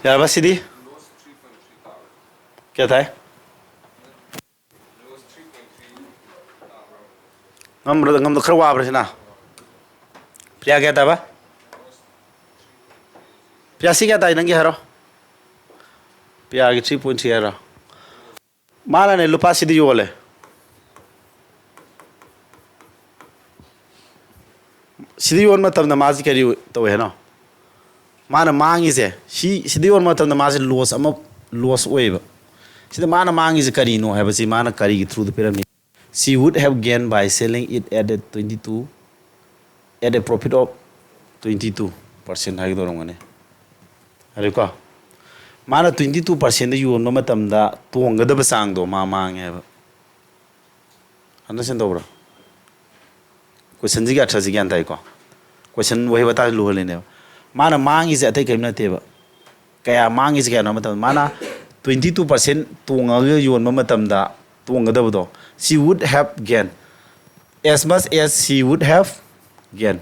ꯌꯥꯔꯕ ꯁꯤꯗꯤ? ꯀꯌꯥ ꯊꯥꯏ? ꯉꯝꯕ꯭ꯔꯥ, ꯉꯝꯗ ꯈꯔ ꯋꯥꯕ꯭ꯔꯥ ꯁꯤꯅ? ꯄ꯭ꯔꯤꯌꯥ ꯀꯌꯥ ꯇꯥꯕ? ꯄ꯭ꯔꯤꯌꯥ ꯁꯤ ꯀꯌꯥ ꯇꯥꯏ ꯅꯪꯒꯤ ꯍꯥꯏꯔꯣ? ꯄ꯭ꯔꯤꯌꯥꯒꯤ three point three ꯍꯥꯏꯔꯣ? ꯃꯥꯅꯅꯦ ꯂꯨꯄꯥ ꯁꯤꯗ ꯌꯣꯜꯂꯦ꯫ ꯁꯤꯗ ꯌꯣꯟꯕ ꯃꯇꯝꯗ ꯃꯥꯁꯤ ꯀꯔꯤ ꯇꯧꯋꯦ ꯍꯥꯏꯅꯣ? ꯃꯥꯅ ꯃꯥꯡꯉꯤꯁꯦ, ꯁꯤ, ꯁꯤꯗ ꯌꯣꯟꯕ ꯃꯇꯝꯗ ꯃꯥꯁꯦ loss ꯑꯃ, loss ꯑꯣꯏꯌꯦꯕ꯫ ꯁꯤꯗ ꯃꯥꯅ ꯃꯥꯡꯉꯤꯁꯦ ꯀꯔꯤꯅꯣ ꯍꯥꯏꯕꯁꯤ ꯃꯥꯅ ꯀꯔꯤꯒꯤ through the ꯄꯤꯔꯝꯃꯤ? She would have gained by selling it at a twenty two, at a profit of twenty two percent ꯍꯥꯏꯒꯗꯧꯔꯝꯒꯅꯤ꯫ ꯑꯗꯨꯀꯣ, ꯃꯥꯅ twenty two percent ꯗ ꯌꯣꯟꯕ ꯃꯇꯝꯗ ꯇꯣꯡꯒꯗꯕ ꯆꯥꯡꯗꯣ ꯃꯥ ꯃꯥꯡꯉꯦ ꯍꯥꯏꯕ꯫ Understand ꯇꯧꯕ꯭ꯔꯥ? Question ꯁꯤꯒꯤ ꯑꯔꯊꯁꯤ ꯒ꯭ꯌꯥꯟ ꯇꯥꯏꯀꯣ? Question ꯋꯥꯍꯩ ꯋꯥꯇꯥꯁꯤ ꯂꯨꯍꯜꯂꯤꯅꯦꯕ꯫ ꯃꯥꯅ ꯃꯥꯡꯉꯤꯁꯦ ꯑꯇꯩ ꯀꯔꯤꯝ ꯅꯠꯇꯦꯕ꯫ ꯀꯌꯥ ꯃꯥꯡꯉꯤꯁꯦ ꯀꯌꯥꯅꯣ ꯍꯥꯏꯕ ꯃꯇꯝꯗ, ꯃꯥꯅ twenty two percent ꯇꯣꯡꯉꯒ ꯌꯣꯟꯕ ꯃꯇꯝꯗ ꯇꯣꯡꯒꯗꯕꯗꯣ, she would have gained as much as she would have gained,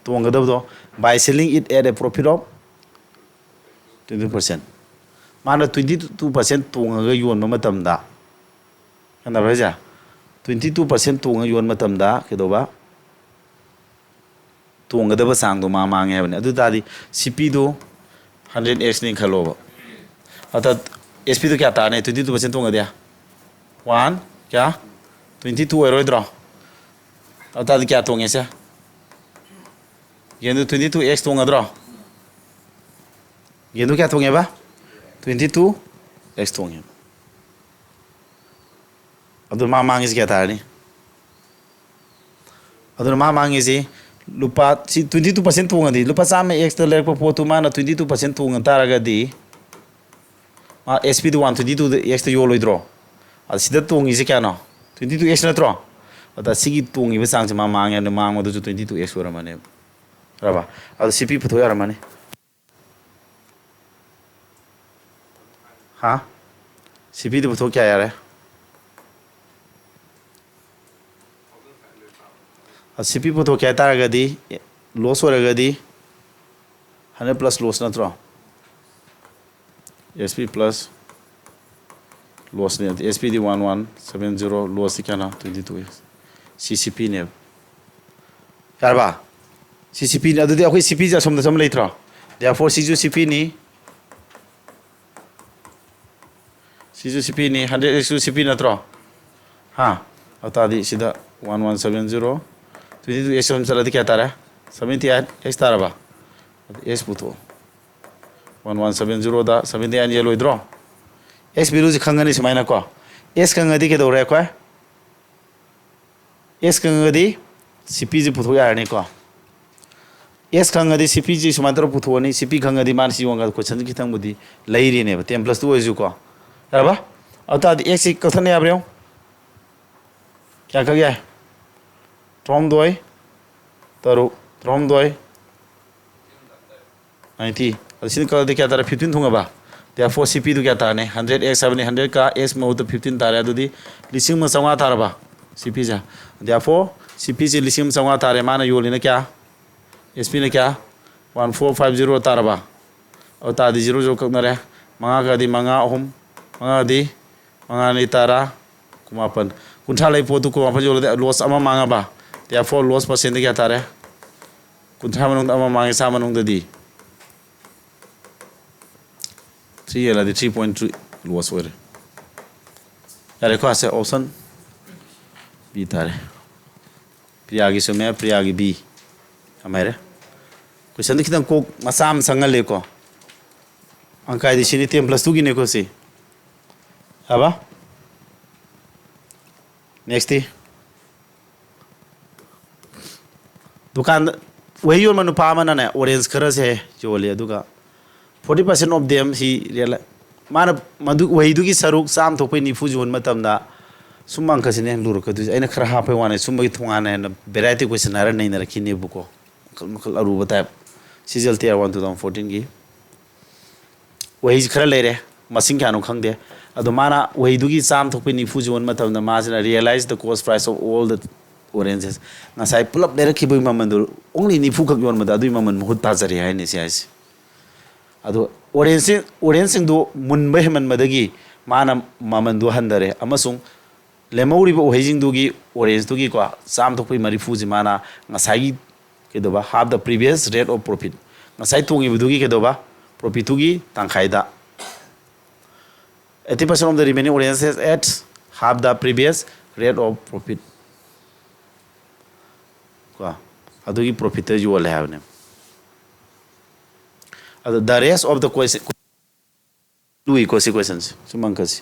ꯇꯣꯡꯒꯗꯕꯗꯣ, by selling it at a profit of twenty two percent꯫ ꯃꯥꯅ twenty two percent ꯇꯣꯡꯉꯒ ꯌꯣꯟꯕ ꯃꯇꯝꯗ, ꯈꯪꯗꯕ꯭ꯔꯥ ꯍꯥꯏꯁꯦ? Twenty two percent ꯇꯣꯡꯉ ꯌꯣꯟꯕ ꯃꯇꯝꯗ ꯀꯩꯗꯧꯕ? ꯇꯣꯡꯒꯗꯕ ꯆꯥꯡꯗꯣ ꯃꯥ ꯃꯥꯡꯉꯦ ꯍꯥꯏꯕꯅꯤ꯫ ꯑꯗꯨ ꯇꯥꯔꯗꯤ C P ꯗꯨ hundred X ꯅꯤ ꯈꯜꯂꯣꯕ꯫ ꯑꯗ S P ꯗꯨ ꯀꯌꯥ ꯇꯥꯔꯅꯤ? Twenty two percent ꯇꯣꯡꯉꯗꯤ one, ꯀꯌꯥ? Twenty two ꯑꯣꯏꯔꯣꯏꯗ꯭ꯔꯣ? ꯑꯗꯨ ꯇꯥꯔꯗꯤ ꯀꯌꯥ ꯇꯣꯡꯉꯦ ꯁꯦ? ꯌꯦꯟꯗꯨ twenty two X ꯇꯣꯡꯉꯗ꯭ꯔꯣ? ꯌꯦꯟꯗꯨ ꯀꯌꯥ ꯇꯣꯡꯉꯦꯕ? Twenty two X ꯇꯣꯡꯉꯦꯕ꯫ ꯑꯗꯨ ꯃꯥ ꯃꯥꯡꯉꯤꯁꯤ ꯀꯌꯥ ꯇꯥꯔꯅꯤ? ꯑꯗꯨꯅ ꯃꯥ ꯃꯥꯡꯉꯤꯁꯤ ꯂꯨꯄꯥ, ꯁꯤ twenty two percent ꯇꯣꯡꯉꯗꯤ, ꯂꯨꯄꯥ ꯆꯥꯝꯃ X ꯇ ꯂꯩꯔꯛꯄ ꯄꯣꯠꯇꯨ ꯃꯥꯅ twenty two percent ꯇꯣꯡꯉ ꯇꯥꯔꯒꯗꯤ, ꯃꯥ S P ꯗꯨ one twenty two X ꯇ ꯌꯣꯜꯂꯣꯏꯗ꯭ꯔꯣ? ꯑꯗ ꯁꯤꯗ ꯇꯣꯡꯉꯤꯁꯦ ꯀꯌꯥꯅꯣ? Twenty two X ꯅꯠꯇ꯭ꯔꯣ? ꯑꯗ ꯁꯤꯒꯤ ꯇꯣꯡꯉꯤꯕ ꯆꯥꯡꯁꯦ ꯃꯥ ꯃꯥꯡꯉꯦ, ꯑꯗꯨ ꯃꯥꯡꯕꯗꯨꯁꯨ twenty two X ꯑꯣꯏꯔꯝꯃꯅꯦꯕ꯫ ꯌꯥꯔꯕ? ꯑꯗ C P ꯄꯨꯊꯣꯛ ꯌꯥꯔꯝꯃꯅꯤ꯫ ꯍꯥ? C P ꯗꯨ ꯄꯨꯊꯣꯛ ꯀꯌꯥ ꯌꯥꯔꯦ? ꯑ, C P ꯄꯨꯊꯣꯛꯀꯦ ꯍꯥꯏ ꯇꯥꯔꯒꯗꯤ, loss ꯑꯣꯏꯔꯒꯗꯤ hundred plus loss ꯅꯠꯇ꯭ꯔꯣ? S P plus loss ꯅꯦ꯫ S P ꯗꯤ one one seven zero, loss T ꯀꯌꯥꯅꯣ? Twenty two X꯫ ꯁꯤ C P ꯅꯦꯕ꯫ ꯌꯥꯔꯕ? ꯁꯤ C P ꯅꯤ꯫ ꯑꯗꯨꯗꯤ ꯑꯩꯈꯣꯏ C P ꯁꯦ ꯑꯁꯣꯝꯗ ꯆꯪꯕ ꯂꯩꯇ꯭ꯔꯣ? Therefore ꯁꯤꯁꯨ C P ꯅꯤ꯫ ꯁꯤꯁꯨ C P ꯅꯤ꯫ Hundred X ꯁꯨ C P ꯅꯠꯇ꯭ꯔꯣ? ꯍꯥ? ꯑꯗꯨ ꯇꯥꯔꯗꯤ ꯁꯤꯗ one one seven zero, twenty two X ꯑꯃ ꯆꯠꯂꯗꯤ ꯀꯌꯥ ꯇꯥꯔꯦ? Seventy eight X ꯇꯥꯔꯕ? ꯑꯗꯨ S ꯄꯨꯊꯣꯛꯑꯣ꯫ One one seven zero ꯗ seventy eight ꯌꯦꯜꯂꯣꯏꯗ꯭ꯔꯣ? S value ꯁꯦ ꯈꯪꯉꯅꯤ ꯁꯨꯃꯥꯏꯅ ꯀꯣ꯫ S ꯈꯪꯉꯗꯤ ꯀꯩꯗꯧꯔꯦ ꯑꯩꯈꯣꯏ? S ꯈꯪꯉꯒꯗꯤ C P ꯁꯦ ꯄꯨꯊꯣꯛ ꯌꯥꯔꯅꯤꯀꯣ꯫ S ꯈꯪꯉꯗꯤ C P ꯁꯦ ꯁꯨꯃꯥꯏꯅ ꯇꯧꯔꯒ ꯄꯨꯊꯣꯛꯑꯅꯤ꯫ C P ꯈꯪꯉꯗꯤ ꯃꯥꯅ ꯁꯤ ꯌꯣꯟꯒ question ꯁꯦ ꯈꯤꯇꯪꯕꯨꯗꯤ ꯂꯩꯔꯤꯅꯦꯕ, ten plus two ꯑꯣꯏꯔꯁꯨꯀꯣ꯫ ꯌꯥꯔꯕ? ꯑꯗꯨ ꯇꯥꯔꯗꯤ X ꯁꯤ ꯀꯛꯊꯠꯅ ꯌꯥꯕ꯭ꯔꯥ ꯌꯦꯡꯉꯨ꯫ ꯀꯌꯥ ꯀꯛ ꯌꯥꯏ? ꯇꯔꯥꯍꯨꯝꯗꯣꯏ, ꯇꯔꯨꯛ, ꯇꯔꯥꯍꯨꯝꯗꯣꯏ, ninety꯫ ꯑꯗꯨ ꯁꯤꯅ ꯀꯛꯂꯗꯤ ꯀꯌꯥ ꯇꯥꯔꯦ? Fifteen ꯊꯨꯡꯉꯕ? Therefore C P ꯗꯨ ꯀꯌꯥ ꯇꯥꯔꯅꯤ? Hundred X ꯍꯥꯏꯕꯅꯤ, hundred ꯀ S ꯃꯍꯨꯠꯇ fifteen ꯇꯥꯔꯦ꯫ ꯑꯗꯨꯗꯤ ꯂꯤꯁꯤꯡ ꯑꯃ ꯆꯥꯝꯃꯉꯥ ꯇꯥꯔꯕ? C P ꯁꯦ꯫ Therefore C P ꯁꯦ ꯂꯤꯁꯤꯡ ꯑꯃ ꯆꯥꯝꯃꯉꯥ ꯇꯥꯔꯦ꯫ ꯃꯥꯅ ꯌꯣꯜꯂꯤꯅ ꯀꯌꯥ? S P ꯅ ꯀꯌꯥ? One four five zero ꯇꯥꯔꯕ? ꯑꯗꯨ ꯇꯥꯔꯗꯤ zero zero ꯀꯛꯅꯔꯦ꯫ ꯃꯉꯥ ꯀꯗꯤ ꯃꯉꯥ, ꯑꯍꯨꯝ, ꯃꯉꯥꯗꯤ ꯃꯉꯥꯅꯤ ꯇꯔꯥ, ꯀꯨꯟꯃꯥꯄꯟ꯫ ꯀꯨꯟꯊ꯭ꯔꯥ ꯂꯩ ꯄꯣꯠꯇꯨ ꯀꯨꯟꯃꯥꯄꯟ ꯌꯣꯜꯂꯗꯤ loss ꯑꯃ ꯃꯥꯡꯉꯕ? Therefore loss percent ꯗꯤ ꯀꯌꯥ ꯇꯥꯔꯦ? ꯀꯨꯟꯊ꯭ꯔꯥ ꯃꯅꯨꯡꯗ ꯑꯃ ꯃꯥꯡꯉꯦ, ꯆꯥꯝꯃ ꯃꯅꯨꯡꯗꯗꯤ three ꯌꯦꯜꯂꯗꯤ three point three loss ꯑꯣꯏꯔꯦ꯫ ꯌꯥꯔꯦꯀꯣ? ꯑꯁꯦ option B ꯇꯥꯔꯦ꯫ ꯄ꯭ꯔꯤꯌꯥꯒꯤ ꯆꯨꯝꯃꯦ, ꯄ꯭ꯔꯤꯌꯥꯒꯤ B꯫ ꯌꯥꯝ ꯍꯩꯔꯦ꯫ Question ꯗꯤ ꯈꯤꯇꯪ ꯀꯣꯛ ꯃꯆꯥ ꯑꯃ ꯆꯪꯍꯜꯂꯦꯀꯣ꯫ ꯑꯪꯀꯥꯏꯗꯤ ꯁꯤꯅꯤ, ten plus two ꯒꯤꯅꯦꯀꯣ ꯁꯤ꯫ ꯌꯥꯕ? Next T. ꯗꯨꯀꯥꯟꯗ ꯎꯍꯩ ꯌꯣꯟꯕ ꯅꯨꯄꯥ ꯑꯃꯅꯅꯦ, orange ꯈꯔꯁꯦ ꯌꯣꯜꯂꯤ, ꯑꯗꯨꯒ forty percent of them ꯁꯤ reali-, ꯃꯥꯅ ꯃꯗꯨ ꯎꯍꯩꯗꯨꯒꯤ ꯁꯔꯨꯛ ꯆꯥꯝ ꯊꯣꯛꯄꯩ ꯅꯤꯐꯨ ꯌꯣꯟꯕ ꯃꯇꯝꯗ ꯁꯨꯝꯕ ꯑꯪꯀꯁꯤꯅꯦ ꯂꯨꯔꯛꯀꯗꯣꯏꯁꯦ꯫ ꯑꯩꯅ ꯈꯔ ꯍꯥꯞꯄꯩ ꯋꯥꯅꯤ, ꯁꯨꯝꯕꯒꯤ ꯇꯣꯉꯥꯟꯅ ꯍꯦꯟꯅ variety question ꯍꯥꯏꯔ ꯅꯩꯅꯔꯛꯈꯤꯅꯦꯕꯀꯣ꯫ ꯃꯈꯜ ꯃꯈꯜ ꯑꯔꯨꯕ type꯫ C G L T R one two thousand fourteen ꯒꯤ꯫ ꯎꯍꯩꯁꯤ ꯈꯔ ꯂꯩꯔꯦ, ꯃꯁꯤꯡ ꯀꯌꯥꯅꯣ ꯈꯪꯗꯦ꯫ ꯑꯗꯣ ꯃꯥꯅ ꯎꯍꯩꯗꯨꯒꯤ ꯆꯥꯝ ꯊꯣꯛꯄꯩ ꯅꯤꯐꯨ ꯌꯣꯟꯕ ꯃꯇꯝꯗ ꯃꯥꯁꯤꯅ realize the cost price of all the oranges꯫ ꯉꯁꯥꯏ ꯄꯨꯂꯞ ꯂꯩꯔꯛꯈꯤꯕꯒꯤ ꯃꯃꯜꯗꯨ only ꯅꯤꯐꯨ ꯈꯛ ꯌꯣꯟꯕꯗ ꯑꯗꯨꯒꯤ ꯃꯃꯜ ꯃꯍꯨꯠ ꯇꯥꯖꯔꯦ ꯍꯥꯏꯅꯤ ꯁꯤ ꯍꯥꯏꯁꯦ꯫ ꯑꯗꯣ ꯑꯣꯔꯦꯟꯖꯁꯤ ꯑꯣꯔꯦꯟꯖꯁꯤꯡꯗꯨ ꯃꯨꯟꯕ ꯍꯦꯟꯃꯟꯕꯗꯒꯤ ꯃꯥꯅ ꯃꯃꯟꯗꯨ ꯍꯟꯊꯔꯦ ꯑꯃꯁꯨꯡ ꯂꯦꯝꯍꯧꯔꯤꯕ ꯎꯍꯩꯁꯤꯡꯗꯨꯒꯤ ꯑꯣꯔꯦꯟꯖꯇꯨꯒꯤꯀꯣ ꯆꯥꯝ ꯊꯣꯛꯄꯒꯤ ꯃꯔꯤꯐꯨꯁꯤ ꯃꯥꯅ ꯉꯁꯥꯏꯒꯤ ꯀꯩꯗꯧꯕ half the previous rate of profit, ꯉꯁꯥꯏ ꯇꯣꯡꯉꯤꯕꯗꯨꯒꯤ ꯀꯩꯗꯧꯕ profitꯇꯨꯒꯤ ꯇꯪꯈꯥꯏꯗ eighty percent of the remaining oranges at half the previous rate of profit ꯀꯣ ꯑꯗꯨꯒꯤ profitꯇ ꯌꯣꯜꯂꯦ ꯍꯥꯏꯕꯅꯦ꯫ ꯑꯗꯣ the rest of the question ꯂꯨꯏꯀꯣ ꯁꯤ questionꯁꯦ ꯁꯨꯝ ꯑꯪꯀꯁꯦ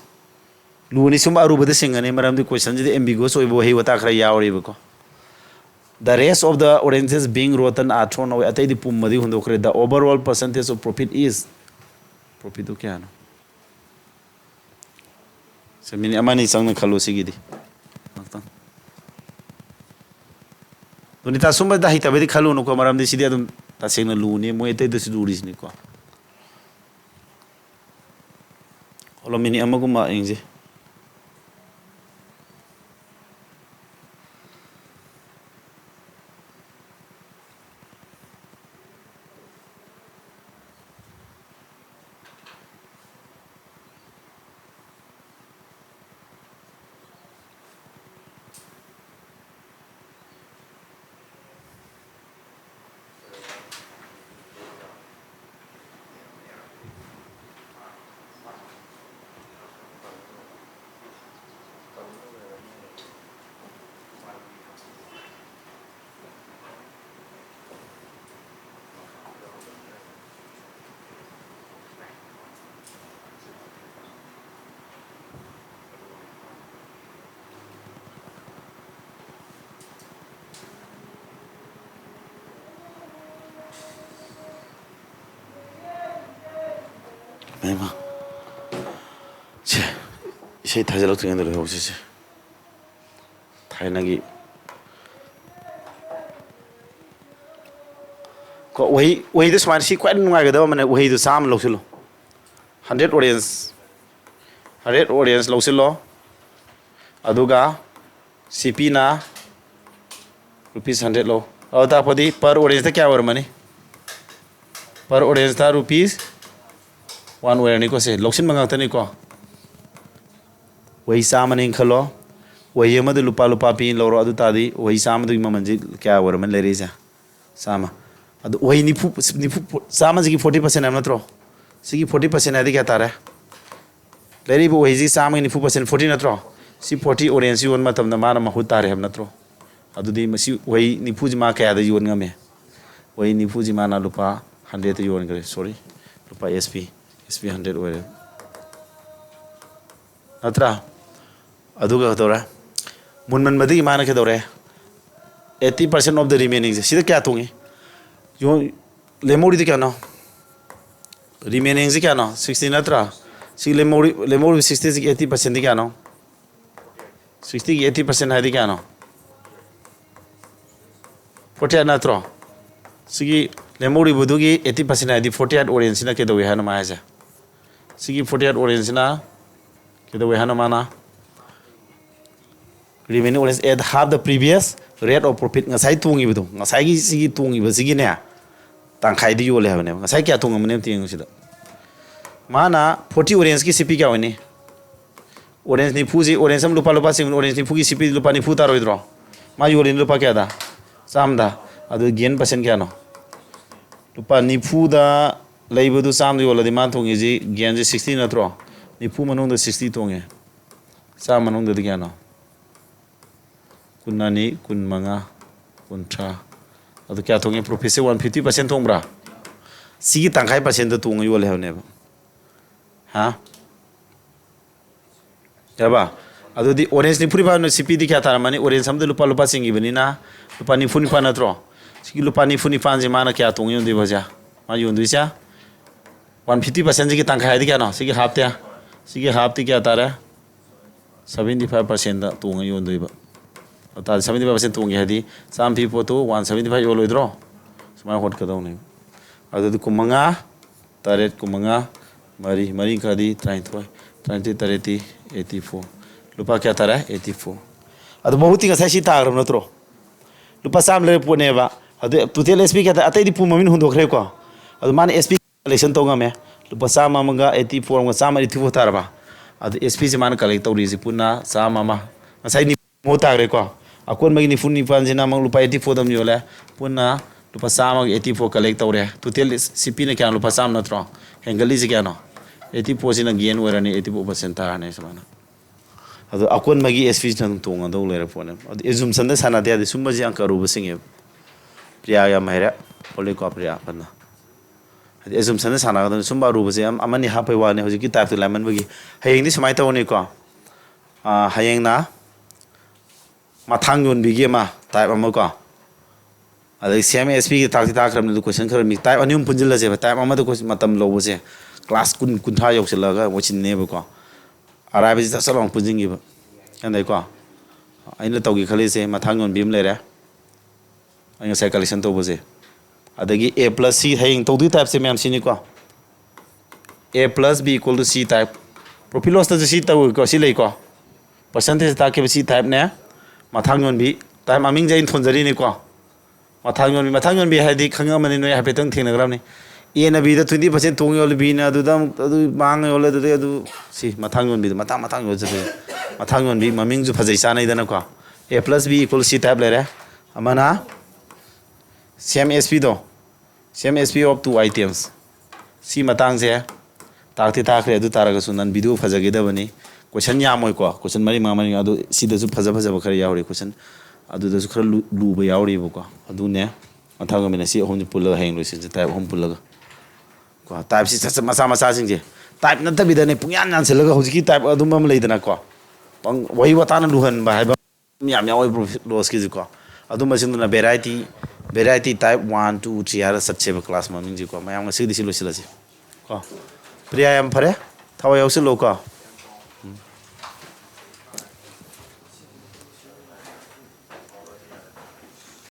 ꯂꯨꯅꯤ ꯁꯨꯝ ꯑꯔꯨꯕꯗ ꯁꯤꯡꯒꯅꯤ ꯃꯔꯝꯗꯤ questionꯁꯤꯗ ambiguous ꯑꯣꯏꯕ ꯋꯥꯍꯩ ꯋꯥꯇꯥ ꯈꯔ ꯌꯥꯎꯔꯤꯕꯀꯣ꯫ The rest of the oranges being rotten are thrown away, ꯑꯇꯩꯗꯤ ꯄꯨꯝꯃꯗꯤ ꯍꯨꯟꯗꯣꯛꯈ꯭ꯔꯦ꯫ The overall percentage of profit is profitꯇꯨ ꯀꯌꯥꯅꯣ? ꯁꯦ ꯃꯤꯅꯤꯠ ꯑꯃ ꯑꯅꯤ ꯆꯪꯅ ꯈꯜꯂꯨ ꯁꯤꯒꯤꯗꯤ ꯉꯥꯛꯇꯪ꯫ ꯗꯣꯅꯤꯇꯥ ꯁꯨꯝꯕꯗ ꯍꯩꯇꯕꯩꯗꯤ ꯈꯜꯂꯨꯅꯨꯀꯣ ꯃꯔꯝꯗꯤ ꯁꯤꯗꯤ ꯑꯗꯨꯝ ꯇꯁꯦꯡꯅ ꯂꯨꯅꯤ ꯃꯣꯏ ꯑꯇꯩꯗꯁꯨ ꯂꯨꯔꯤꯁꯤꯅꯤꯀꯣ꯫ ꯍꯣꯂꯣ ꯃꯤꯅꯤꯠ ꯑꯃꯒꯨꯝꯕ ꯌꯦꯡꯁꯤ꯫ ꯏꯃꯥ, ꯁꯦ, ꯏꯁꯩ ꯊꯥꯖꯤꯜꯂꯛꯇ꯭ꯔꯤꯉꯩꯗ ꯂꯣꯏꯍꯧꯁꯤꯁꯦ꯫ ꯊꯥꯏꯅꯒꯤ ꯀꯣ ꯎꯍꯩ ꯎꯍꯩꯗꯣ ꯁꯨꯃꯥꯏꯅ ꯁꯤ ꯈ꯭ꯋꯥꯏꯗꯒꯤ ꯅꯨꯡꯉꯥꯏꯒꯗꯕ ꯑꯃꯅꯦ꯫ ꯎꯍꯩꯗꯣ ꯆꯥꯝꯃ ꯂꯧꯁꯤꯜꯂꯣ꯫ Hundred orange, hundred orange ꯂꯧꯁꯤꯜꯂꯣ꯫ ꯑꯗꯨꯒ ꯁꯤꯄꯤꯅ rupees hundred ꯂꯧ꯫ ꯑꯗꯨ ꯇꯥꯛꯄꯗꯤ per orangeꯇ ꯀꯌꯥ ꯑꯣꯏꯔꯝꯃꯅꯤ? Per orangeꯇ rupees ꯋꯥꯟ ꯑꯣꯏꯔꯅꯤꯀꯣ꯫ ꯁꯦ ꯂꯧꯁꯤꯟꯕ ꯉꯥꯛꯇꯅꯤꯀꯣ꯫ ꯋꯥꯍꯩ ꯆꯥꯝꯃꯅꯦꯅ ꯈꯜꯂꯣ꯫ ꯋꯥꯍꯩ ꯑꯃꯗ ꯂꯨꯄꯥ, ꯂꯨꯄꯥ ꯄꯤ ꯂꯧꯔꯣ꯫ ꯑꯗꯨ ꯇꯥꯔꯗꯤ ꯋꯥꯍꯩ ꯆꯥꯝꯃꯗꯨꯒꯤ ꯃꯃꯜꯁꯤ ꯀꯌꯥ ꯑꯣꯏꯔꯝꯃꯅꯤ ꯂꯩꯔꯛꯏꯁꯦ? ꯆꯥꯝꯃ꯫ ꯑꯗꯨ ꯋꯥꯍꯩ ꯅꯤꯐꯨ, ꯅꯤꯐꯨ, ꯆꯥꯝꯃꯁꯤꯒꯤ forty percent ꯍꯥꯏꯕ ꯅꯠꯇ꯭ꯔꯣ? ꯁꯤꯒꯤ forty percent ꯍꯥꯏꯗꯤ ꯀꯌꯥ ꯇꯥꯔꯦ? ꯂꯩꯔꯤꯕ ꯋꯥꯍꯩꯁꯤ ꯆꯥꯝꯃꯒꯤ ꯅꯤꯐꯨ percent, forty ꯅꯠꯇ꯭ꯔꯣ? ꯁꯤ forty orange ꯌꯣꯟꯕ ꯃꯇꯝꯗ ꯃꯥꯅ ꯃꯍꯨꯠ ꯇꯥꯔꯦ ꯍꯥꯏꯕ ꯅꯠꯇ꯭ꯔꯣ? ꯑꯗꯨꯗꯤ ꯃꯁꯤ ꯋꯥꯍꯩ ꯅꯤꯐꯨꯁꯤ ꯃꯥ ꯀꯌꯥꯗ ꯌꯣꯟ ꯉꯝꯃꯦ? ꯋꯥꯍꯩ ꯅꯤꯐꯨꯁꯤ ꯃꯥꯅ ꯂꯨꯄꯥ hundredꯇ ꯌꯣꯟꯈ꯭ꯔꯦ꯫ Sorry, ꯂꯨꯄꯥ S P, S P hundred ꯑꯣꯏꯔꯦ꯫ ꯅꯠꯇ꯭ꯔꯥ? ꯑꯗꯨꯒ ꯀꯩꯗꯧꯔꯦ? ꯃꯨꯟꯃꯟꯕꯗꯒꯤ ꯃꯥꯅ ꯀꯩꯗꯧꯔꯦ? Eighty percent of the remaining ꯁꯦ꯫ ꯁꯤꯗ ꯀꯌꯥ ꯇꯣꯡꯉꯤ? ꯌꯣ-, ꯂꯦꯝꯍꯧꯔꯤꯗꯤ ꯀꯌꯥꯅꯣ? Remaining ꯁꯤ ꯀꯌꯥꯅꯣ? Sixty ꯅꯠꯇ꯭ꯔꯥ? ꯁꯤ ꯂꯦꯝꯍꯧꯔꯤ-, ꯂꯦꯝꯍꯧꯔꯤꯕ sixty ꯁꯤꯒꯤ eighty percent ꯗꯤ ꯀꯌꯥꯅꯣ? Sixty ꯒꯤ eighty percent ꯍꯥꯏꯗꯤ ꯀꯌꯥꯅꯣ? Forty eight ꯅꯠꯇ꯭ꯔꯣ? ꯁꯤꯒꯤ ꯂꯦꯝꯍꯧꯔꯤꯕꯗꯨꯒꯤ eighty percent ꯍꯥꯏꯗꯤ forty eight orange ꯁꯤꯅ ꯀꯩꯗꯧꯏ ꯍꯥꯏꯅꯣ ꯃꯥ ꯍꯥꯏꯁꯦ? ꯁꯤꯒꯤ forty eight orange ꯁꯤꯅ ꯀꯩꯗꯧꯏ ꯍꯥꯏꯅꯣ ꯃꯥꯅ? Remaining orange at half the previous rate of profit. ꯉꯁꯥꯏ ꯇꯣꯡꯉꯤꯕꯗꯣ, ꯉꯁꯥꯏꯒꯤ ꯁꯤꯒꯤ ꯇꯣꯡꯉꯤꯕꯁꯤꯒꯤꯅꯦ, ꯇꯪꯈꯥꯏꯗꯤ ꯌꯣꯜꯂꯦ ꯍꯥꯏꯕꯅꯦꯕ꯫ ꯉꯁꯥꯏ ꯀꯌꯥ ꯇꯣꯡꯉꯝꯕꯅꯦ ꯑꯝꯇ ꯌꯦꯡꯉꯨ ꯁꯤꯗ꯫ ꯃꯥꯅ forty orange ꯀꯤ C P ꯀꯌꯥ ꯑꯣꯏꯅꯤ? Orange ꯅꯤꯐꯨꯁꯤ, orange ꯑꯃ ꯂꯨꯄꯥ, ꯂꯨꯄꯥ ꯆꯤꯡꯕꯅꯤ, orange ꯅꯤꯐꯨꯒꯤ C P ꯂꯨꯄꯥ ꯅꯤꯐꯨ ꯇꯥꯔꯣꯏꯗ꯭ꯔꯣ? ꯃꯥ ꯌꯣꯜꯂꯤꯅ ꯂꯨꯄꯥ ꯀꯌꯥꯗ? ꯆꯥꯝꯃꯗ꯫ ꯑꯗꯨ gain percent ꯀꯌꯥꯅꯣ? ꯂꯨꯄꯥ ꯅꯤꯐꯨꯗ ꯂꯩꯕꯗꯨ ꯆꯥꯝꯃꯗ ꯌꯣꯜꯂꯗꯤ ꯃꯥꯅ ꯇꯣꯡꯉꯤꯁꯤ, gain ꯁꯤ sixty ꯅꯠꯇ꯭ꯔꯣ? ꯅꯤꯐꯨ ꯃꯅꯨꯡꯗ sixty ꯇꯣꯡꯉꯦ꯫ ꯆꯥꯝꯃ ꯃꯅꯨꯡꯗꯗꯤ ꯀꯌꯥꯅꯣ? ꯀꯨꯟ ꯑꯅꯤ, ꯀꯨꯟ ꯃꯉꯥ, ꯀꯨꯟꯊ꯭ꯔꯥ꯫ ꯑꯗꯨ ꯀꯌꯥ ꯇꯣꯡꯉꯦ? Profit ꯁꯦ one fifty percent ꯇꯣꯡꯕ꯭ꯔꯥ? ꯁꯤꯒꯤ ꯇꯪꯈꯥꯏ percent ꯇ ꯇꯣꯡꯉ ꯌꯣꯜꯂꯦ ꯍꯥꯏꯕꯅꯦꯕ꯫ ꯍꯥ? ꯌꯥꯔꯕ? ꯑꯗꯨꯗꯤ orange ꯅꯤꯐꯨ ꯅꯤꯄꯥꯟ C P ꯗꯤ ꯀꯌꯥ ꯇꯥꯔꯝꯃꯅꯤ? Orange ꯑꯃꯗ ꯂꯨꯄꯥ, ꯂꯨꯄꯥ ꯆꯤꯡꯈꯤꯕꯅꯤꯅ ꯂꯨꯄꯥ ꯅꯤꯐꯨ ꯅꯤꯄꯥꯟ ꯅꯠꯇ꯭ꯔꯣ? ꯁꯤꯒꯤ ꯂꯨꯄꯥ ꯅꯤꯐꯨ ꯅꯤꯄꯥꯟꯁꯦ ꯃꯥꯅ ꯀꯌꯥ ꯇꯣꯡꯉ ꯌꯣꯟꯗꯣꯏꯕ ꯍꯧꯖꯤꯛ? ꯃꯥ ꯌꯣꯟꯗꯣꯏꯁꯦ one fifty percent ꯁꯤꯒꯤ ꯇꯪꯈꯥꯏ ꯍꯥꯏꯗꯤ ꯀꯌꯥꯅꯣ? ꯁꯤꯒꯤ half ꯇꯤ? ꯁꯤꯒꯤ half ꯇꯤ ꯀꯌꯥ ꯇꯥꯔꯦ? Seventy five percent ꯇꯣꯡꯉ ꯌꯣꯟꯗꯣꯏꯕ꯫ ꯑꯗꯨ ꯇꯥꯔꯗꯤ seventy five percent ꯇꯣꯡꯒꯦ ꯍꯥꯏꯗꯤ ꯆꯥꯝꯃ ꯄꯤ ꯄꯣꯠꯇꯨ one seventy five ꯌꯣꯜꯂꯣꯏꯗ꯭ꯔꯣ? ꯁꯨꯃꯥꯏꯅ ꯍꯣꯠꯀꯗꯧꯅꯦꯕ꯫ ꯑꯗꯨꯗꯤ ꯀꯨꯟꯃꯉꯥ, ꯇꯔꯦꯠ, ꯀꯨꯟꯃꯉꯥ, ꯃꯔꯤ, ꯃꯔꯤ ꯈꯔꯗꯤ ꯇꯔꯥꯅꯤꯊꯣꯏ, ꯇꯔꯥꯅꯤꯊꯣꯏ, ꯇꯔꯦꯠꯇꯤ eighty four꯫ ꯂꯨꯄꯥ ꯀꯌꯥ ꯇꯥꯔꯦ? Eighty four꯫ ꯑꯗꯨ ꯃꯍꯨꯠꯇꯤ ꯉꯁꯥꯏ ꯁꯤ ꯇꯥꯈ꯭ꯔꯕ ꯅꯠꯇ꯭ꯔꯣ? ꯂꯨꯄꯥ ꯆꯥꯝꯃ ꯂꯩꯔ ꯄꯣꯠꯅꯦꯕ꯫ ꯑꯗꯨ total S P ꯀꯌꯥ ꯇꯥ-, ꯑꯇꯩꯗꯤ ꯄꯨꯝ ꯃꯃꯤꯡ ꯍꯨꯟꯗꯣꯛꯈ꯭ꯔꯦꯀꯣ꯫ ꯑꯗꯨ ꯃꯥꯅ S P collection ꯇꯧ ꯉꯝꯃꯦ꯫ ꯂꯨꯄꯥ ꯆꯥꯝꯃ ꯑꯃꯒ eighty four ꯑꯃꯒ ꯆꯥꯝꯃ eighty four ꯇꯥꯔꯕ? ꯑꯗꯨ ꯑꯦꯁ ꯄꯤꯁꯦ ꯃꯥꯅ ꯀꯂꯦꯛ ꯇꯧꯔꯤꯁꯦ ꯄꯨꯟꯅ ꯆꯥꯝꯃ ꯑꯃ꯫ ꯉꯁꯥꯏ ꯅꯤꯐꯨ ꯇꯥꯈ꯭ꯔꯦꯀꯣ꯫ ꯑꯀꯣꯟꯕꯒꯤ ꯅꯤꯐꯨ ꯅꯤꯄꯥꯟꯁꯤꯅ ꯑꯃꯨꯛ ꯂꯨꯄꯥ eighty four ꯑꯗꯨꯝ ꯌꯣꯜꯂꯦ꯫ ꯄꯨꯟꯅ ꯂꯨꯄꯥ ꯆꯥꯝꯃꯒ eighty four ꯀꯂꯦꯛ ꯇꯧꯔꯦ꯫ ꯇꯣꯇꯦꯜ ꯁꯤ ꯄꯤꯅ ꯀꯌꯥꯅꯣ? ꯂꯨꯄꯥ ꯆꯥꯝꯃ ꯅꯠꯇ꯭ꯔꯣ? ꯍꯦꯟꯒꯠꯂꯤꯁꯦ ꯀꯌꯥꯅꯣ? Eighty fourꯁꯤꯅ ꯒꯦꯟ ꯑꯣꯏꯔꯅꯤ, eighty four percent ꯇꯥꯔꯅꯤ ꯁꯨꯃꯥꯏꯅ꯫ ꯑꯗꯣ ꯑꯀꯣꯟꯕꯒꯤ ꯑꯦꯁ ꯄꯤꯁꯤꯅ ꯑꯗꯨꯝ ꯇꯣꯡꯉꯗꯧ ꯂꯩꯔ ꯄꯣꯠꯅꯦ꯫ ꯑꯗꯨ ꯑꯦꯖꯨꯝꯁꯟꯗ ꯁꯥꯟꯅꯗꯦ ꯌꯥꯗꯦ꯫ ꯁꯨꯝꯕꯁꯤ ꯌꯥꯝ ꯑꯔꯨꯕꯁꯤꯡꯅꯦꯕ꯫ ꯄ꯭ꯔꯤꯌꯥ ꯌꯥꯝ ꯍꯩꯔꯦ꯫ ꯍꯣꯂꯤꯀꯣ ꯄ꯭ꯔꯤꯌꯥ ꯐꯅ꯫ ꯍꯥꯏꯗꯤ ꯑꯦꯖꯨꯝꯁꯟꯗ ꯁꯥꯟꯅꯒꯗꯕꯅꯤ꯫ ꯁꯨꯝꯕ ꯑꯔꯨꯕꯁꯦ ꯌꯥꯝ ꯑꯃꯅꯤ ꯍꯥꯞꯄꯩ ꯋꯥꯅꯤ꯫ ꯍꯧꯖꯤꯛꯀꯤ ꯇꯥꯏꯞꯇꯨ ꯂꯥꯏꯃꯟꯕꯒꯤ꯫ ꯍꯌꯦꯡꯗꯤ ꯁꯨꯃꯥꯏꯅ ꯇꯧꯕꯅꯤꯀꯣ꯫ ꯑꯥ, ꯍꯌꯦꯡꯅ ꯃꯊꯥꯡ ꯌꯣꯟꯕꯤꯒꯤ ꯑꯃ ꯇꯥꯏꯞ ꯑꯃꯀꯣ꯫ ꯑꯗꯩ ꯁꯦꯝ ꯑꯦꯁ ꯄꯤꯒꯤ ꯇꯥꯛꯇꯤ ꯇꯥꯛꯈ꯭ꯔꯕꯅꯤ, ꯑꯗꯨ ꯀꯣꯏꯁꯟ ꯈꯔ ꯃꯤ ꯇꯥꯏꯞ ꯑꯅꯤ ꯑꯍꯨꯝ ꯄꯨꯟꯁꯤꯜꯂꯁꯦꯕ꯫ ꯇꯥꯏꯞ ꯑꯃꯗ ꯀꯣꯏꯁꯟ ꯃꯇꯝ ꯂꯧꯕꯁꯦ ꯀ꯭ꯂꯥꯁ ꯀꯨꯟ, ꯀꯨꯟꯊ꯭ꯔꯥ ꯌꯧꯁꯤꯜꯂꯒ ꯑꯣꯏꯁꯤꯟꯅꯦꯕꯀꯣ꯫ ꯑꯔꯥꯏꯕꯁꯤ ꯆꯠ ꯆꯠ ꯂꯥꯎꯅ ꯄꯨꯟꯁꯤꯟꯈꯤꯕ꯫ ꯑꯗꯩꯀꯣ, ꯑꯩꯅ ꯇꯧꯒꯦ ꯈꯜꯂꯤꯁꯦ ꯃꯊꯥꯡ ꯌꯣꯟꯕꯤ ꯑꯃ ꯂꯩꯔꯦ꯫ ꯑꯩ ꯉꯁꯥꯏ ꯀꯂꯦꯛꯁꯟ ꯇꯧꯕꯁꯦ꯫ ꯑꯗꯒꯤ A plus C ꯍꯌꯦꯡ ꯇꯧꯗꯣꯏ ꯇꯥꯏꯞꯁꯦ ꯃꯌꯥꯝ ꯁꯤꯅꯤꯀꯣ꯫ A plus B equal to C type꯫ Profit lossꯇꯁꯨ ꯁꯤ ꯇꯧꯏꯀꯣ, ꯁꯤ ꯂꯩꯀꯣ꯫ Percentage ꯇꯥꯛꯈꯤꯕ ꯁꯤ ꯇꯥꯏꯞꯅꯦ꯫ ꯃꯊꯥꯡ ꯌꯣꯟꯕꯤ ꯇꯥꯏꯞ ꯃꯃꯤꯡꯁꯦ ꯑꯩꯅ ꯊꯣꯟꯖꯔꯤꯅꯤꯀꯣ꯫ ꯃꯊꯥꯡ ꯌꯣꯟꯕꯤ, ꯃꯊꯥꯡ ꯌꯣꯟꯕꯤ ꯍꯥꯏꯗꯤ ꯈꯪꯉꯝꯃꯅꯤ ꯅꯣꯏ, ꯍꯥꯏꯐꯦꯠꯇꯪ ꯊꯦꯡꯅꯈ꯭ꯔꯕꯅꯤ꯫ Aꯅ Bꯗ twenty percent ꯇꯣꯡ ꯌꯣꯜꯂꯤ, Bꯅ ꯑꯗꯨꯗ ꯑꯃꯨꯛ ꯑꯗꯨ ꯃꯥꯡꯉ ꯌꯣꯜꯂꯦ, ꯑꯗꯨꯗꯩ ꯑꯗꯨ ꯁꯤ ꯃꯊꯥꯡ ꯌꯣꯟꯕꯤꯗ ꯃꯊꯥꯡ ꯃꯊꯥꯡ ꯌꯣꯜꯆꯠꯄꯁꯦ꯫ ꯃꯊꯥꯡ ꯌꯣꯟꯕꯤ ꯃꯃꯤꯡꯁꯨ ꯐꯖꯩ, ꯆꯥꯅꯩꯗꯅꯀꯣ꯫ A plus B equal C type ꯂꯩꯔꯦ꯫ ꯑꯃꯅ same S Pꯗꯣ, same S P of two items꯫ ꯁꯤ ꯃꯇꯥꯡꯁꯦ ꯇꯥꯛꯇꯤ ꯇꯥꯛꯈ꯭ꯔꯦ, ꯑꯗꯨ ꯇꯥꯔꯒꯁꯨ ꯅꯟ ꯚꯤꯗꯤꯑꯣ ꯐꯖꯒꯗꯕꯅꯤ꯫ ꯀꯣꯏꯁꯟ ꯌꯥꯝꯃꯣꯏꯀꯣ, ꯀꯣꯏꯁꯟ ꯃꯔꯤ ꯃꯉꯥ, ꯃꯔꯤ ꯃꯉꯥ, ꯑꯗꯨ ꯁꯤꯗꯁꯨ ꯐꯖ ꯐꯖꯕ ꯈꯔ ꯌꯥꯎꯔꯤ꯫ ꯀꯣꯏꯁꯟ ꯑꯗꯨꯗꯁꯨ ꯈꯔ ꯂꯨ-, ꯂꯨꯕ ꯌꯥꯎꯔꯤꯕꯀꯣ꯫ ꯑꯗꯨꯅꯦ ꯃꯊꯪ ꯑꯣꯏꯅ ꯁꯤ ꯑꯍꯨꯝꯁꯤ ꯄꯨꯜꯂꯒ ꯍꯌꯦꯡ ꯂꯣꯏꯁꯤꯟꯁꯦ, ꯇꯥꯏꯞ ꯑꯍꯨꯝ ꯄꯨꯜꯂꯒ꯫ ꯀꯣ, ꯇꯥꯏꯞꯁꯤ ꯁꯠ ꯁꯠ ꯃꯆꯥ ꯃꯆꯥꯁꯤꯡꯁꯦ, ꯇꯥꯏꯞ ꯅꯠꯇꯕꯤꯗꯅꯦ ꯄꯨꯡꯌꯥꯟ ꯌꯥꯟꯁꯤꯜꯂꯒ ꯍꯧꯖꯤꯛꯀꯤ ꯇꯥꯏꯞ ꯑꯗꯨꯝꯕ ꯑꯃ ꯂꯩꯗꯅꯀꯣ꯫ ꯄꯪ-, ꯋꯥꯍꯩ ꯋꯥꯇꯥꯅ ꯂꯨꯍꯟꯕ ꯍꯥꯏꯕ ꯌꯥꯝ ꯌꯥꯎꯋꯦ profit lossꯀꯤꯁꯨꯀꯣ꯫ ꯑꯗꯨꯝꯕꯁꯤꯡꯗꯨꯅ variety, variety type one, two, three ꯍꯥꯏꯔ ꯆꯠꯁꯦꯕ class ꯃꯃꯤꯡꯁꯤꯀꯣ꯫ ꯃꯌꯥꯝ ꯉꯁꯤꯒꯤꯗꯤ ꯁꯤ ꯂꯣꯏꯁꯤꯜꯂꯁꯤ ꯀꯣ꯫ ꯄ꯭ꯔꯤꯌꯥ, ꯌꯥꯝ ꯐꯔꯦ, ꯊꯋꯥꯏ ꯌꯥꯎꯁꯤꯜꯂꯣꯀꯣ꯫